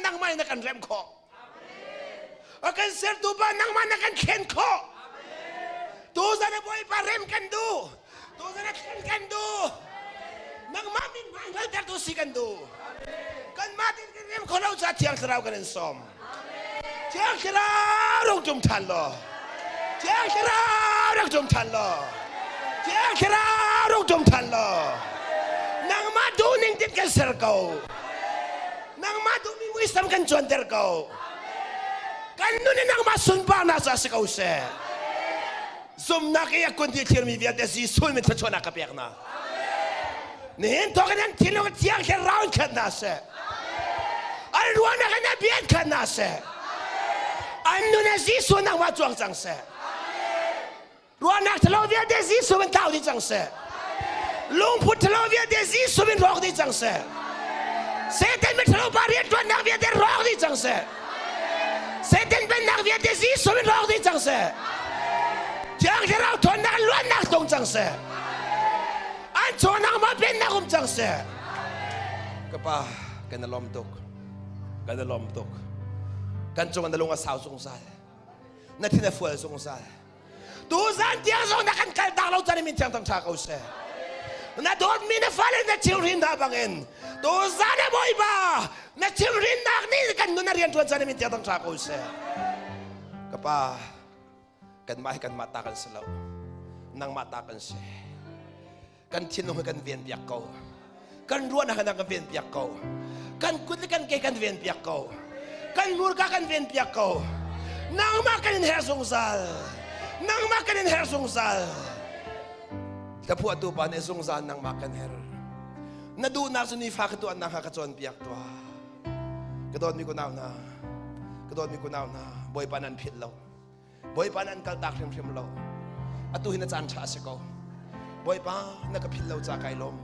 nangmah in na kan rem khawh. A kan sertu pa nangmah na kan thlen khawh. Tuzan a Bawipa rem kan duh. Tuzan a thlen kan duh. Nangmah min hmai hngaltertu si kan duh. Kanmah tin kan rem kho lo ca Thiang Thlarau kan in sawm. Thiang Thlarau rung ṭum ṭhan law. Thiang Thlarau rak ṭum ṭhan law. Thiang Thlarau rung ṭum ṭhan law. Nangmah duhning tin kan ser ko. Nangmah duhmi muisam kan cuanter ko. Kan nun in nangmah sunparnak ca si ko seh. Zumnak i a kun ti thirmi vialte Jesuh min thluachuahnak ka pek hna. Nihin thawk in an thinlung thiang thlarau in khat hna seh. An ruahnak in a bia in khat hna seh. An nun ah Jesuh nangmah cuang cang seh. Ruahnak thalo vialte Jesuh in thlau dih cang seh. Lungput thalo vialte Jesuh in rawk dih cang seh. Satan mithalo pa rianṭuannak vialte rawk dih cang seh. Satan pennak vialte Jesuh in rawk dih cang seh. Thiang Thlarau ṭhawnnak luatnak tlung cang seh. An chawnak ma pennak um cang seh. Ka pa, kan i lawm tuk. Kan i lawm tuk. Kan cung na lung a sau zungzal. Na thin a fual zungzal. Tuzan tiang zong na kan kal tak lo chan min thiang thang tha ko seh. Na dawtmi na fale na chimhrin hna bangin tuzan a Bawipa na chimhrinnak nih kan nun a rian ṭuan chan min thiang thang tha ko seh. Ka pa kanmah hi kanmah ta kan si lo. Nangmah ta kan si. Kan thinlung hi kan ven piak ko. Kan ruahnak hi na kan ven piak ko. Kan kut le kan ke kan ven piak ko. Kan hmurka kan ven piak ko. Nangmah kan in herh zungzal. Nangmah kan in herh zungzal. Hlaphuahtu pa nih zungzal nangmah kan herh. Na duhnak cu nifa ka tuahnak kha ka cawnpiak tuah. Ka dawtmi kunau hna, ka dawtmi kunau hna, Bawipa nan philh lo. Bawipa nan kaltak hrimhrim lo. Atu hi na caan ṭha a si ko. Bawipa na ka philh lo ca kai lawm.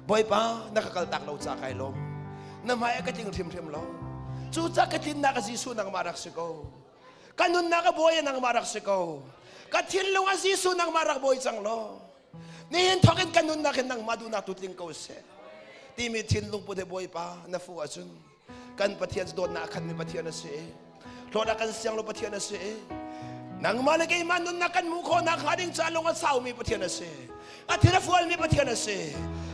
Bawipa na ka kaltak lo ca kai lawm. Na hmai a ka tling hrimhrim lo. Cu ca ka tlinnak a Jesuh nangmah rak si ko. Ka nunnak a bawi nangmah rak si ko. Ka thinlung a Jesuh nangmah rak bawi cang law. Nihin thawk in ka nunnak hin nangmah duhnak tu tling ko seh. Timi thinlung put he Bawipa na fuh ahcun kan Pathian cu dawtnak a khatmi Pathian a si i hlawt a kan siang lo Pathian a si i nangmah le keimah nunnak kan hmuh khawhnak hnga ding ca lung a saumi Pathian a si, a thil a fualmi Pathian a si.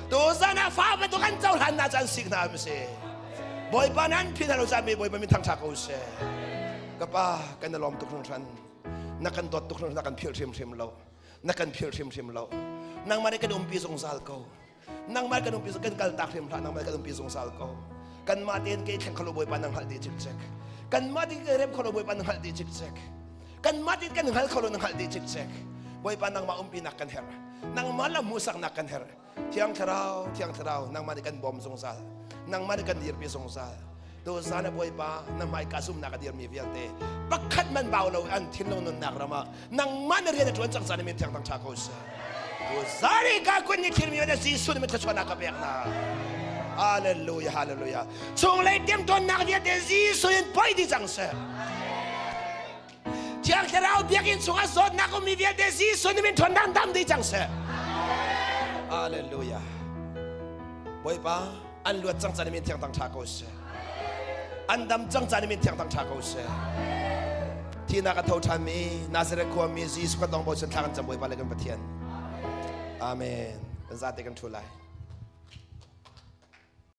Tuzan ah fa bantuk an cohlan na caan sik hna a si. Bawipa nan phi hna lo caan mi Bawipa min thangṭha ko seh. Ka pa, kan i lawm tuk hringhran. Na kan dawt tuk hringhran, na kan philh hrimhrim lo, na kan philh hrimhrim lo. Nangmah nih kan umpi zungzal ko. Nangmah kan umpi, kan kal tak hrim hlah. Nangmah kan umpi zungzal ko. Kanmah tein ke thleng khalo, Bawipa, nang hngalh dih cikcek. Kanmah tein ke rem khalo, Bawipa, nang hngalh dih cikcek. Kanmah tein kan hngal kholo, nang hngalh dih cikcek. Bawipa, nangmah umpi nak kan herh, nangmah lam hmuhsak nak kan herh. Thiang Thlarau, Thiang Thlarau, nangmah nih kan bawm zungzal, nangmah nih kan dirpi zungzal. Tu zan Bawipa, na hmaika zumnak a dirmi vialte pakhat man bau lo an thinlung nunnak ram ah nangmah na rian a ṭuan cang caan min thiang tang ṭha ko seh. Tu zan i ka kun ni thilmi na Jesuh nih thluachuahnak ka pek hna. Hallelujah, hallelujah. Chunglei temtawnnak vialte Jesuh in poi dih cang seh. Thiang Thlarau biakinn chungah zawtnak ummi vialte Jesuh nih min ṭhawnnak dam dih cang seh. Hallelujah. Bawipa, an luat cang caan min thiang tang ṭha ko seh. An dam cang caan min thiang tang ṭha ko seh. Thihnak a tho ṭhanmi Nazareth khuami Jesuh kan dong bochan thla kan cam, Bawipa le kan Pathian. Amen. Kan zate kan ṭhu lai.